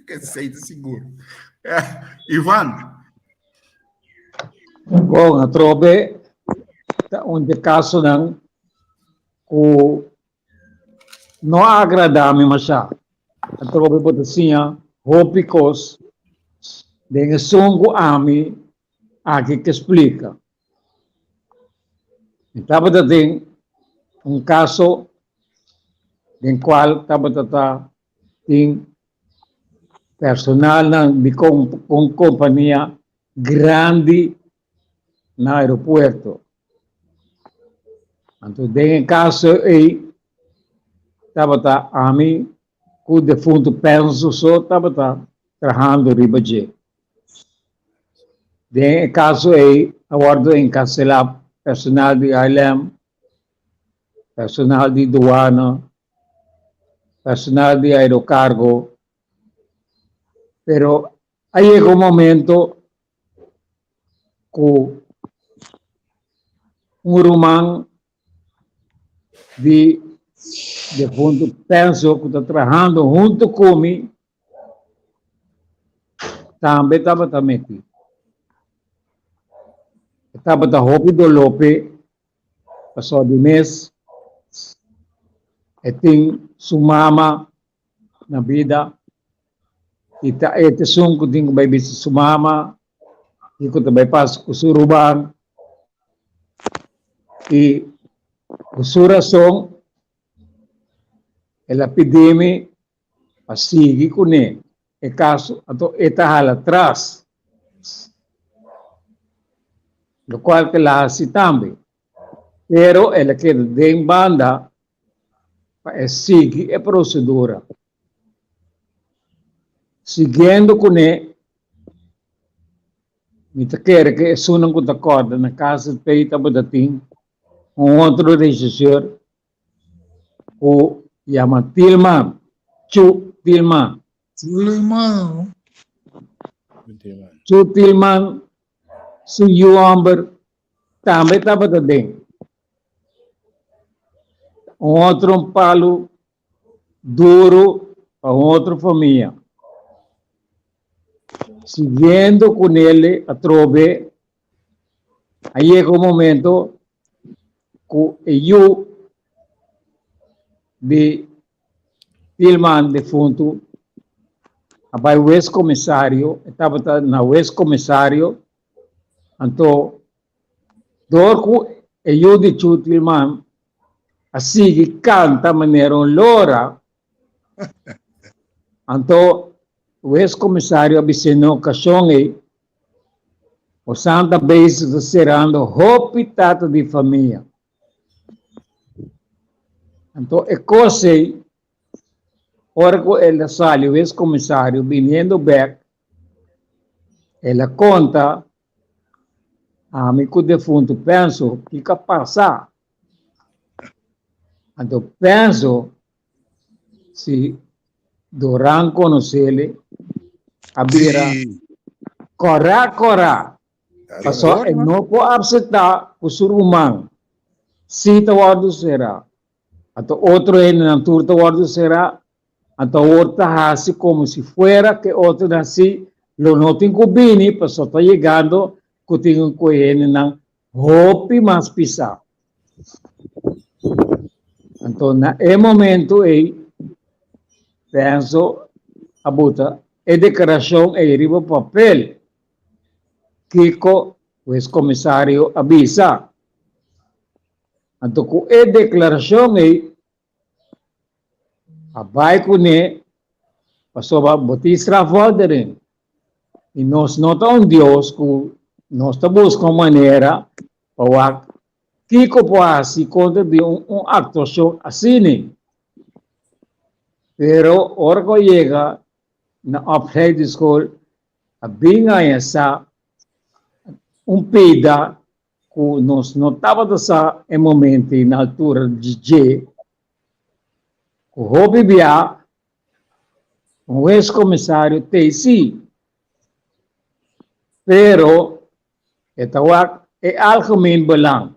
Que sei seguro. Ivan. Bom, atrobe ta un de casonan ku no a agradá mi mashá. Atrobe bo ta siña hopi kos den esun ku ami aki ke splika. Mi tabata den un kaso den kual tabata ta tin personalnan di un kompania grandi na aeropuerto. Anto den e kaso ei tabata ami ku defuntu Penso so tabata trahando riba dje. Den e kaso ei a wòrdu enkarselá personal di ILM, personal di duana, personal di aerokargo, pero a yega un momento ku un ruman di defuntu Penso ku ta trahando huntu ku mi tambe tabata meti. E tabata hopi doló p'e pasobra di mes e tin su mama na bida i ta e ta esun ku tin ku bai bisa su mama i ku ta bai pasa ku su ruman i ku su rason el a pidi mi pa sigui kuné e kaso anto e ta hala tras lokual ku el a hasi tambe pero el a keda den banda pa e sigui e prosedura. Siguiendo kuné, mi ta kere ku esunnan ku ta kòrda na KZP tabata tin un otro regisseur ku yama Tilman, Chu Tilman. Tilman. Chu Tilman su yu hòmber tambe tabata den. Un otro un palu duru pa un otro famia. Siguiendo cu nele atrobe. A yega un momento ku e yu di Tilman defuntu a bai wes komisario, e tabata na wes komisario, anto dor ku e yu di Chu Tilman a sigui kanta manera un lora, anto wes komisario a bis'é na okashon ei, Bo santa bezig ta serando hopi tata di famia. Anto e kos ei, ora ku el a sali wes komisario biniendo bek, el a konta ami ku defuntu Penso kiko a pasa. Anto Penso si Doran konosele a bira kòrá kòrá. Pasobra e no por apseptá ku su ruman sí ta wòrdu será, anto otro hendenan tur ta wòrdu será, anto awor ta hasi komo si fuera ku e otronan sí lo no tin ku bini, pasobra ta yegando ku tin ku e hendenan hopi mas pisá. Anto na e momento ei, Penso a buta e deklarashon ei riba papel. Kiko hues komisario a bisa? Anto ku e deklarashon ei a bai kuné pasobra bo tin strafvordering i nos no ta un Dios ku nos ta buska un manera pa wak kiko por hasi kontra di un aktuashon asina. Pero ora ku a yega na opleidingsschool a bin haña sa un pida ku nos no tabata sa e momento ei na altura di dje, ku hopi bia un hues komisario t'ei si, pero e ta wak e algemeen belang.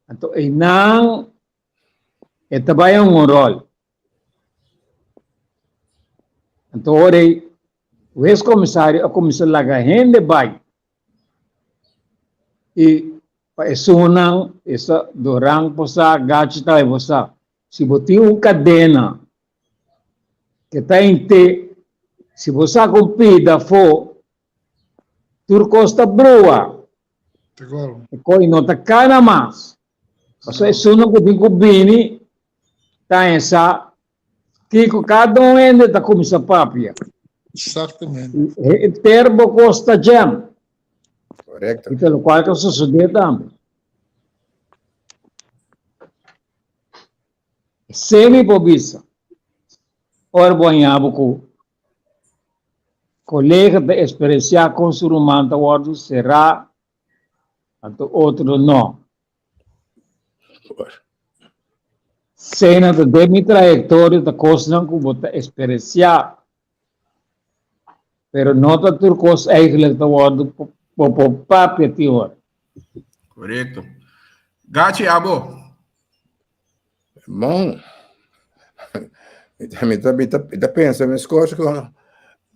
Anto einan e ta bai un ròl. Anto ora ei hues komisario a kuminsá laga hende bai i pa esunnan esta Doran por sa, Gachi tambe por sa, si bo tin un kadena ke ta hint'é, si bo saka un pida afó, tur kos ta brua. E kos no ta kana mas. Pasobra esunnan ku tin ku bini ta hesa kiko kada un hende ta kuminsá papia. Exactamente. Henter bo kos ta jam. Correcto. I ta lokual ta sosodé tambe. Esei mi por bisa. Ora bo haña bo ku kolega ta eksperensiá kon su ruman ta wòrdu será, anto otro no. Sena ta den mi trayektoria ta kosnan ku bo ta eksperensiá, pero no ta tur kos eigentlik ta wòrdu bo por papia tin ora. Korekto. Gachi, abo? Bon, mi ta, mi ta, mi ta pensa meskos ku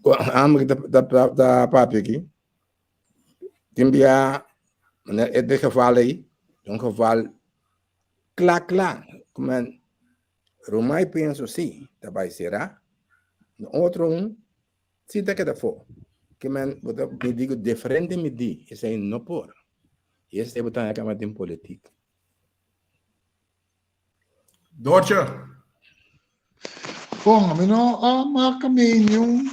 ku amo ta ta ta papia aki. Tin bia e de geval ei, un geval kla kla ku men Romay penso si ta bai sera, no otro un si ta keda afó. Ke men bo ta mi digo diferente mi di esei no por. I esei bo ta haña kaba den politik. Doortje. Bon, ami no a marka mi niun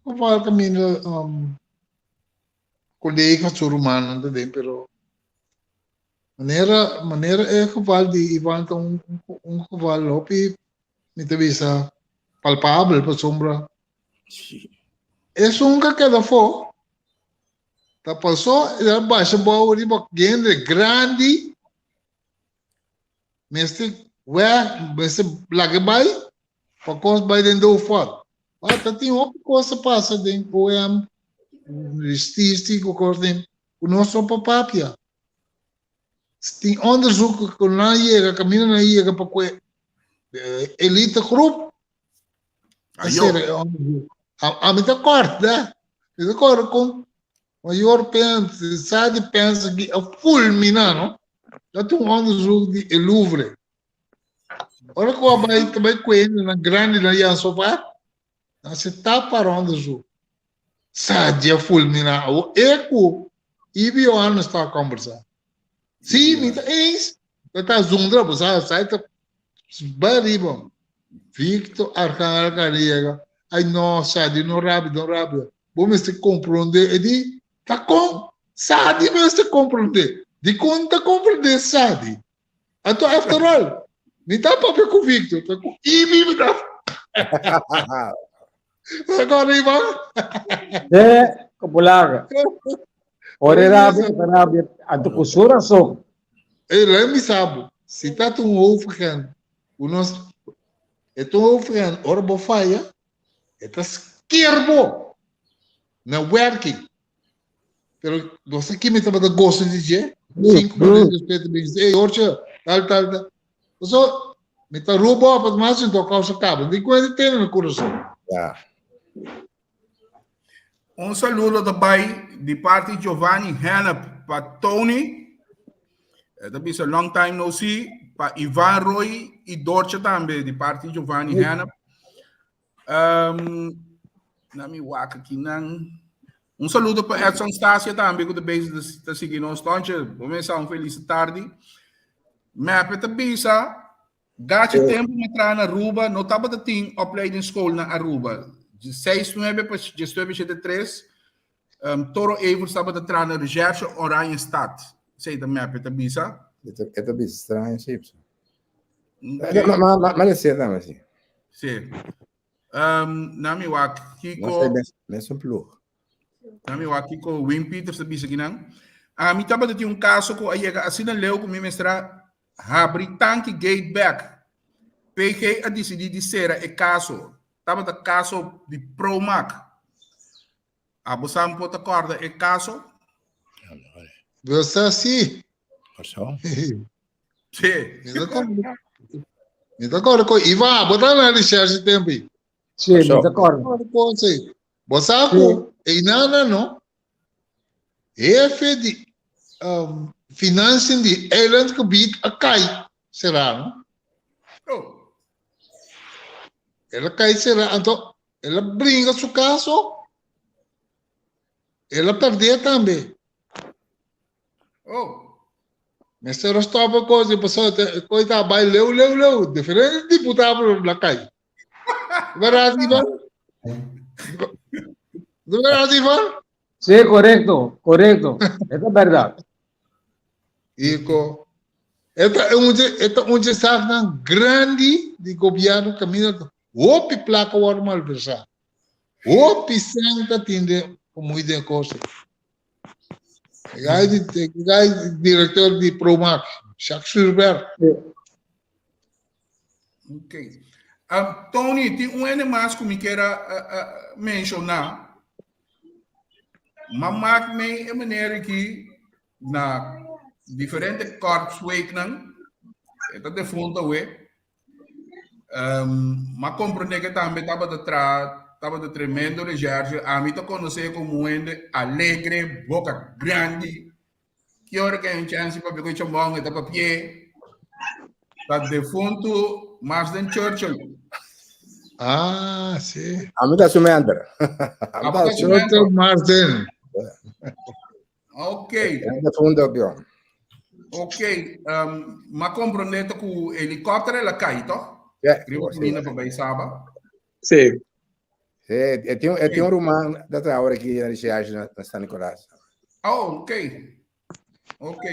geval kaminda kolega su rumannan ta den, pero manera manera e geval di Ivan ta un un geval hopi mi ta bisa palpabel pasobra esun ka keda afó ta pasó el a basha bou riba hende grandi mester wè mester laga bai pa kos bai den doofpot. Ma ta tin hopi kos ta pasa den OM, justitie ku kos den ku nos no por papia. Tin onderzoek ku nan yega, kaminda nan yega pa ku e elite groep a Ayo. sera e onderzoek. A, ami ta kòrda, mi ta kòrda kon. Mayor pensa, sa di pensa ki a fulmina, no? Dat un onderzoek di e Louvre. Ora ku a bai ta bai kuende na grandi na Jan Sofar, nan se ta para onderzoek. Sa di a fulmina. Awo e ku Ibi Johannes ta conversa. Si, mi ta eens. Ta ta zundra, bo sa, sa ta bai riba. Victor Arcangel Cariega. Ay no, sa di no rabia, no rabia. Bo mester komprondé. E di, ta kon? Sadi mester komprondé. Dikon ta komprondé Sadi? Anto after all, mi ta papia ku Victor, ta ku Ibi mi ta. Agora, Ivan? De, kopulaga. Ora rabia, rabia, anto ku su rason. Ei, laat mi sabo, si ta un hoofdagent, unos, e un hoofdagent, ora bo falla, E ta sker bo na werki. Pero bo sa ki mi tabata gosta di dje? Cinco minutos despues ta bin ei Orcha, tal tal tal. So, mi ta rubo op het mas en to causa caba. Di cuenta tene na corazón. Ja. Un saludo ta bai di parti Giovanni Hennep pa Tony. E ta bisa long time no see. Pa Ivan Roy i Dortje tambe di parti Giovanni Hennep. Um, na mi wak aki nan. Un saludo pa Edson Stasia tambe ku ta bezig ta sigui nos. Tonche, bo mesa un feliz tardi. Mepe ta bisa, gachi tempo mi traha na Aruba, no tabata tin opleidingsschool na Aruba. 6 9 pa 19 7 3, um, Toro Evers tabata traha na Recherche Oranjestad. Sei ta Mepe ta bisa. E ta bisa straño, sí. Okay. Ma, ma, ma, ma ser tambe, sí. Sí. Um, nami wak Kiko. Mes un ploeg. Nami wak Kiko Wim Peters ta bisa kinan. A mi tabata tin un caso ku a yega asina leu ku mi mestra habri tanki gate back. PG a decidi di cera e caso. Tabata caso di Promac. Abo sa por ta corda e caso? Bo sa sí. Corso? Sí. Mi ta corda ko Ivan, bo ta na recherche tempo. Sí, mi ta corda. Sí. Bo sa ku einana no. Hefe di um, financiën di eilandgebied a kai será no. Oh. El a kai será, anto el a bringa su caso. El a perdé tambe. Oh. Mester a stop e cos y pasó e coy ta bai leu leu leu. Diferente diputado la kai. Verdad, Ivan? Verdad, Ivan? Sí, correcto, correcto. Esa es verdad. Iko, esta un esta un zaaknan grandi di gobierno camina hopi placa worden malversado. Hopi santa tinde como de cosa. Gai di gai director di Promax, Jacques Surber. Ok. Um, Tony, tin un ene mas ku mi kier a, a, a menshoná. Ma maak mee e meneer aki na diferente korpsweeknan. E ta defunto awe. Um, ma comprende que tambe tabata tra, tabata tremendo recherche. Ami ta conoce como un hende alegre, boca grandi. Ki ora que hay un chance papia cu chambon, e ta papié. Ta defunto Marsden Churchill. Ah, sí. Ami ta su mentor. Ami ta su mentor. Marsden. Ok. Defunto, pion. Ok, um, ma comprende ku helikopter el a kai, toch? Ja. Riba camino pa bai Saba. Sí. Sí, e tin, e tin un ruman dat ahora aquí na recherche na San Nicolas. Oh, ok. Ok.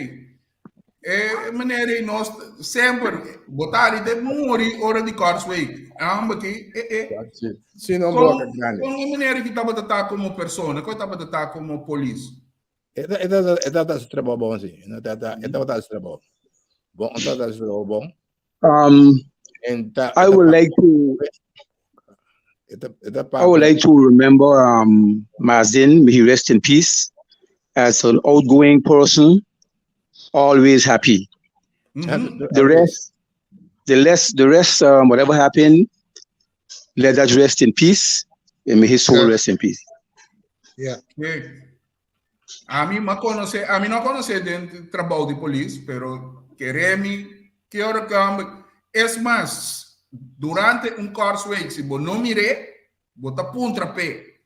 E meneer nos semper botari de muri ora di Kortsweek. Amba ki, eh, eh. Sí, sí, no boca grande. Con e meneer ki tabata ta como persona, ko tabata ta como polis? E ta, e ta, e ta su trabou bon, sí. E ta, e tabata su trabou. Bon, e tabata su trabou bon. En ta, I would like to e ta, e ta I would like to remember Mazin, may he rest in peace, as an outgoing person, always happy. The rest, the less, the rest, whatever happened, let that rest in peace, and may his soul rest in peace. Yeah. Okay. Ami m'a konosé, ami no a konosé den trabou di polis, pero kere mi ki ora ku hòmber, es mas, durante un kòrsweek si bo no mir'é, bo ta puntra p'e,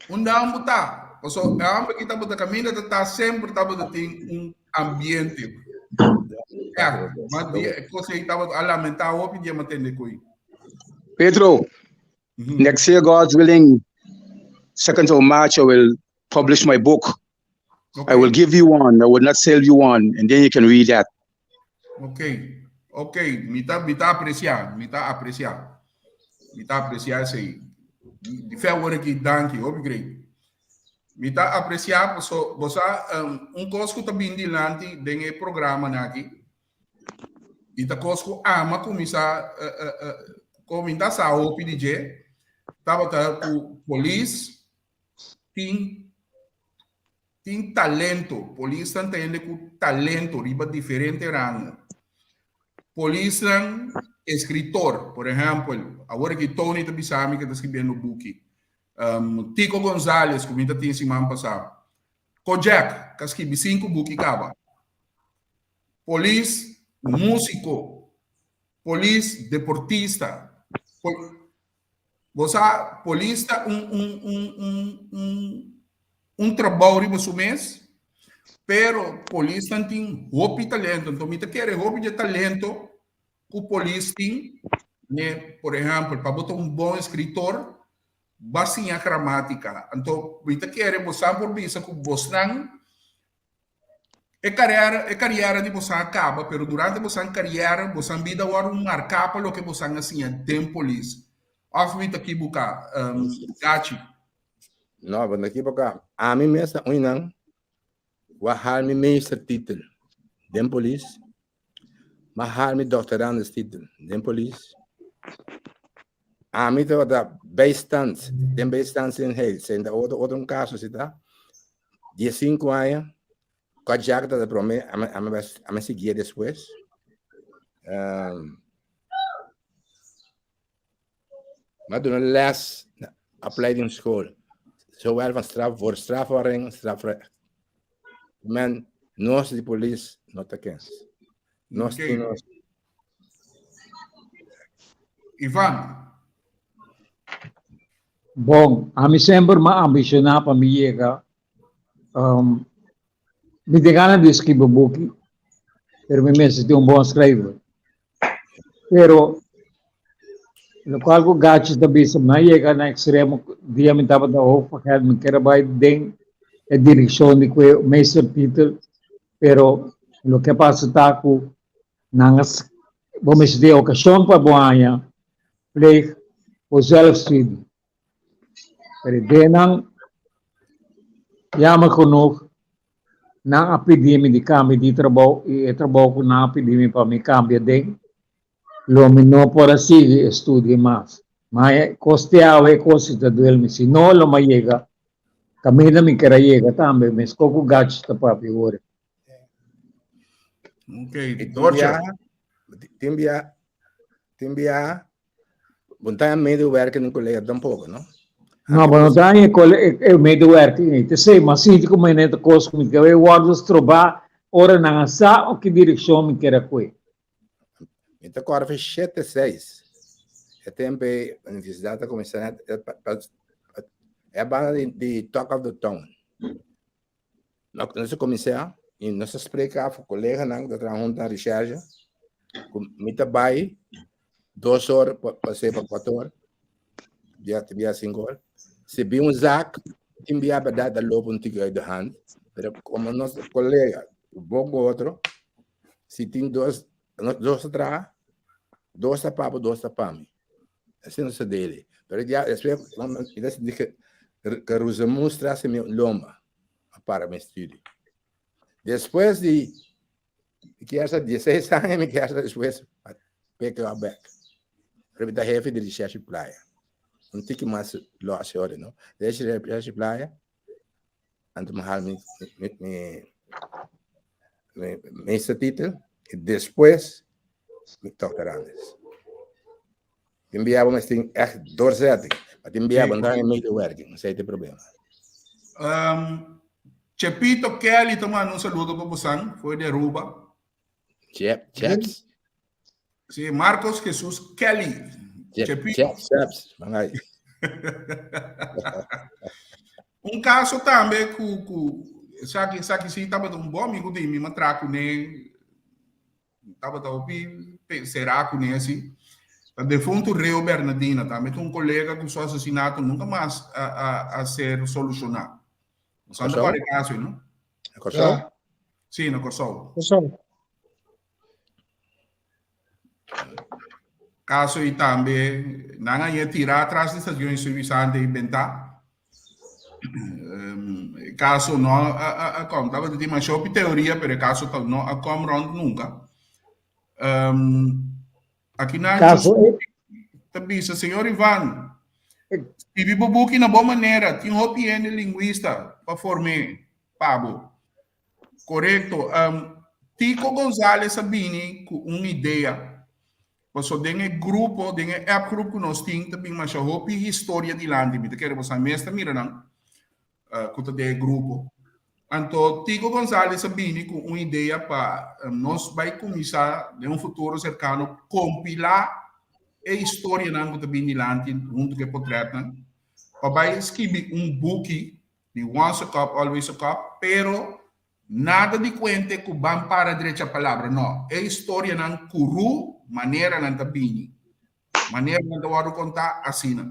unda hòmber ta? Pasobra e hòmber ki tabata kaminda ta ta semper tabata tin un ambiente. Ja, ma di e kos ei tabata a lamentá hopi dia m'a tende ku ei. Pedro, next year, God's willing, 2nd of March, I will publish my book. I will give you one. I will not sell you one. And then you can read that. Ok, ok. Mi ta, mi ta apreciá, mi ta apreciá. Mi ta apreciá esei. Di fe awor aki, danki, hopi great. Mi ta apreciá, paso, bo sa, um, un kos ku ta bin dilanti den e programanan aki, i ta kos ku ama kuminsá, uh, uh, uh, kuminta sa hopi di dje, tabata ku polis tin tin talento. Polisnan ta hende ku talento riba diferente rango. Polisnan eskritor, por ehèmpel, awor aki Tony ta bisa mi ku e ta skribiendo buki. Um, Tico Gonzales, ku mi ta tin siman pasá. Kojak, ku a skribi sinku buki kaba. Polis músiko, polis deportista. Pol Bo sa, polis ta un, un, un, un, un, un trabou riba su mes, pero polisnan tin hopi talento. Enton mi ta kere hopi dje talento ku polis tin, ne, por ehèmpel, pa bo ta un bon eskritor, bo a siña gramátika. Anto mi ta kere bo sa por bisa ku bosnan E karera, e kariera di bosan a kaba, pero durante bosan kariera, bosan bida a wòrdu marká pa loke bosan a siña den polis. Òf mi ta kibuká, Gachi? No, bo no ta kibuká. Ami mes ta un nan ku a hal mi meestertitel den polis, m'a hal mi doctorandestitel den polis. Ami tabata bijstand, den bijstandseenheid, senta otro, otro un caso si ta, diesinku aña, kua Jack tabata prome, ami, ami, ami siguié despues. Um, m'a duna les na opleidingsschool, zowel van straf, voor strafvordering, strafrecht. Men, nos di polis no ta kens. Nos tin nos. Ivan. Bon, ami semper m'a ambishoná pa mi yega. Um, mi tin gana di skribi buki, pero mi mester tin un bon skrijver. Pero, lokual ku Gachi ta bisa, mi a yega na ekstremo dia mi tabata hoofdagent, mi kier a bai den e direkshon di ku e meestertitel, pero loke a pasa ta ku Nan a bo mester tin okashon pa bo haña pleeg bo zelfstudie. Pero e denan, jammer genoeg, nan a pidi mi di kambia di trabou i e trabou ku nan a pidi mi pa mi kambia den, lo mi no por a sigui e studie mas. Ma e kos te awe e kos si ta duel mi. Si no, lo mi a yega kaminda mi ker a yega tambe, meskos ku Gachi ta papia wor. Ok, Dortje. Tin bia, tin bia, bon ta medewerker ni colega tampoco, no? No, but no ta e cole e medewerker ni. Te sei, ma sinti ku mi net kos ku mi ke wordo strobá ora nan a sa o ki direkshon mi kere kue. Mi ta kòrda for shete seis. E tempu ei universidat a kuminsá net e banda di Talk of the Town. Nos a kuminsá i nos a spreek af ku koleganan ku ta traha huntu na reshershe ku mi ta bai dos or pasé pa kuater or, bia te bia sinku or. Si bin un zak, tin bia bèrdat ta loop un tiki uit de hand, pero komo nos ta kolega bon ku otro, si tin dos, nos dos ta traha, dos ta pa bo, dos ta pa mi. Asina nos ta dele. Pero ya despues mi ta sinti ke ke Rosemus tras mi lomba a para mi studio. Despues di mi kier sa dieseis aña mi kier sa despues a pick up back. Pero mi ta hefe di Recherche Playa. Un tiki mas los ora no. Recherche Playa anto mi hal mi mi mi mi meestertitel y despues mi doctorandus. Tin bia bo mester tin echt doorzetting, maar tin bia bo no ta den medewerking, esei ta e problema. Um, Chepito Kelly ta manda un saludo pa bosan, for di Aruba. Chep, Cheps. Sí, Marcos Jesus Kelly. Chep, Chepito. Cheps, Cheps. Mangai. Un caso tambe ku ku esaki esaki sí tabata un bon amigo di mi, m'a traha kuné, tabata hopi será kuné así. Ta defuntu Reo Bernadina, tambe ta un kolega ku su asesinato nunka mas a a a ser solushoná. Nos anda Kòrsou? kòrda e kaso ei, no? Na Kòrsou? Ja. Sí, na Kòrsou. Kòrsou. Kaso ei tambe nan a yega tirá atras di stadion Suivisante i bentá. E kaso no a a a kom. Tabata tin masha hopi teoria, pero e kaso ta no a kom rònt nunka. Aki nan Kaso e ta bisa, Señor Ivan, skibi bo buki na bo manera. Tin hopi hende lingwista pa form'é pa bo. Korekto. Tico Gonzales a bini ku un idea. Paso den e grupo, den e app groep ku nos tin, ta bin masha hopi historia dilanti. Mi ta kere boso mes ta mira nan ku ta den e grupo. Anto Tico Gonzales a bini ku un idea pa nos bai kuminsá den un futuro serkano kompilá e historianan ku ta bin dilanti huntu ku e potrètnan pa bai skibi un buki di Once a Cop, Always a Cop, pero nada di kuente ku ban para drecha palabra, no. E historianan kurú manera nan ta bini, manera nan ta wòrdu kontá, asina.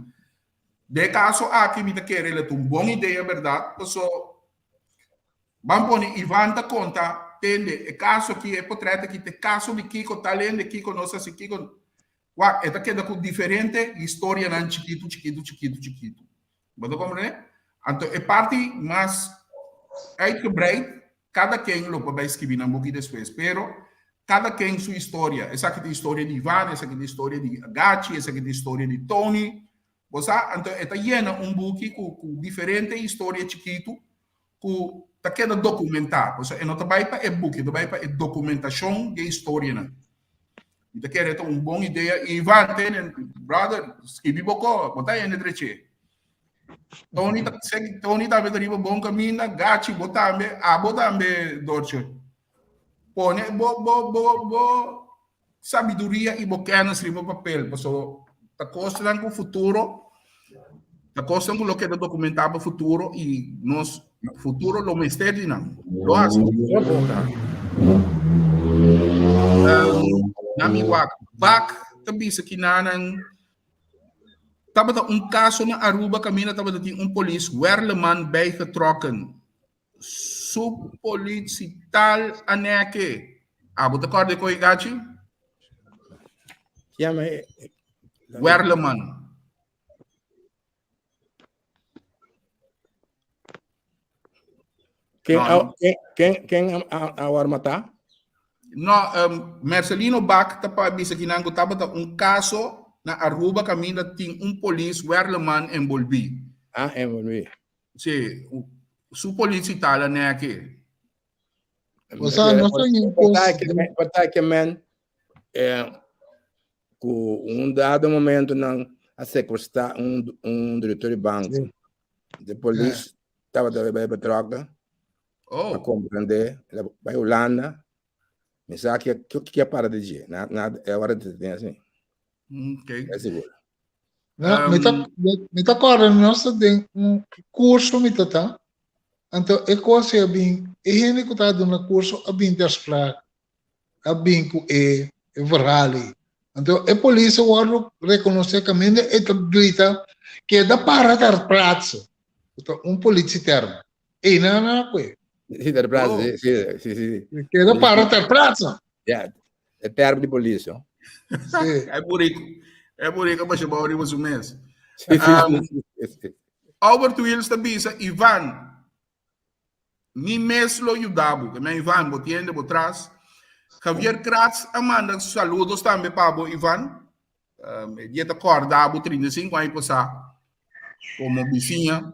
Den e kaso aki mi ta kere el ta un bon idea bèrdat, paso ban pone Ivan ta konta, tende, e kaso aki, e potrèt aki ta e kaso di kiko tal hende, kiko nos hasi, kiko. Wak, e ta keda ku diferente historianan chikitu, chikitu, chikitu, chikitu. Bo ta komprendé? Anto e parti mas uitgebreid, kada ken lo por bai skibi nan buki despues, pero kada ken su historia. Esaki ta historia di Ivan, esaki ta historia di Gachi, esaki ta historia di Tony. Bo sa? Anto e ta yena un buki ku ku diferente historia chikitu ku ta keda dokumentá. Pasobra e no ta bai pa e buki, e ta bai pa e dokumentashon di e historianan. Mi ta kere ta un bon idea. Ivan, tene, brother, skibi bo ko, bo ta hende dreche. Tony ta Tony tambe ta riba bon kaminda, Gachi bo tambe, abo tambe, Dortje. Pone bo bo bo bo sabiduria i bo kennis riba papel, paso ta kosnan ku futuro, ta kosnan ku lo keda dokumentá pa futuro i nos futuro lo mester di nan. Lo hasi. Um, nami wak, bak ta bisa kinanan tabata un kaso na Aruba kaminda tabata tin un polis Werleman bijgetrokken. Su politie tal aneke. Abo ta kòrda e koe gachi? Ja, maar... Werleman. Ken, No, ken, ken, ken a, a, a matá? No, um, Marcelino Bak ta pa bisa kinan ku tabata un kaso na Aruba kaminda tin un polis Werleman enbolbí. Ah, envolví. Sí, su politie tala neke. Osea, no ta un kos. Por ta ke men eh, ku un dado momento nan a secuestra un, un director di banco. Sí. De polis tabata bij betrokken. Oh. A comprende, bij Holanda. Mi sa ke ke para de dje. Na na e ora de tem assim. Ok. É seguro. No, mi ta, mi ta kòrda nos ta den un kurso mi ta ta, anto e kos ei a bin, e hende ku ta duna kurso a bin ter sprake, a bin ku e e verhaal ei. Anto e polis a wòrdu rekonosé kaminda e ta grita, keda para ter plaatse. Ta un politieterm. Einan nan a kue. Sí, ter plaatse, sí, sí, sí, sí. Keda para ter plaatse. Ja, e term di polis, no? Sí. E burico. E burico pa xabao riba su mes. Sí, sí, Um, sí, sí, sí. Albert Wills ta bisa, Ivan, mi mes lo yuda bo. Que me Ivan, bo tiende bo tras. Javier Kratz a manda saludos tambe pa bo, Ivan. Um, e dia ta korda bo 35 aña pasá como bisiña,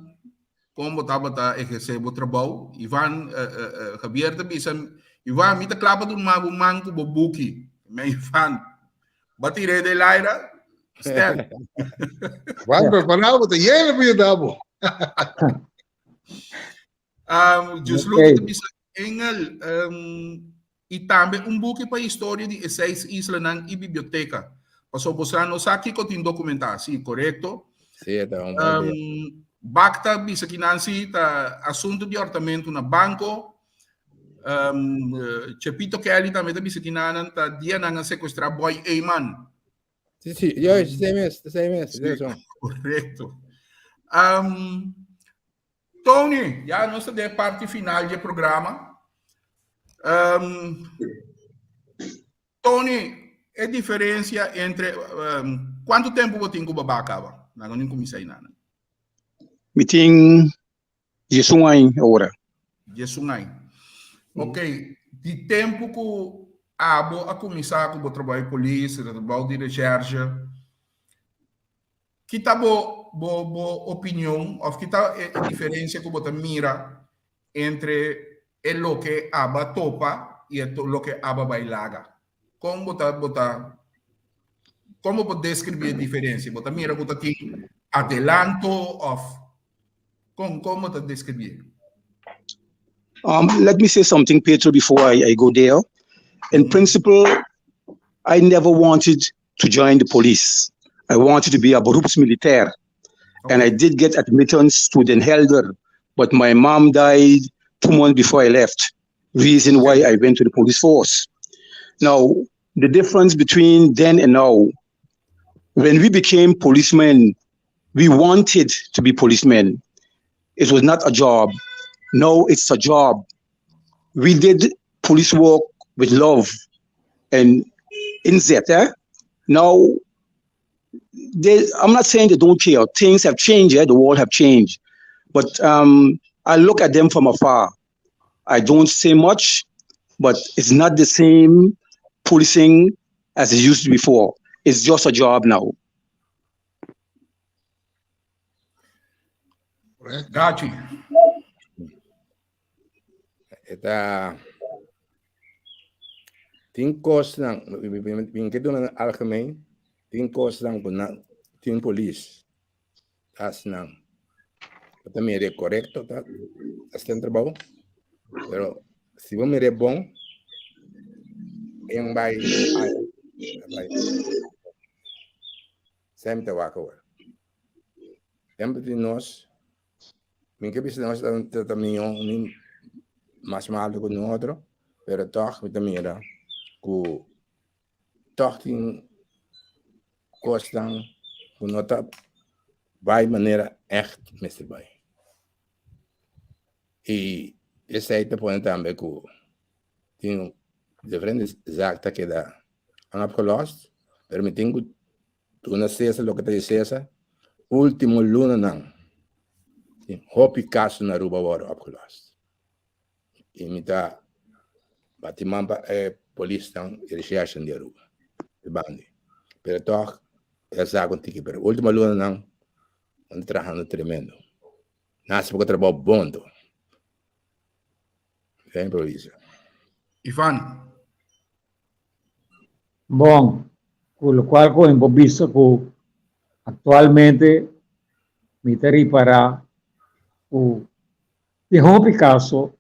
kon bo tabata ehersé bo trabou. Ivan, uh, uh, uh, Javier ta bisa, Ivan, mi ta kla pa duna bo man ku bo buki. Me Ivan, ba tir'é den laira, sterk. Bai prepará bo, ta yena pa yuda bo. Um, Just okay. Luke bisa Engel um, i tambe un buki pa historia di e seis islanan i biblioteka. Paso bosa no sa kiko tin dokumentá, sí, korekto. Sí, ta un um, Bakta bisa ki Nancy ta asunto di hortamento na banko. Um, Chepito Kelly tambe ta bisa ki nanan ta dia nan a secuestra Boy Eyman. Sí, sí, juist, sei mes, sei mes, sí, correcto. Um, Tony, ya nos ta den parti final dje programa. Um, Tony, e diferencia entre um, cuanto tempo bo tin cu baba caba? Naga nin cuminsa nana. Mi tin 11 aña ahora. 11 aña. Ok, di tempo cu abo a cuminsa cu bo trabalho de polícia, trabalho de recherche, Ki ta bo bo bo opinion of ki ta e diferencia cu bo ta mira entre e loke aba topa y e loke aba bay laga? Con bo ta bo ta con bo por describi e diferencia? Bo ta mira cu ta tin adelanto of con con bo ta describi? Um, let me say something, Pedro, before I, I go there. In mm -hmm. principle, I never wanted to join the police. I wanted to be a beroepsmilitair. Okay. And I did get admittance to Den Helder, but my mom died two months before I left. Reason why I went to the police force. Now, the difference between then and now, when we became policemen, we wanted to be policemen. It was not a job. Now it's a job. We did police work with love and inzet. Eh? Now, they, I'm not saying they don't care. Things have changed. Eh? The world have changed. But um, I look at them from afar. I don't say much, but it's not the same policing as it used to before. It's just a job now. Gachi. E ta tin kosnan, mi ke duna algemeen, tin kosnan ku nan tin polis ta hasi nan. Bo ta mira e korekto ta hasi nan trabou, pero si bo mira e bon, en bai bai. Semper ta wak awor. Tempu di nos Mi ke bisa nos ta ta mihó ni mas malu ku un otro, pero tòg mi ta mira ku tòg tin kosnan ku no ta bai manera ègt mester bai. I esei ta pone tambe ku tin diferente zaak ta keda onopgelost, pero mi tin ku Duna Cesar loke ta di Cesar. Ultimo lunanan tin hopi kaso na Aruba wòrdu opgelost. I mi ta bati man pa e polisnan i reshershen di Aruba di bandi. Pero tòg e a sa ku tiki. Pero ultimo lunanan nan ta trahando tremendo. Nan hasi poko trabou bon to. Esei mi por bisa. Ivan. Bon, ku lokual ku mi por bisa ku aktualmente mi ta ripará ku tin hopi kaso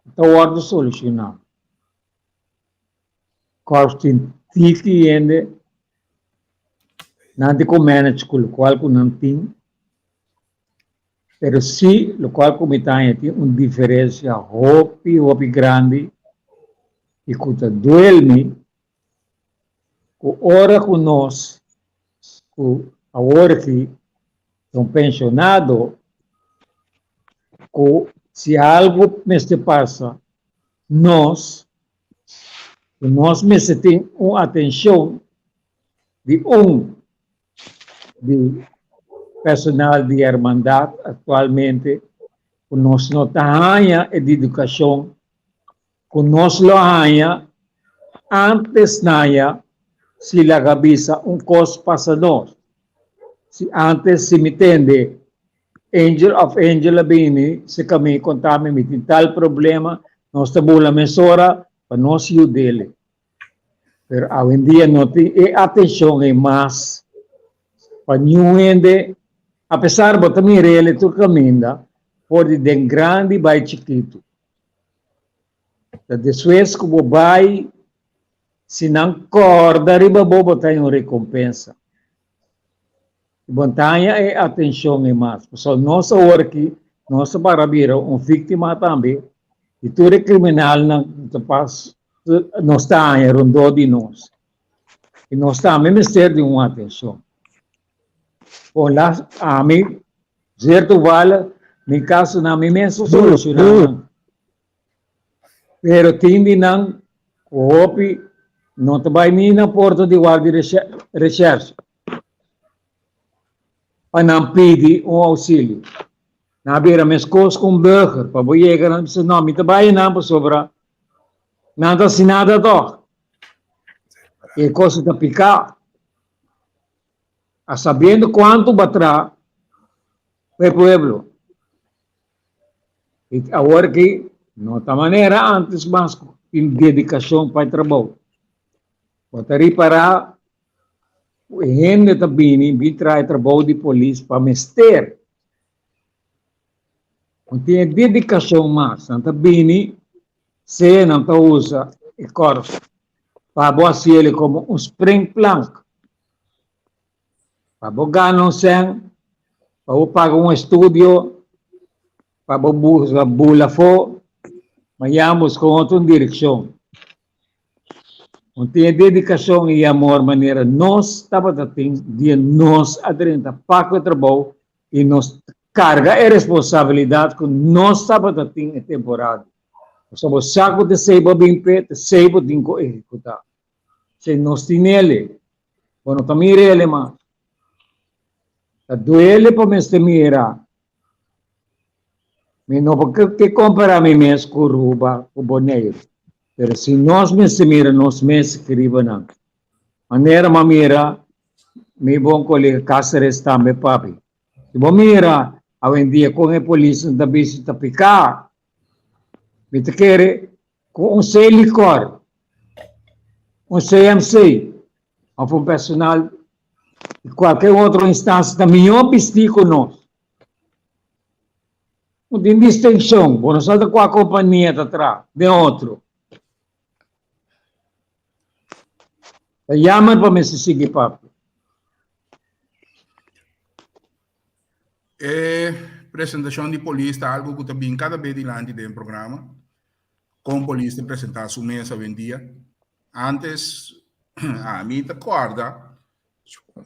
ku ta wòrdu solushoná. Kòrs tin tiki hende nan tin ku manage ku lokual ku nan tin, pero si lokual ku mi ta haña tin un diferensia hopi hopi grandi i ku ta duel mi ku ora ku nos ku awor aki ta un penshonado ku si algu mester pasa nos ku nos mester tin un atenshon di un di personal di hermandad aktualmente ku nos no ta haña e dedikashon ku nos lo haña antes naña si laga bisa un kos pasa nos. Si antes si mi tende Angel of Angel a bini serka mi konta mi mi tin tal problema, nos ta bula mesora pa nos yud'el. Pero awendia no tin e atenshon ei mas pa niun hende, apesar bo ta mir'el tur kaminda. For di den grandi bai chikitu. Ta despues ku bo bai, si nan kòrda riba bo, bo ta haña un rekompensa. I bo ta haña e atenshon ei mas. Pasobra nos awor aki, nos ta para bira un víktima tambe di tur e kriminalnan ku ta pas nos ta haña rondó di nos. I nos tambe mester di un atenshon. Bon la ami, zeer toevallig, mi kasonan mi mes a solushoná nan. Pero tin di nan ku hopi no ta bai ni na porta di warda di recherche pa nan pidi un ousilio. Nan a bira meskos ku un burger, pa bo yega nan bisa no mi ta bai nan pasobra nan ta hasi nada tòg. E kos ta piká. A sabiendo kuantu bo a traha pa e pueblo. I awor ki no ta manera antes mas ku tin dedikashon pa e trabou. Bo ta ripará ku e hende ta bini bin traha e trabou di polis pa mester. No tin e dedikashon mas. Nan ta bini sea nan ta usa e kòrs pa bo hasi el komo un springplank. Pa bo gana un sèn, pa bo paga un estudio, pa bo buska bula afó, ma ya buska un otro direkshon. No tin e dedikashon i amor manera nos tabata tin dia nos a drenta pa ku e trabou i nos karga e responsabilidat ku nos tabata tin e temporada. Pasobra bo sa ku ta esei bo a bin p'e, ta esei bo tin ku ehekutá. Si nos tin ele, bo no ta mira ele mas. Ta duele pa mester mira. Mi no por ke kompara mi mes ku Aruba, ku Boneiru. Pero si nos mester mira nos mes riba nan. Manera m'a mira mi bon kolega Cáceres tambe papi. Si bo mira awendia kon e polisnan ta bisti ta piká, mi ta kere Ku un Selikor, un CMC òf un personal di kualke otro instansia ta mihó bistí ku nos. No tin distinshon, bo no sa ta kua kompania ta traha den otro. Ta yammer pa mester sigui papia. E presentashon di polis ta algu ku ta bin kada bes dilanti den programa. Kon polis ta presentá su mes awendia. Antes ami ta kòrda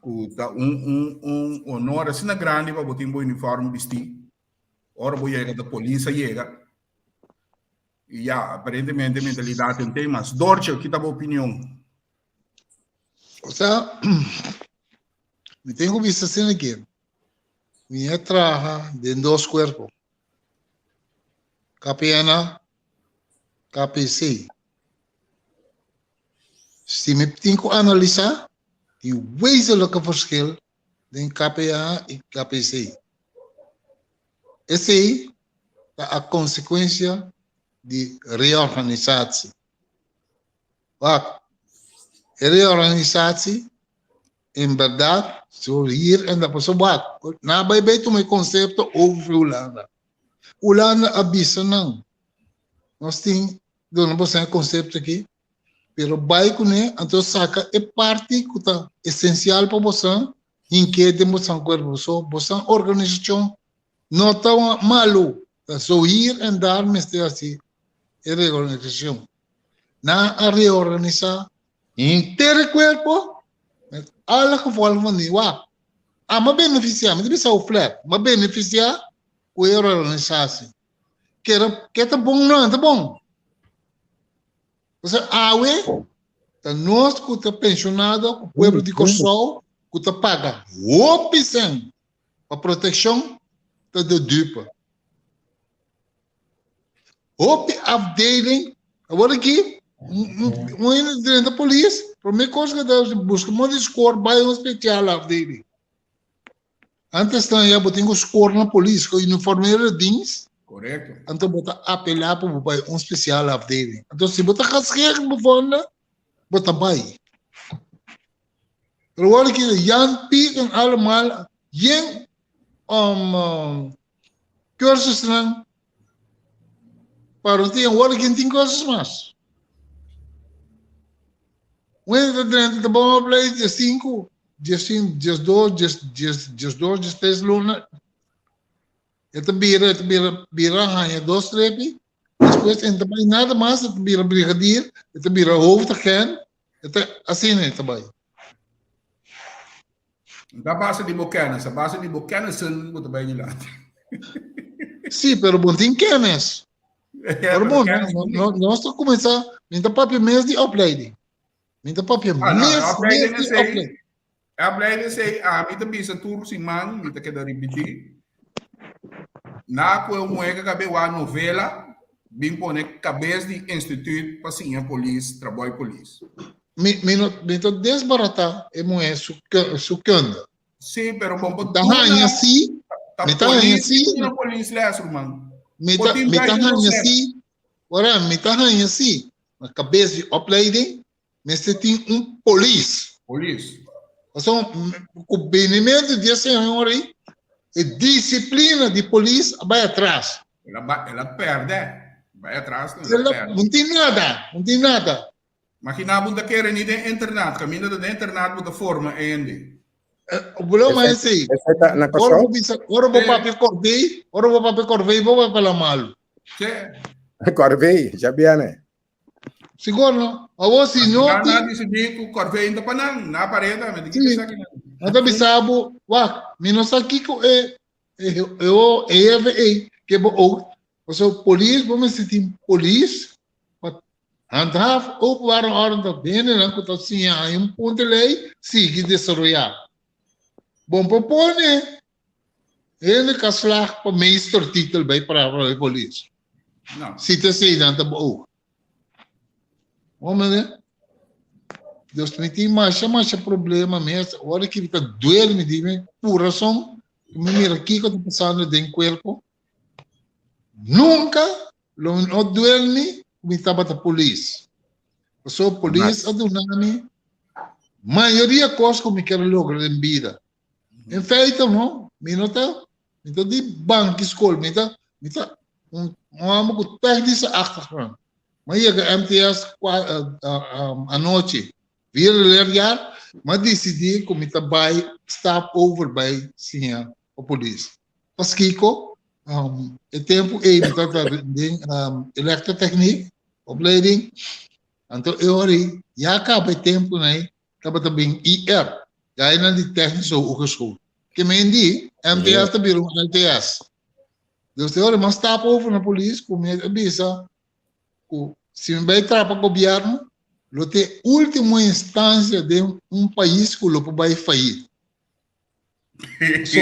ku ta un un un honor asina grandi pa bo tin bo uniform bistí. Ora bo yega ta polis a yega. I ya, aparentemente mentalidat den temas. Dortje, ki ta bo opinion? Osea, mi tin ku bisa asina ke mi a traha den dos kuerpo. KPNA, KPC. Si mi tin ku analisá, tin wezenlijke verschil den KPA i KPC. Esei ta a konsekuensia di reorganisatie. Wak, e reorganisatie en berdad so hier en daar pasobra wak, nan a bai bai tuma e konsepto over di Hulanda. Hulanda a bisa nan, nos tin duna boso e konsepto aki, pero bai kuné anto saka e parti ku ta esensial pa boso hink'é den boso kuerpo. So boso organisashon no ta malu, ta so hier en daar mester hasi e reorganisashon. Nan a reorganisá henter e kuerpo met alle gevolgen van dien. Wak, a benefisiá, mi ta bisa bo flat, m'a benefisiá ku e reorganisatie. Kere, ke ta bon no, ta bon. Pasobra awe ta nos ku ta penshonado, ku pueblo di Kòrsou, ku ta paga hopi sèn pa protekshon, ta de dupe. Hopi afdeling, awor aki, un hende drenta polis, prome kos ku ta buska modo di score bai un speciale afdeling. Antes nan ya bo tin ku score na polis, ku uniformere dienst. Korekto. Anto bo ta apelá pa bo bai un speciale afdeling. Anto si bo ta geschikt bevonden, bo ta bai. Pero awor aki Jan Piet en allemaal, yen um, um. Cursusnan pa un tin awor kin tin cursus mas. Un hende ta drenta ta bon oplei dies sinku, dies sinku, dies dos, dies dies dies dos, dies tres luna. E ta bira, e ta bira, bira haña dos strepi. Despues e no ta bai nada mas, e ta bira brigadier, e ta bira hoofdagent, e ta asina e ta bai. Ta base di bo kennis, a base di bo kennissen bo ta bai dilanti. Sí, pero bo tin kennis. Ja, Pero pero bon, kennis no, no no, nos ta kuminsá, mi ta papia mes di opleiding. Mi ta papia Ah, no, mes, mes opleiding di esei, opleiding. opleiding esei, ami ta bisa tur siman, mi ta keda ripití. Na ku e muhé ka kabe wak novela, bin pone kabes di instituut pa siña polis, trabou polis. Mi, mi no, mi ta desbaratá e muhé su, su kunde. Sí, pero bon por Ta haña sí, ta mi ta haña polis, sí, duna polis les, ruman. mi Por ta, tin mi ta buiten haña docent. sí, ora mi ta haña sí, na kabes di opleiding mester tin un polis. Polis. Pasobra ku benimentu di e señor ei, e disiplina di polis a bai atras. El a el a pèrdè. Bai atras no, el a El a, pèrdè. no tin nada, no tin nada. Magina bo ta kere ni den internaat, kaminda ta den internaat bo ta forma hende. O problema Esei, esei. esei ta na Ora Kòrsou? bo bisa, ora bo Sí. papia kòrbei, ora bo papia kòrbei bo bai pala malu. Sí. Kòrbei, ya biene. Sigur no. Awor si no Na tin, disidí ku kòrbei ta pa nan, na pareda, mi ta sí, kiko esaki nan. nan ta bisa bo, wak, mi no sa kiko e e e o EFA ke bo ook, pasobra polis bo mester tin polis pa handhaaf openbare orde ta hendenan ku ta siña haña un punto lei sigui desaroyá. Bon por pone hende ka slag pa meestertitel bai para pa polis. No. Si ta esei nan ta bo. Hombre, Dios mi tin masha masha problema mes. Ora ki mi ta duerme di mi corazón, mi mira kiko ta pasando den cuerpo. Nunca lo no duerme mi tabata polis. Paso polis a duna mi mayoria cos ku mi kier logra den bida. En feite no, mi no ta, mi ta di banki school, mi ta, mi ta un homber ku technische achtergrond. Mi a yega MTS kwa, anochi, vierde leerjaar, mi a disidí ku mi ta bai stap over bai siña pa polis. Paskiko, e tempu ei mi tabata den elektrotechniek opleiding, anto e ora ei ya kaba e tempunan ei tabata bin IR, gainan di Technische Hogeschool. Ke men di, MTS ta bira un LTS. Dus te ora mi a stap over na polis ku mi a bisa ku si mi bai traha pa gobièrnu lo ta e último instansia den un pais ku lo por bai fayit. So,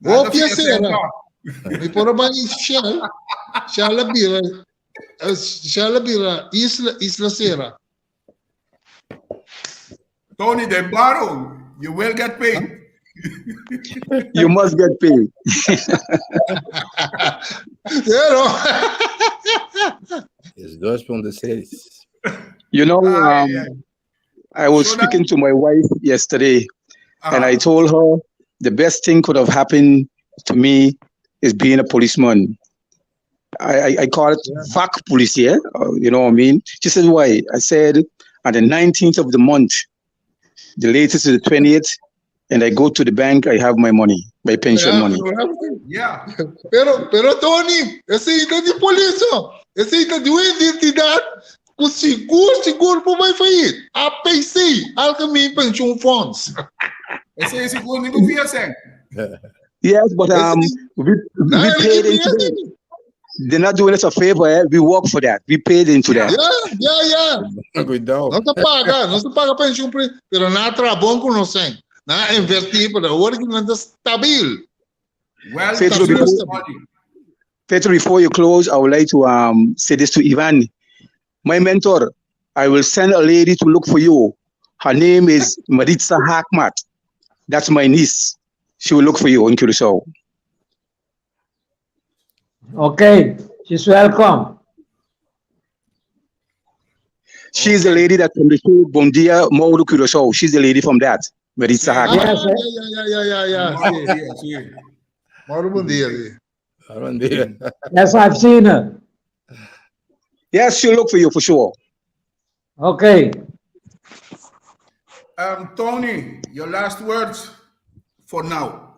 hopi a sera. Mi por a bai Shell, Shell a bira, Shell a bira isla, isla sera. Tony, they borrow. You will get paid. You must get paid. Pero. It's 2.6. You know, Ah, yeah. I was So that- speaking to my wife yesterday, and I Ah, told her the best thing could have happened to me is being a policeman. I, I, I call it fuck police here. You know what I mean? She said, why? I said, on the 19th of the month, the latest is the 20th, and I go to the bank, I have my money, my pension Yeah, money. yeah. Pero, pero Tony, esei ta di polis, no. Esei ta di un identidad ku sigur, sigur por bai falir. APC, Algemeen Pensioenfonds. Esei sigur ni ku fia sen. Yes, but we, we paid into that. They're not doing us a favor, eh? We work for that. We paid into that. Yeah, yeah, yeah. Cuidado. No ta paga, no ta paga pensioen, pero na traha bon ku nos sen. Na invertí, pero awor ku nan ta stabil. Well, Pedro, stabil before, money. Pedro, before you close, I would like to say this to Ivan. My mentor, I will send a lady to look for you. Her name is Maritza Haakmat. That's my niece. She will look for you in Curacao. Okay, she's welcome. She's the lady that from the show Bom Dia Mauro Curacao. She's the lady from that. Maritza Ah, Haakmat. Yes, yeah, yeah, yeah, yeah, yeah. Mauro, Sí. sí, sí. Mauro, bom dia. Sí. Bon dia. Yes, I've seen her. Yes, she'll look for you for sure. Okay. Tony, your last words for now.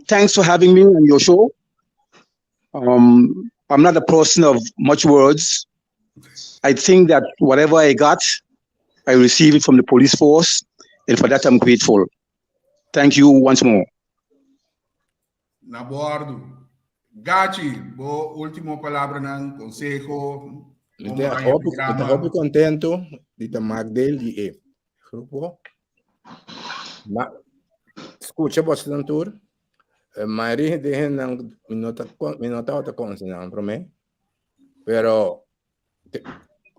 Thanks for having me on your show. I'm not a person of much words. I think that whatever I got, I received it from the police force, and for that I'm grateful. Thank you once more. Na bordo. Gachi, bo último palabranan, konseho. Mi ta hopi, mi ta hopi kontentu di ta mak deel di e grupo. Ma skucha bosonan tur. Mayoria di hendenan mi no ta mi no tabata konosé nan promé, pero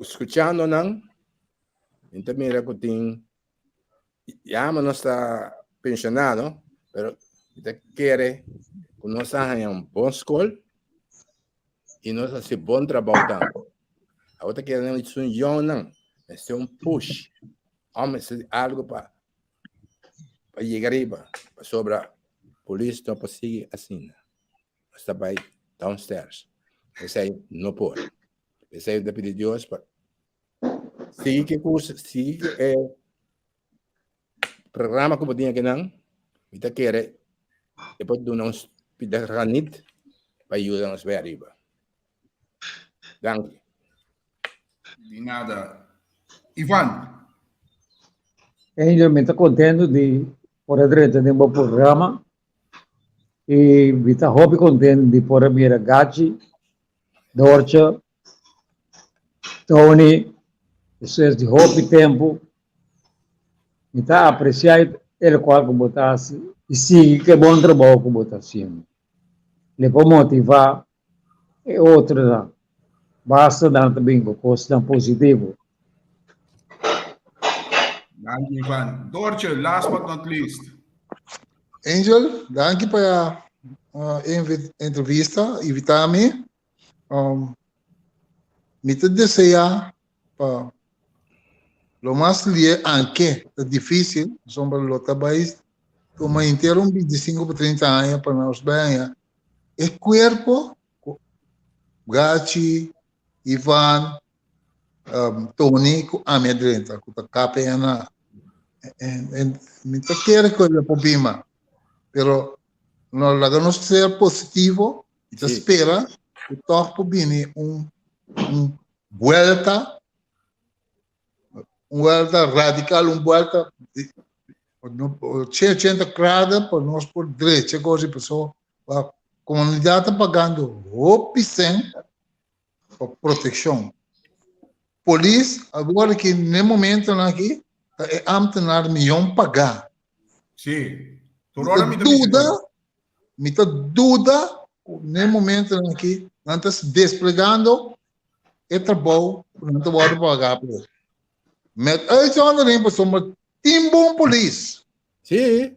skuchando nan mi ta mira ku tin ya nos ta penshonado, pero mi ta kere ku nos a haña un bon skol i nos a hasi bon trabou tambe. Awor ta kere nan esun yònnan mester un push, òf mester algu pa pa yega riba, pasobra polis no por sigui asina. Nos ta bai downstairs. Esei no por. Esei ta pidi Dios pa sigui ke kurso, sigui ke e programa ku bo tin akinan, mi ta kere e por duna un pida granit pa yuda nos bai ariba. Danki. Di nada. Ivan. Angel, mi ta contento di por a drenta den bo programa y mi ta hopi contento di por a mira Gachi, Doortje, Tony, despues di hopi tempo. Mi ta aprecia e locual cu bo ta haci y sigui cu e bon trabou cu bo ta haciendo. Le por motiva e otronan. Basta nan ta bin ku kosnan positivo. Danki Ivan. Doortje, last but not least. Angel, danki pa e entrevista, invita mi. Mi ta desea pa lo mas lie, anke ta dificil, pasobra lo ta bay tuma henter un 25 pa 30 aña pa nos bay haña e cuerpo cu Gachi, Ivan, Tony cu ami a drenta, cu ta KPNA. En mi ta kere cu e por bima, pero no laga nos ser positivo y ta spera cu toch por bini un un buelta, un buelta radical, un buelta di 180 grado pa nos por drecha cos y paso pa comunidad ta pagando hopi cen pa proteccion. Polis awor aki n'e momentonan aki ta e ambtenaar miyon paga. Sí. Tur ora mi ta duda, mi ta duda ku n'e momentonan aki nan ta desplegando e trabou ku nan ta wòrdu pagá p'e. Met uitzondering pasobra tin bon polis. Sí.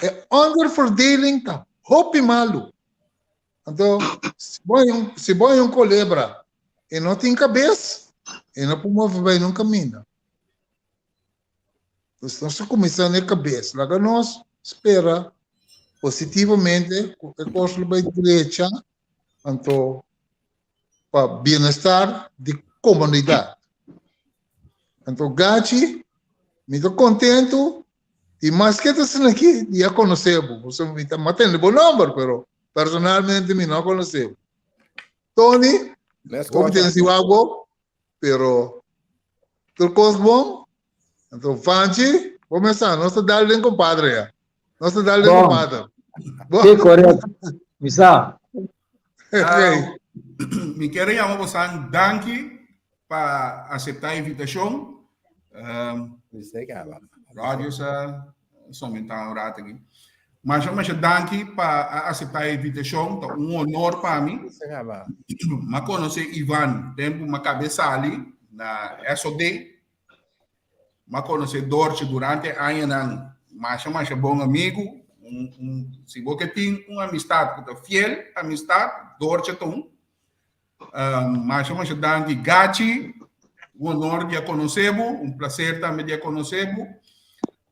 E onderverdeling ta hopi malu. Anto, si bo hay un, si bo hay un kolebra e no tin kabes, e no por move bai nun kaminda. Dus nos ta kuminsá na e kabes. Laga nos spera positivamente ku e kos lo bai drecha, anto pa bienestar di komunidat. Anto Gachi, mi ta kontentu i maske ta asina aki di a konosé bo. Pasobra mi ta tende bo nòmber, pero personalmente mi no a konosé bo. Tony, hopi ten siwak bo, pero tur kos bon. Anto Fanchi, bo mester sa, nos ta dal den kompadre ya. Nos ta dal den kompadre. Sí, korekto. Mi sa. Okay. Mi quiero yama bosan danki pa acepta invitacion. Radio sa somenta un rato aquí. Masha masha danki pa acepta e invitacion. Ta un honor pa mi. Ma conoce Ivan tempo ma cabe sali na SOD. Ma conoce Dorche durante añanan masha masha bon amigo. Un, un, si bo ke tin un amistad ku ta fiel amistad, Dorche ta un. Masha masha danki Gachi, un honor di a conoce bo, un placer tambe di a conoce bo.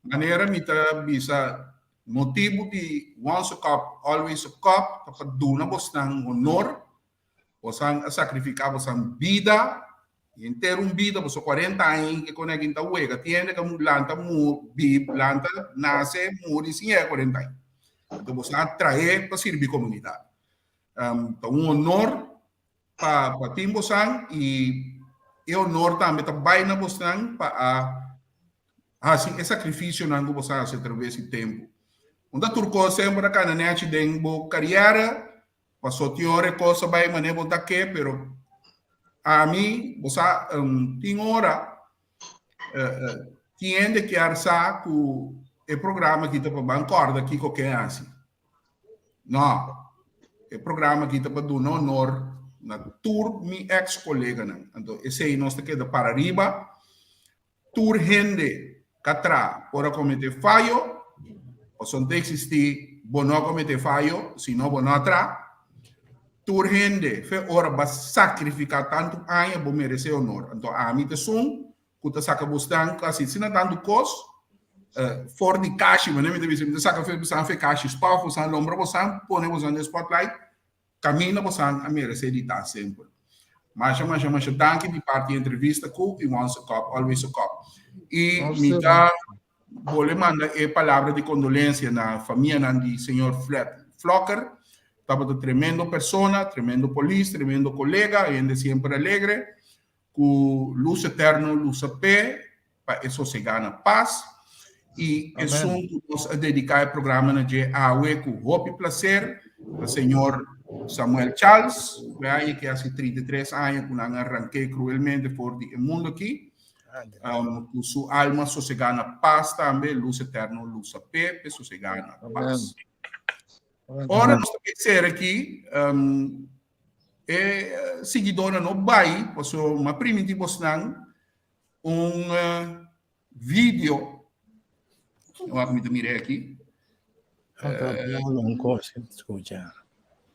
Manera mi ta bisa. Motibu di Once a Cop, Always a Cop ta pa duna bosnan honor. Bosan a sakrifiká bosan bida, henter un bida, boso kuarenta aña ke kon akin ta wega. Tin hende ka lanta mu bib, lanta nase, muri sin yega kuarenta aña. Anto bosan a trahe pa sirbi komunidat. Ta un honor pa pa tin bosan i e honor tambe ta bai na bosnan pa a hasi e sakrifisionan ku bosan hasi atraves di tempu. Un ta tur kos semper a kana nechi den bo kariera, Paso tin ora e kos a bai manera bo ta ke, pero ami, bo sa, tin ora tin hende kier sa ku e programa aki ta pa ban kòrda kiko ken hasi. No, e programa aki ta pa duna honor na tur mi eks koleganan. Anto esei nos ta keda para riba. Tur hende ka tra por a comete fayo, pasobra no ta existi bo no a comete fayo si no bo no a tra. Tur hende fe ora bo a sacrifica tantu aña bo merece honor. Anto ami ta esun cu ta saca bosnan casi asina tantu cos for di kashi, manera mi ta bisa, mi ta saca fe bosan fe kashi stof, bosan lombra bosan, pone bosan den spotlight. Caminda bosan a merece di ta semper. Masha masha masha danki di parti entrevista cu y once a cop always a cop. Y mi ta bole manda e palabra di condolencia na famianan di señor Fred Flocker. Tabata tremendo persona, tremendo polis, tremendo colega, hende siemper alegre. Ku lus eterno lusa p'e, pa e sosegá na pas. I esun ku nos a dediká e programa na dje awe ku hopi plaser ta señor Samuel Charles, ku e aña ki hasi 33 aña ku nan a rank'é kruelmente for di e mundu aki. Ku su alma sosegá na pas tambe, lus eterno lusa p'e, p'e sosegá na pas. Ora nos ta ser aki, E siguidónan no bai, pasobra mi a primintí bosnan un video. Wak mi ta mira aki.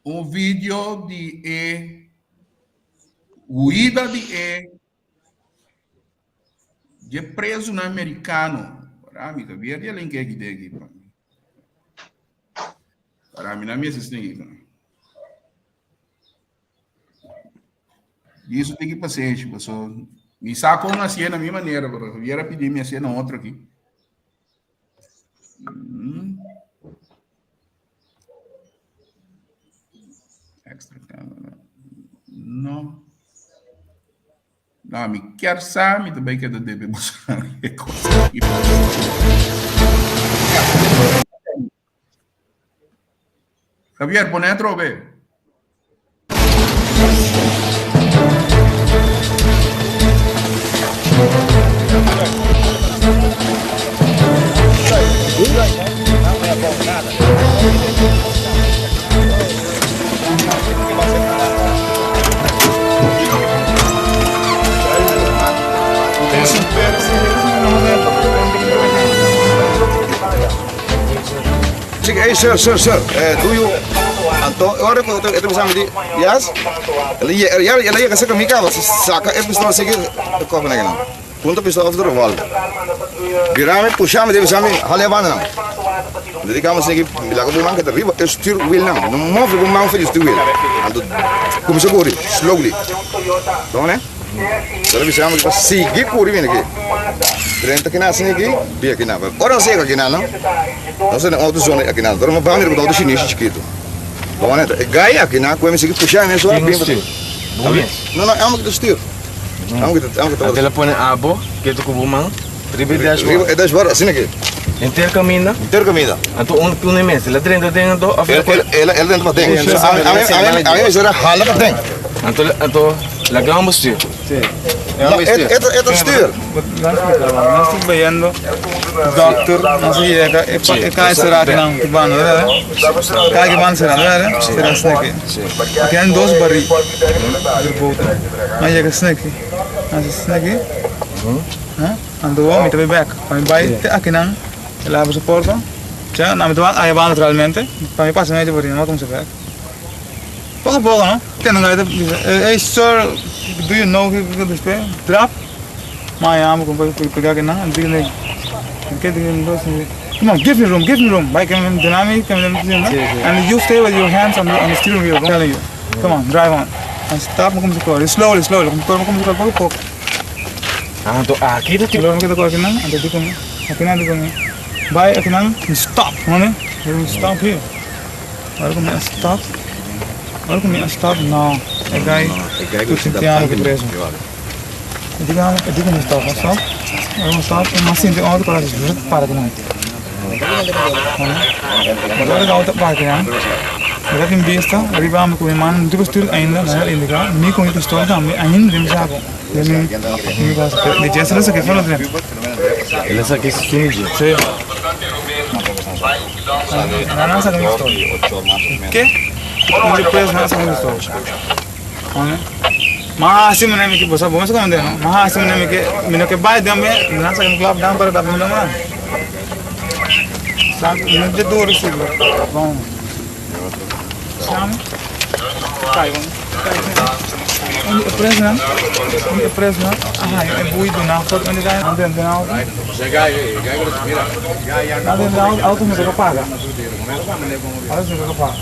Un video di e huida di e dje prezunan merikano. Para mi ta bier di e link aki den aki. Para mi na mester sneaky. Isso tem que paciência, pessoal. Mi sa con hacía na mi manera, pero hubiera pedi mi hacía na otro aquí. Mm. Extra camera. No. No, mi kier sa, mi ta bay keda debe boso e cos aki. Javier, pone atrobe. Sige, hey, sir, sir, sir, eh, do you... Anto, ora ku e ta bisa mi di, yes? El a el a yega cerca mi caba, saca e pistola sigui e kofe na kinan. Punta pistola of revolver. Bira mi, pusha mi, bisa mi, hala e banda nan. Mi di kama sigui, mi laga bo man keda riba e stuurwiel nan. No move bo man for di stuurwiel. Anto, kuminsa kuri, slowly. Tome? Ora bisa mi pa sigui kuri bini aki. Drenta kinan asina aki, bia kinan. Ora nos yega kinan no, nos ta den otro zona akinan. Ora mi ban mira ku ta otro shinishi chikitu. Tome? E guy akinan ku mi sigui pusha mi mesora bin pa. No, no, amo ki ta stuur. Anto el a pone abo ketu ku bo man riba e dashboard. Riba e dashboard asina aki. Henter kaminda? Henter kaminda. Anto un ku ne mes, el a drenta den anto of El el el drenta paden. Ami ami mester a hala paden. Anto anto laga un bo stuur. Si. No, e e ta stuur. Nos ta bayendo dokter, nos a yega e kai sera akinan ki banda, verdad? Kai ki banda sera, verdad? Sera asina aki. Aki nan dos bari verboten. Nan yega asina aki, nan haci asina aki, anto mi ta bay bek, pa mi bay te akinan, e laba su porta, ya, nan mi ta aya banda naturalmente, pa mi pasa medio bari, nan a cuminsa bek. Poco poco no, te nan ta bisa, hey sir, do you know kico ta despues, drap, ma a yama cu pega akinan, Come on, give me room, give me room. Bai ke men duna mi, ke men And you stay with your hands on the, on the steering wheel, I'm telling you. Come on, drive on. And stop, mi kuminsá kore. Slowly, slowly. Mi kore, mi kuminsá kore poko poko. Anto aki ta Lora mi keda kore akinan, anto di ku mi, akinan di ku mi, bai akinan, mi stop, hoor. Mi stop here. Ora ku mi a stop, ora ku mi a stop, no, e guy tur sintiamo ki preso. E di ku e di ku mi stop, mi stop, ora mi stop, mi sinti un auto para zut para kinan. Ora ku auto para kinan, mi ta tin bista riba mi ku mi man no tin stuur ainda, mi a indica mi ku mi pistol tambe ainda den mi saco, den mi den mi cosa. Di dje lo saki for lo dren. El a saki su dje. Si. Nan a saka mi pistol. Ke? Un di pres nan a saka mi pistol. Ma hasi manera mi ke, bo sa bo mester komprende no? Ma hasi manera mi ke, mi no ke bai den mi, nan saka mi klap dan para dap mi lo man. Sa mi no ke duru si bro. Bon. Chama. Kai bon. Un di e presnan, un di e presnan a haña e bui duna for un di nan den den auto. Nan den den auto, auto mester a paga. Auto mester a paga.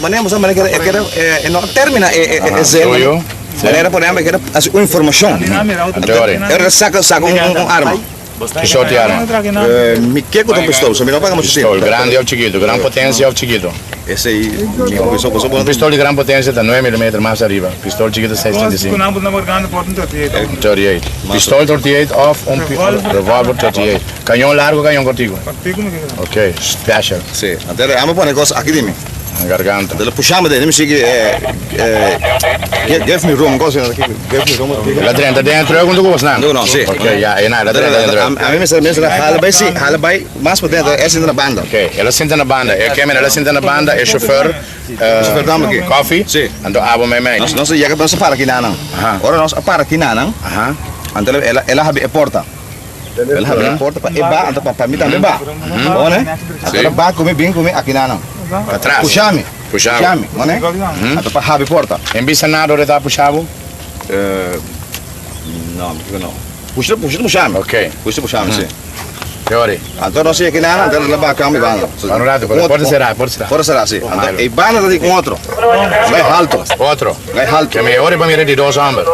Manera bo sa manera e kere e no a termina e zin manera por ehempel e kere hasi un informacion e ora saka saka un arma. Ki sort di arma? Mi ke ku ta un pistol, so mi no paga muchu Pistol, grandi of chikitu? Gran potensia of chikitu? Esei mi no bisa, boso Un pistol di gran potensia ta nuebe milimeter mas ariba, pistol chikitu seis treinta i sinku. Thirty eight. Pistol thirty eight of un revolver thirty eight. Kañon largu o kañon kortiku? Ok, special. Si, anto amo pone kos aki di mi. Garganta. Anto pushami den, mi sigui give me room, kos give me room. El a drenta den e truck hunto ku bosnan? No, no, si. Ok, ya, e na, el a drenta den e truck. Ami mester mester hala bai si, hala bai mas pa dentro, e sinta na banda. Ok, el a sinta na banda, e kemen el a sinta na banda, e chauffeur, Chauffeur dame aki. Koffie? Si. Anto abo mei mei. Nos nos a yega, nos a para kinanan. Ora nos a para kinanan, anto el a habri e porta. El habri e porta pa e ba, anto pa mi tambe ba. Bo ne? Anto el a ba ku mi, bin ku mi akinanan. Patras. Pusha mi. Pusha Pusha mi, bo ne? Anto pa habri porta. En bisa nada ora e ta pusha bo? No, mi kiko no. Pusha, pusha ta pusha mi. Ok. Pusha ta pusha mi, si. Te ori. Anto nos yega kinanan, anto el a ba kamba e banda. Para un rato, pero porta será, porta será. Porta será, si. Anto e banda ta di un otro. Bai halto. Otro. Bai halto. Ke mi ori pa mira di dos homber.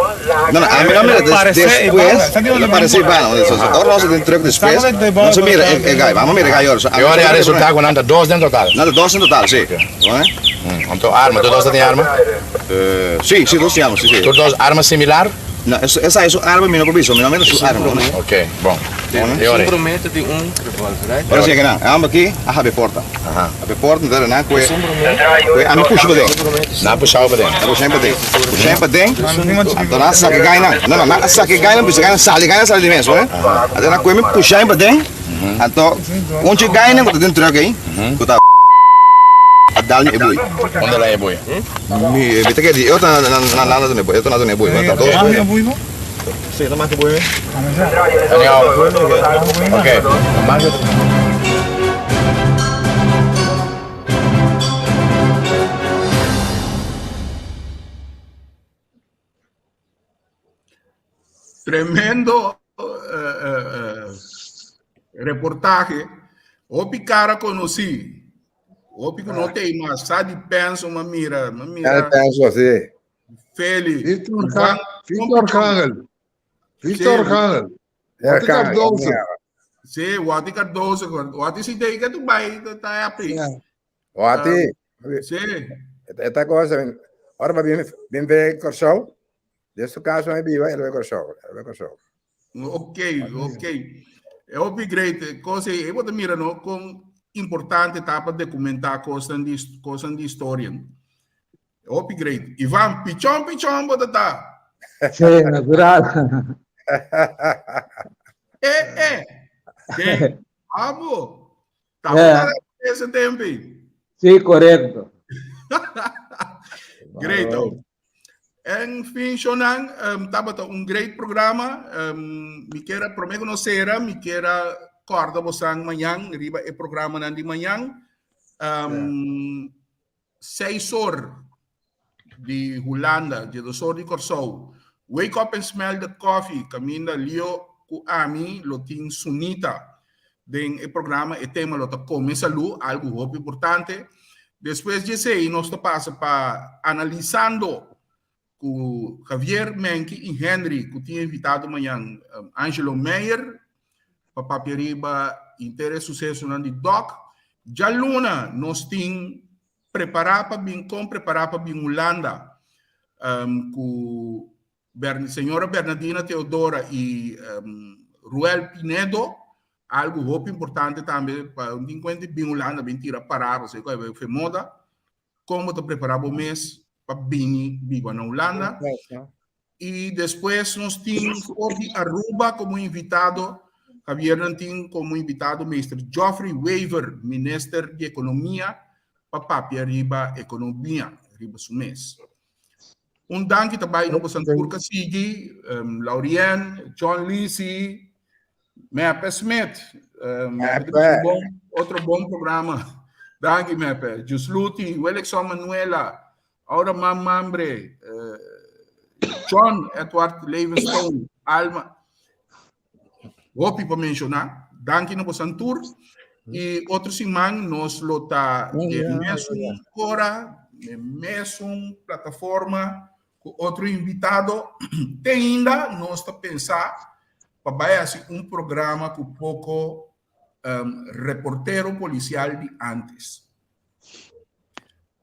No, no, ami no mira despues, el parece Iván. Ora nos den truck despues, nos a mira e guy, vamos mira e guy ora. E ora a resulta cu nan ta dos den total. Nan ta dos den total, si. Anto arma, tur dos ta tin arma? Si, si, dos tin arma, si, si. Tur dos arma similar? No, esa es su arma, mi no por bisa, mi no mira su arma. Ok, bon. E ora. di un revolver, right? Ora si ke nan, e homber aki a habri porta. Habri porta, entonces nan kue, kue ami pusha paden. Nan a pusha bo paden? Nan a pusha mi paden. Pusha mi paden, anto nan a saka e gainan. No, no, nan a saka e gainan, bisa e gainan sali, e gainan sali di mes, hoor. Anto nan kue mi pusha mi paden, anto un dje gainan ku ta den truck ei, ku ta a dal mi e bui. Unda la e bui? Mi, mi ta kere di, e otro nan a duna e bui, e otro nan a duna e bui, ta dos bui. Sí, no mas que bui. Ok. Tremendo uh, uh, reportaje. Hopi cara conocí. Hopi que no te mas. Sa di penso, ma mira, ma mira. Penso, sí. Feli. Victor, Victor Kangel. Victor Kangel. Ja, Wati Cardoso. Sí, Wati Cardoso. Wati si te que tu bai, ta happy. Wati. Sí. Esta cosa, ahora va bien, bien de Corsou. De su caso me viva, el de Corsou, el de Corsou. Ok, ok. E hopi great. Cosa, e bota mira no con importante ta pa documentar cosas di cosas di historia. Hopi great. Ivan, pichon pichon bo ta ta. Sí, natural. Eh, eh. Ke abo. Ta yeah. ese tempo. Sí, correcto. Great. Oh. En fin, Shonan, um, tabata un great programa. Um, mi quiera prome conocer, mi quiera corda bosan mañan, riba e programa nan di mañan. Um, yeah. Seis or di Hulanda, djedos or di Kòrsou. Wake up and smell the coffee, kaminda Leo ku ami lo tin Sunita den e programa. E tema lo ta Kome Salú, algu hopi importante. Despues di esei nos ta pasa pa Analisando ku Javier, Menki i Henry ku tin invitado mañan Angelo Meyer pa papia riba henter e susesonan di Dòk. Djaluna nos tin Prepará pa bin kon prepará pa bin Hulanda ku señora Bernadina Theodora i Ruel Pinedo, algu hopi importante tambe pa un tin kuenta bin Hulanda bin tira pará pasobra ku e moda. Kon bo ta prepará bo mes pa bini biba na Hulanda? I despues nos tin for di Aruba komo invitado, Javier nan tin komo invitado Meester Geoffrey Wever, Minister di Ekonomia, pa papia riba ekonomia riba su mes. Un danki ta bai na bosan tur ka sigui, Laurien, John Lisi, Mepe Smit, Mepe ta un bon, otro bon programa. Danki Mepe. Jusluti, Welixon Manuela, Aura Man Mambre, John Edward Levenstone, Alma. Hopi pa menshoná. Danki na bosan tur. I otro siman nos lo ta den mesun ora, den mesun plataforma ku otro invitado. Te ainda nos ta pensa pa bai hasi un programa ku poko reportero polisial di antes.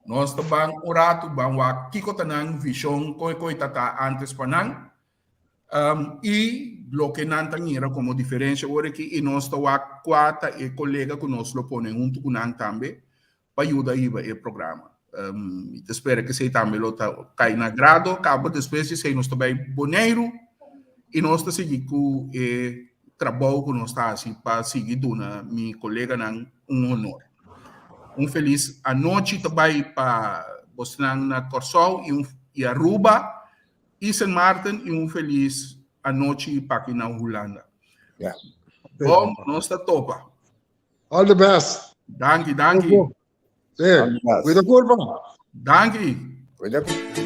Nos ta ban un ratu, ban wak kiko ta nan vishon, kon e koi ta ta antes pa nan, i loke nan ta mira komo diferensha ora aki, i nos ta wak kua ta e kolega ku nos lo pone huntu ku nan tambe pa yuda hiba e programa. Mi ta spera ku esei tambe lo ta kai na agrado. Kaba despues di esei nos ta bai Boneiru i nos ta sigui ku e trabou ku nos ta hasi pa sigui duna mi koleganan un honor. Un felis anochi ta bai pa bosnan na Kòrsou i un i Aruba i Sint Maarten i un felis anochi pa aki na Hulanda. Ja. Bon, nos ta topa. All the best. Danki, danki. Sí. Cuida curva. Danki. Cuida curva.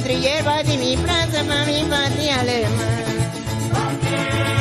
Entre hierba di mi plaza pa mi pati alemán.